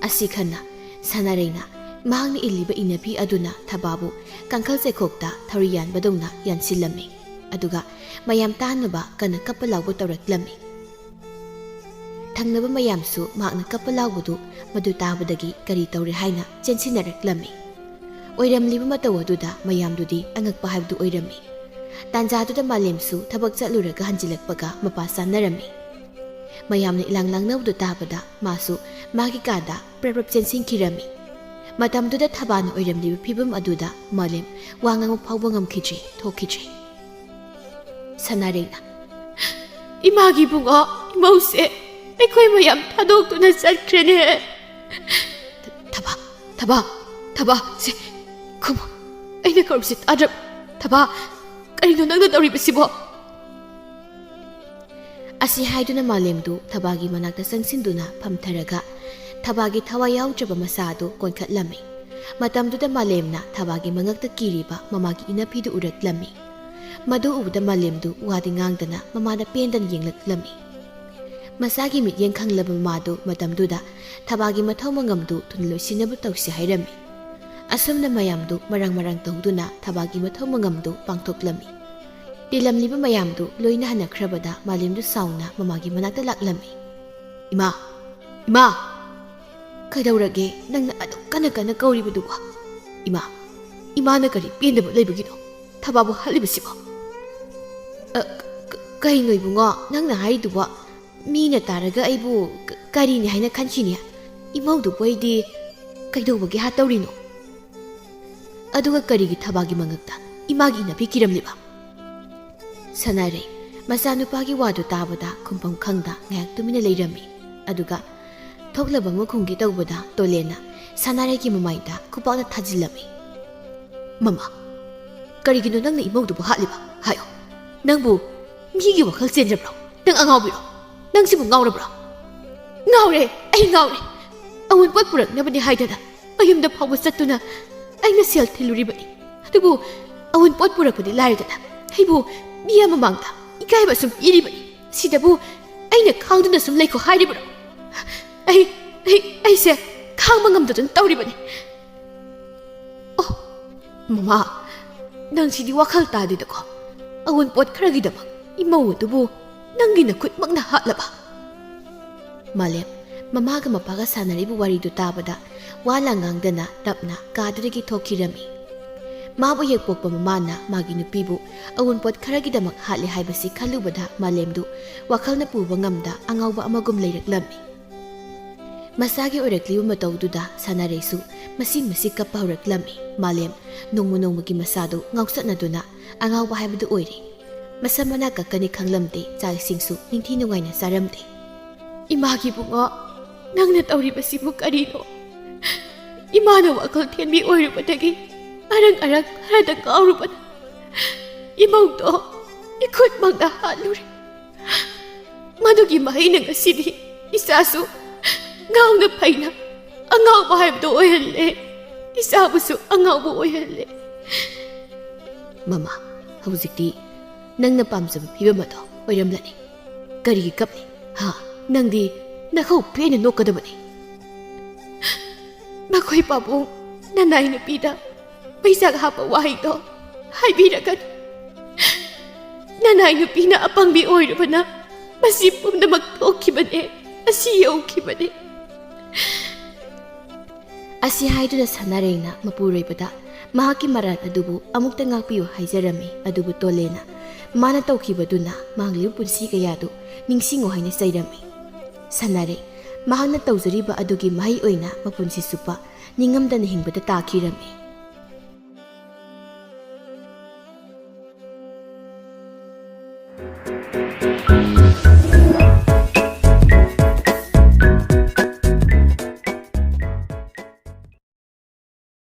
ꯑꯁꯤ ꯈꯟꯅ ꯁꯅꯥꯔꯩꯅ ꯃꯍꯥꯛꯅ ꯏꯜꯂꯤꯕ ꯏꯅꯐꯤ ꯑꯗꯨꯅ ꯊꯕꯥꯕꯨ ꯀꯥꯡꯈꯜ ꯆꯩꯈꯣꯛꯇ ꯊꯧꯔꯤ ꯌꯥꯟꯕꯗꯧꯅ ꯌꯥꯟꯁꯤꯜꯂꯝꯃꯤ꯫ ꯑꯗꯨꯒ ꯃꯌꯥꯝ ꯇꯥꯅꯕ ꯀꯟꯅ ꯀꯞꯄ ꯂꯥꯎꯕ ꯇꯧꯔꯛꯂꯝꯃꯤ꯫ ꯊꯪꯅꯕ ꯃꯌꯥꯝꯁꯨ ꯃꯍꯥꯛꯅ ꯀꯞꯄ ꯂꯥꯎꯕꯗꯨ ꯃꯗꯨ ꯇꯥꯕꯗꯒꯤ ꯀꯔꯤ ꯇꯧꯔꯦ ꯍꯥꯏꯅ ꯆꯦꯟꯁꯤꯟꯅꯔꯛꯂꯝꯃꯤ꯫ ꯑꯣꯏꯔꯝꯂꯤꯕ ꯃꯇꯧ ꯑꯗꯨꯗ ꯃꯌꯥꯝꯗꯨꯗꯤ ꯑꯉꯛꯄ ꯍꯥꯏꯕꯗꯨ ꯑꯣꯏꯔꯝꯃꯤ꯫ ꯇꯥꯟꯖꯥꯗꯨꯗ ꯃꯥꯂꯦꯝꯁꯨ ꯊꯕꯛ ꯆꯠꯂꯨꯔꯒ ꯍꯟꯖꯤꯜꯂꯛꯄꯒ ꯃꯄꯥ ꯆꯥꯅꯔꯝꯃꯤ꯫ ꯃꯌꯥꯝꯅ ꯏꯂꯥꯡ ꯂꯥꯡꯅꯕꯗꯨ ꯇꯥꯕꯗ ꯃꯥꯁꯨ ꯃꯥꯒꯤ ꯀꯥꯗ ꯄ꯭ꯔꯞ ꯄ꯭ꯔꯞ ꯆꯦꯟꯁꯤꯟꯈꯤꯔꯝꯃꯤ꯫ ꯃꯇꯝꯗꯨꯗ ꯊꯕꯥꯅ ꯑꯣꯏꯔꯝꯂꯤꯕ ꯐꯤꯕꯝ ꯑꯗꯨꯗ ꯃꯥꯂꯦꯝ ꯋꯥ ꯉꯥꯡꯕ ꯐꯥꯎꯕ ꯉꯝꯈꯤꯗ꯭ꯔꯦ, ꯊꯣꯛꯈꯤꯗ꯭ꯔꯦ꯫ ꯁꯅꯥꯔꯩꯅ, "ꯏꯃꯥꯒꯤ ꯏꯕꯨꯡꯉꯣ, ꯏꯃꯧꯁꯦ ꯑꯩꯈꯣꯏ ꯃꯌꯥꯝ ꯊꯥꯗꯣꯛꯇꯨꯅ ꯆꯠꯈ꯭ꯔꯦꯅꯦ"꯫ "ꯊꯕꯥ, ꯊꯕꯥ, ꯊꯕꯥ, ꯁꯦ, ꯈꯨꯝꯃꯨ꯫ ꯑꯩꯅ ꯀꯧꯔꯤꯁꯤ ꯇꯥꯗ꯭ꯔꯕ? ꯊꯕꯥ, ꯀꯔꯤꯅꯣ ꯅꯪꯅ ꯇꯧꯔꯤꯕꯁꯤꯕꯣ?" ꯑꯁꯤ ꯍꯥꯏꯗꯨꯅ ꯃꯥꯂꯦꯝꯗꯨ ꯊꯕꯥꯒꯤ ꯃꯅꯥꯛꯇ ꯆꯪꯁꯤꯟꯗꯨꯅ ꯐꯝꯊꯔꯒ ꯊꯕꯥꯒꯤ ꯊꯋꯥꯏ ꯌꯥꯎꯗ꯭ꯔꯕ ꯃꯆꯥ ꯑꯗꯨ ꯀꯣꯟꯈꯠꯂꯝꯃꯤ꯫ ꯃꯇꯝꯗꯨꯗ ꯃꯥꯂꯦꯝꯅ ꯊꯕꯥꯒꯤ ꯃꯉꯛꯇ ꯀꯤꯔꯤꯕ ꯃꯃꯥꯒꯤ ꯏꯅꯐꯤꯗꯨ ꯎꯔꯛꯂꯝꯃꯤ꯫ ꯃꯗꯨ ꯎꯕꯗ ꯃꯥꯂꯦꯝꯗꯨ ꯋꯥꯗꯤ ꯉꯥꯡꯗꯅ ꯃꯃꯥꯗ ꯄꯦꯟꯗꯅ ꯌꯦꯡꯂꯛꯂꯝꯃꯤ꯫ ꯃꯆꯥꯒꯤ ꯃꯤꯠꯌꯦꯡ ꯈꯪꯂꯕ ꯃꯃꯥꯗꯨ ꯃꯇꯝꯗꯨꯗ ꯊꯕꯥꯒꯤ ꯃꯊꯧ ꯃꯉꯝꯗꯨ ꯊꯨꯅ ꯂꯣꯏꯁꯤꯟꯅꯕ ꯇꯧꯁꯤ ꯍꯥꯏꯔꯝꯃꯤ꯫ ꯑꯁꯨꯝꯅ ꯃꯌꯥꯝꯗꯨ ꯃꯔꯥꯡ ꯃꯔꯥꯡ ꯇꯧꯗꯨꯅ ꯊꯕꯥꯒꯤ ꯃꯊꯧ ꯃꯉꯝꯗꯨ ꯄꯥꯡꯊꯣꯛꯂꯝꯃꯤ꯫ ꯇꯤꯜꯂꯝꯂꯤꯕ ꯃꯌꯥꯝꯗꯨ ꯂꯣꯏꯅ ꯍꯟꯅꯈ꯭ꯔꯕꯗ ꯃꯥꯂꯦꯝꯗꯨ ꯁꯥꯎꯅ ꯃꯃꯥꯒꯤ ꯃꯅꯥꯛꯇ ꯂꯥꯛꯂꯝꯃꯤ꯫ "ꯏꯃꯥ! ꯏꯃꯥ! ꯀꯩꯗꯧꯔꯒꯦ ꯅꯪꯅ ꯑꯗꯨꯛ ꯀꯟꯅ ꯀꯟꯅ ꯀꯧꯔꯤꯕꯗꯨꯕꯣ? ꯏꯃꯥ! ꯏꯃꯥꯅ ꯀꯔꯤ ꯄꯦꯟꯗꯕ ꯂꯩꯕꯒꯤꯅꯣ ꯊꯕꯥꯕꯨ ꯍꯥꯠꯂꯤꯕꯁꯤꯕꯣ?" "ꯑ, ꯀ-, ꯀ-, ꯀꯩꯅꯣ ꯏꯕꯨꯡꯉꯣ ꯅꯪꯅ ꯍꯥꯏꯔꯤꯗꯨꯕꯣ? ꯃꯤꯅ ꯇꯥꯔꯒ ꯑꯩꯕꯨ ꯀ-, ꯀꯔꯤꯅꯤ ꯍꯥꯏꯅ ꯈꯟꯈꯤꯅꯤ? ꯏꯃꯧꯗꯨꯕꯨ ꯑꯩꯗꯤ ꯀꯩꯗꯧꯕꯒꯤ ꯍꯥꯠꯇꯧꯔꯤꯅꯣ? ꯑꯗꯨꯒ ꯀꯔꯤꯒꯤ ꯊꯕꯥꯒꯤ ꯃꯉꯛꯇ ꯏꯃꯥꯒꯤ ꯏꯅꯐꯤ ꯀꯤꯔꯝꯂꯤꯕ?" ꯁꯅꯥꯔꯩ ꯃꯆꯥꯅꯨꯄꯥꯒꯤ ꯋꯥꯗꯨ ꯇꯥꯕꯗ ꯈꯨꯝꯐꯝ ꯈꯪꯗ ꯉꯥꯏꯍꯥꯛ ꯇꯨꯃꯤꯟꯅ ꯂꯩꯔꯝꯃꯤ꯫ ꯑꯗꯨꯒ ꯊꯣꯛꯂꯕ ꯑꯃ ꯈꯨꯝꯒꯦ ꯇꯧꯕꯗ ꯇꯣꯂꯦꯟꯅ ꯁꯅꯥꯔꯩꯒꯤ ꯃꯃꯥꯏꯗ ꯈꯨꯄꯥꯛꯅ ꯊꯥꯖꯤꯜꯂꯝꯃꯤ꯫ "ꯃꯃꯥ, ꯀꯔꯤꯒꯤꯅꯣ ꯅꯪꯅ ꯏꯃꯧꯗꯨꯕꯨ ꯍꯥꯠꯂꯤꯕ? ꯍꯥꯏꯌꯣ꯫ ꯅꯪꯕꯨ ꯃꯤꯒꯤ ꯋꯥꯈꯜ ꯆꯦꯟꯖꯕ꯭ꯔꯣ? ꯅꯪ ꯑꯉꯥꯎꯕꯤꯔꯣ? ꯅꯪ ꯁꯤꯕꯨ ꯉꯥꯎꯔꯕ꯭ꯔꯣ?" "ꯉꯥꯎꯔꯦ, ꯑꯩ ꯉꯥꯎꯔꯦ꯫ ꯑꯋꯨꯟꯄꯣꯠ ꯄꯨꯔꯛꯅꯕꯅꯤ ꯍꯥꯏꯗꯅ ꯃꯌꯨꯝꯗ ꯐꯥꯎꯕ ꯆꯠꯇꯨꯅ ꯑꯩꯅ ꯁꯦꯜ ꯊꯤꯜꯂꯨꯔꯤꯕꯅꯤ꯫ ꯑꯗꯨꯕꯨ ꯑꯋꯨꯟꯄꯣꯠ ꯄꯨꯔꯛꯄꯗꯤ ꯂꯥꯏꯔꯗꯅ ꯑꯩꯕꯨ ꯃꯤ ꯑꯃꯃꯥꯡꯗ ꯏꯀꯥꯏꯕ ꯁꯨꯝ ꯄꯤꯔꯤꯕꯅꯤ꯫ ꯁꯤꯗꯕꯨ ꯑꯩꯅ ꯈꯥꯡꯗꯨꯅ ꯁꯨꯝ ꯂꯩꯈꯣ ꯍꯥꯏꯔꯤꯕ꯭ꯔꯣ? ꯑꯩ, ꯑꯩ, ꯑꯩꯁꯦ ꯈꯥꯡꯕ ꯉꯝꯗꯗꯨꯅ ꯇꯧꯔꯤꯕꯅꯤ꯫" "ꯑꯣ, ꯃꯃꯥ, ꯅꯪ ꯁꯤꯗꯤ ꯋꯥꯈꯜ ꯇꯥꯗꯦꯗꯀꯣ꯫ ꯑꯋꯨꯟꯄꯣꯠ ꯈꯔꯒꯤꯗꯃꯛ ꯏꯃꯧ ꯑꯗꯨꯕꯨ ꯅꯪꯒꯤ ꯅꯈꯨꯠꯃꯛꯅ ꯍꯥꯠꯂꯕ?" ꯃꯥꯂꯦꯝ ꯃꯃꯥꯒ ꯃꯄꯥꯒ ꯁꯥꯟꯅꯔꯤꯕ ꯋꯥꯔꯤꯗꯨ ꯇꯥꯕꯗ ꯋꯥ ꯂꯥꯡ ꯉꯥꯡꯗꯅ ꯇꯞꯅ ꯀꯥꯗꯨꯗꯒꯤ ꯊꯣꯛꯈꯤꯔꯝꯃꯤ꯫ ꯃꯥꯕꯨ ꯍꯦꯛ ꯄꯣꯛꯄ ꯃꯃꯥꯅ ꯃꯥꯒꯤ ꯅꯨꯄꯤꯕꯨ ꯑꯋꯨꯟꯄꯣꯠ ꯈꯔꯒꯤꯗꯃꯛ ꯍꯥꯠꯂꯦ ꯍꯥꯏꯕꯁꯤ ꯈꯜꯂꯨꯕꯗ ꯃꯥꯂꯦꯝꯗꯨ ꯋꯥꯈꯜꯅ ꯄꯨꯕ ꯉꯝꯗ ꯑꯉꯥꯎꯕ ꯑꯃꯒꯨꯝ ꯂꯩꯔꯛꯂꯝꯃꯤ꯫ ꯃꯁꯥꯒꯤ ꯑꯣꯏꯔꯛꯂꯤꯕ ꯃꯇꯧꯗꯨꯗ ꯁꯥꯟꯅꯔꯩꯁꯨ ꯃꯁꯤ ꯃꯁꯤ ꯀꯞꯄ ꯍꯧꯔꯛꯂꯝꯃꯤ꯫ ꯃꯥꯂꯦꯝ ꯅꯣꯡꯃ ꯅꯣꯡꯃꯒꯤ ꯃꯁꯥꯗꯨ ꯉꯥꯎꯆꯠꯅꯗꯨꯅ ꯑꯉꯥꯎꯕ ꯍꯥꯏꯕꯗꯨ ꯑꯣꯏꯔꯦ꯫ ꯃꯁꯝ ꯃꯅꯥ ꯀꯛꯀꯅꯤ ꯈꯪꯂꯝꯗꯦ, ꯆꯥꯛ ꯏꯁꯤꯡꯁꯨ ꯅꯤꯡꯊꯤ ꯅꯨꯡꯉꯥꯏꯅ ꯆꯥꯔꯝꯗꯦ꯫ "ꯏꯃꯥꯒꯤ ꯏꯕꯨꯡꯉꯣ, ꯅꯪꯅ ꯇꯧꯔꯤꯕꯁꯤꯕꯨ ꯀꯔꯤꯅꯣ? ꯏꯃꯥꯅ ꯋꯥꯈꯜ ꯊꯦꯟꯕꯤ ꯑꯣꯏꯔꯨꯕꯗꯒꯤ ꯑꯔꯪ ꯑꯔꯪ ꯈꯔꯗ ꯀꯥꯎꯔꯨꯕꯅ ꯏꯃꯧꯗꯣ ꯏꯈꯨꯠꯃꯛꯅ ꯍꯥꯠꯂꯨꯔꯦ꯫ ꯃꯗꯨꯒꯤ ꯃꯍꯩꯅ ꯉꯁꯤꯗꯤ ꯏꯆꯥꯁꯨ ꯉꯥꯎꯅ ꯑꯩꯅ ꯑꯉꯥꯎꯕ ꯍꯥꯏꯕꯗꯣ ꯑꯣꯏꯍꯜꯂꯦ꯫ ꯏꯆꯥꯕꯨꯁꯨ ꯑꯉꯥꯎꯕ ꯑꯣꯏꯍꯜꯂꯦ꯫ ꯃꯃꯥ, ꯍꯧꯖꯤꯛꯇꯤ ꯅꯪꯅ ꯄꯥꯝꯖꯕ ꯐꯤꯕꯝ ꯑꯗꯣ ꯑꯣꯏꯔꯝꯂꯅꯤ꯫ ꯀꯔꯤꯒꯤ ꯀꯞꯂꯤ? ꯍꯥ? ꯅꯪꯗꯤ ꯅꯈꯧ ꯄꯦꯟꯅ ꯅꯣꯛꯀꯗꯕꯅꯤ꯫ ꯃꯈꯣꯏ ꯄꯥꯕꯨꯡ ꯅꯅꯥꯏ ꯅꯨꯄꯤꯗ ꯃꯩꯆꯥꯛ ꯍꯥꯞꯄ ꯋꯥꯍꯩꯗꯣ ꯍꯥꯏꯕꯤꯔꯛꯀꯅꯨ꯫ ꯅꯅꯥꯏ ꯅꯨꯄꯤꯅ ꯑꯄꯪꯕꯤ ꯑꯣꯏꯔꯨꯕꯅ ꯃꯁꯤ ꯄꯨꯝꯅꯃꯛ ꯊꯣꯛꯈꯤꯕꯅꯦ, ꯑꯁꯤ ꯌꯧꯈꯤꯕꯅꯦ꯫ ꯑꯁꯤ ꯍꯥꯏꯗꯨꯅ ꯁꯅꯥꯔꯦꯡꯅ ꯃꯄꯨꯔꯣꯏꯕꯗ ꯃꯍꯥꯛꯀꯤ ꯃꯔꯥꯜ ꯑꯗꯨꯕꯨ ꯑꯃꯨꯛꯇ ꯉꯥꯛꯄꯤꯌꯨ ꯍꯥꯏꯖꯔꯝꯃꯤ꯫ ꯑꯗꯨꯕꯨ ꯇꯣꯂꯦꯅ ꯃꯥꯅ ꯇꯧꯈꯤꯕꯗꯨꯅ ꯃꯥꯡꯂꯤꯕ ꯄꯨꯟꯁꯤ ꯀꯌꯥꯗꯨ ꯅꯤꯡꯁꯤꯡꯉꯨ ꯍꯥꯏꯅ ꯆꯩꯔꯝꯃꯤ꯫ ꯁꯅꯥꯔꯦꯡ ꯃꯍꯥꯛꯅ ꯇꯧꯖꯔꯤꯕ ꯑꯗꯨꯒꯤ ꯃꯍꯩ ꯑꯣꯏꯅ ꯃꯄꯨꯟꯁꯤ ꯆꯨꯞꯄ ꯅꯤꯡꯉꯝꯗꯅ ꯍꯤꯡꯕꯗ ꯇꯥꯈꯤꯔꯝꯃꯤ꯫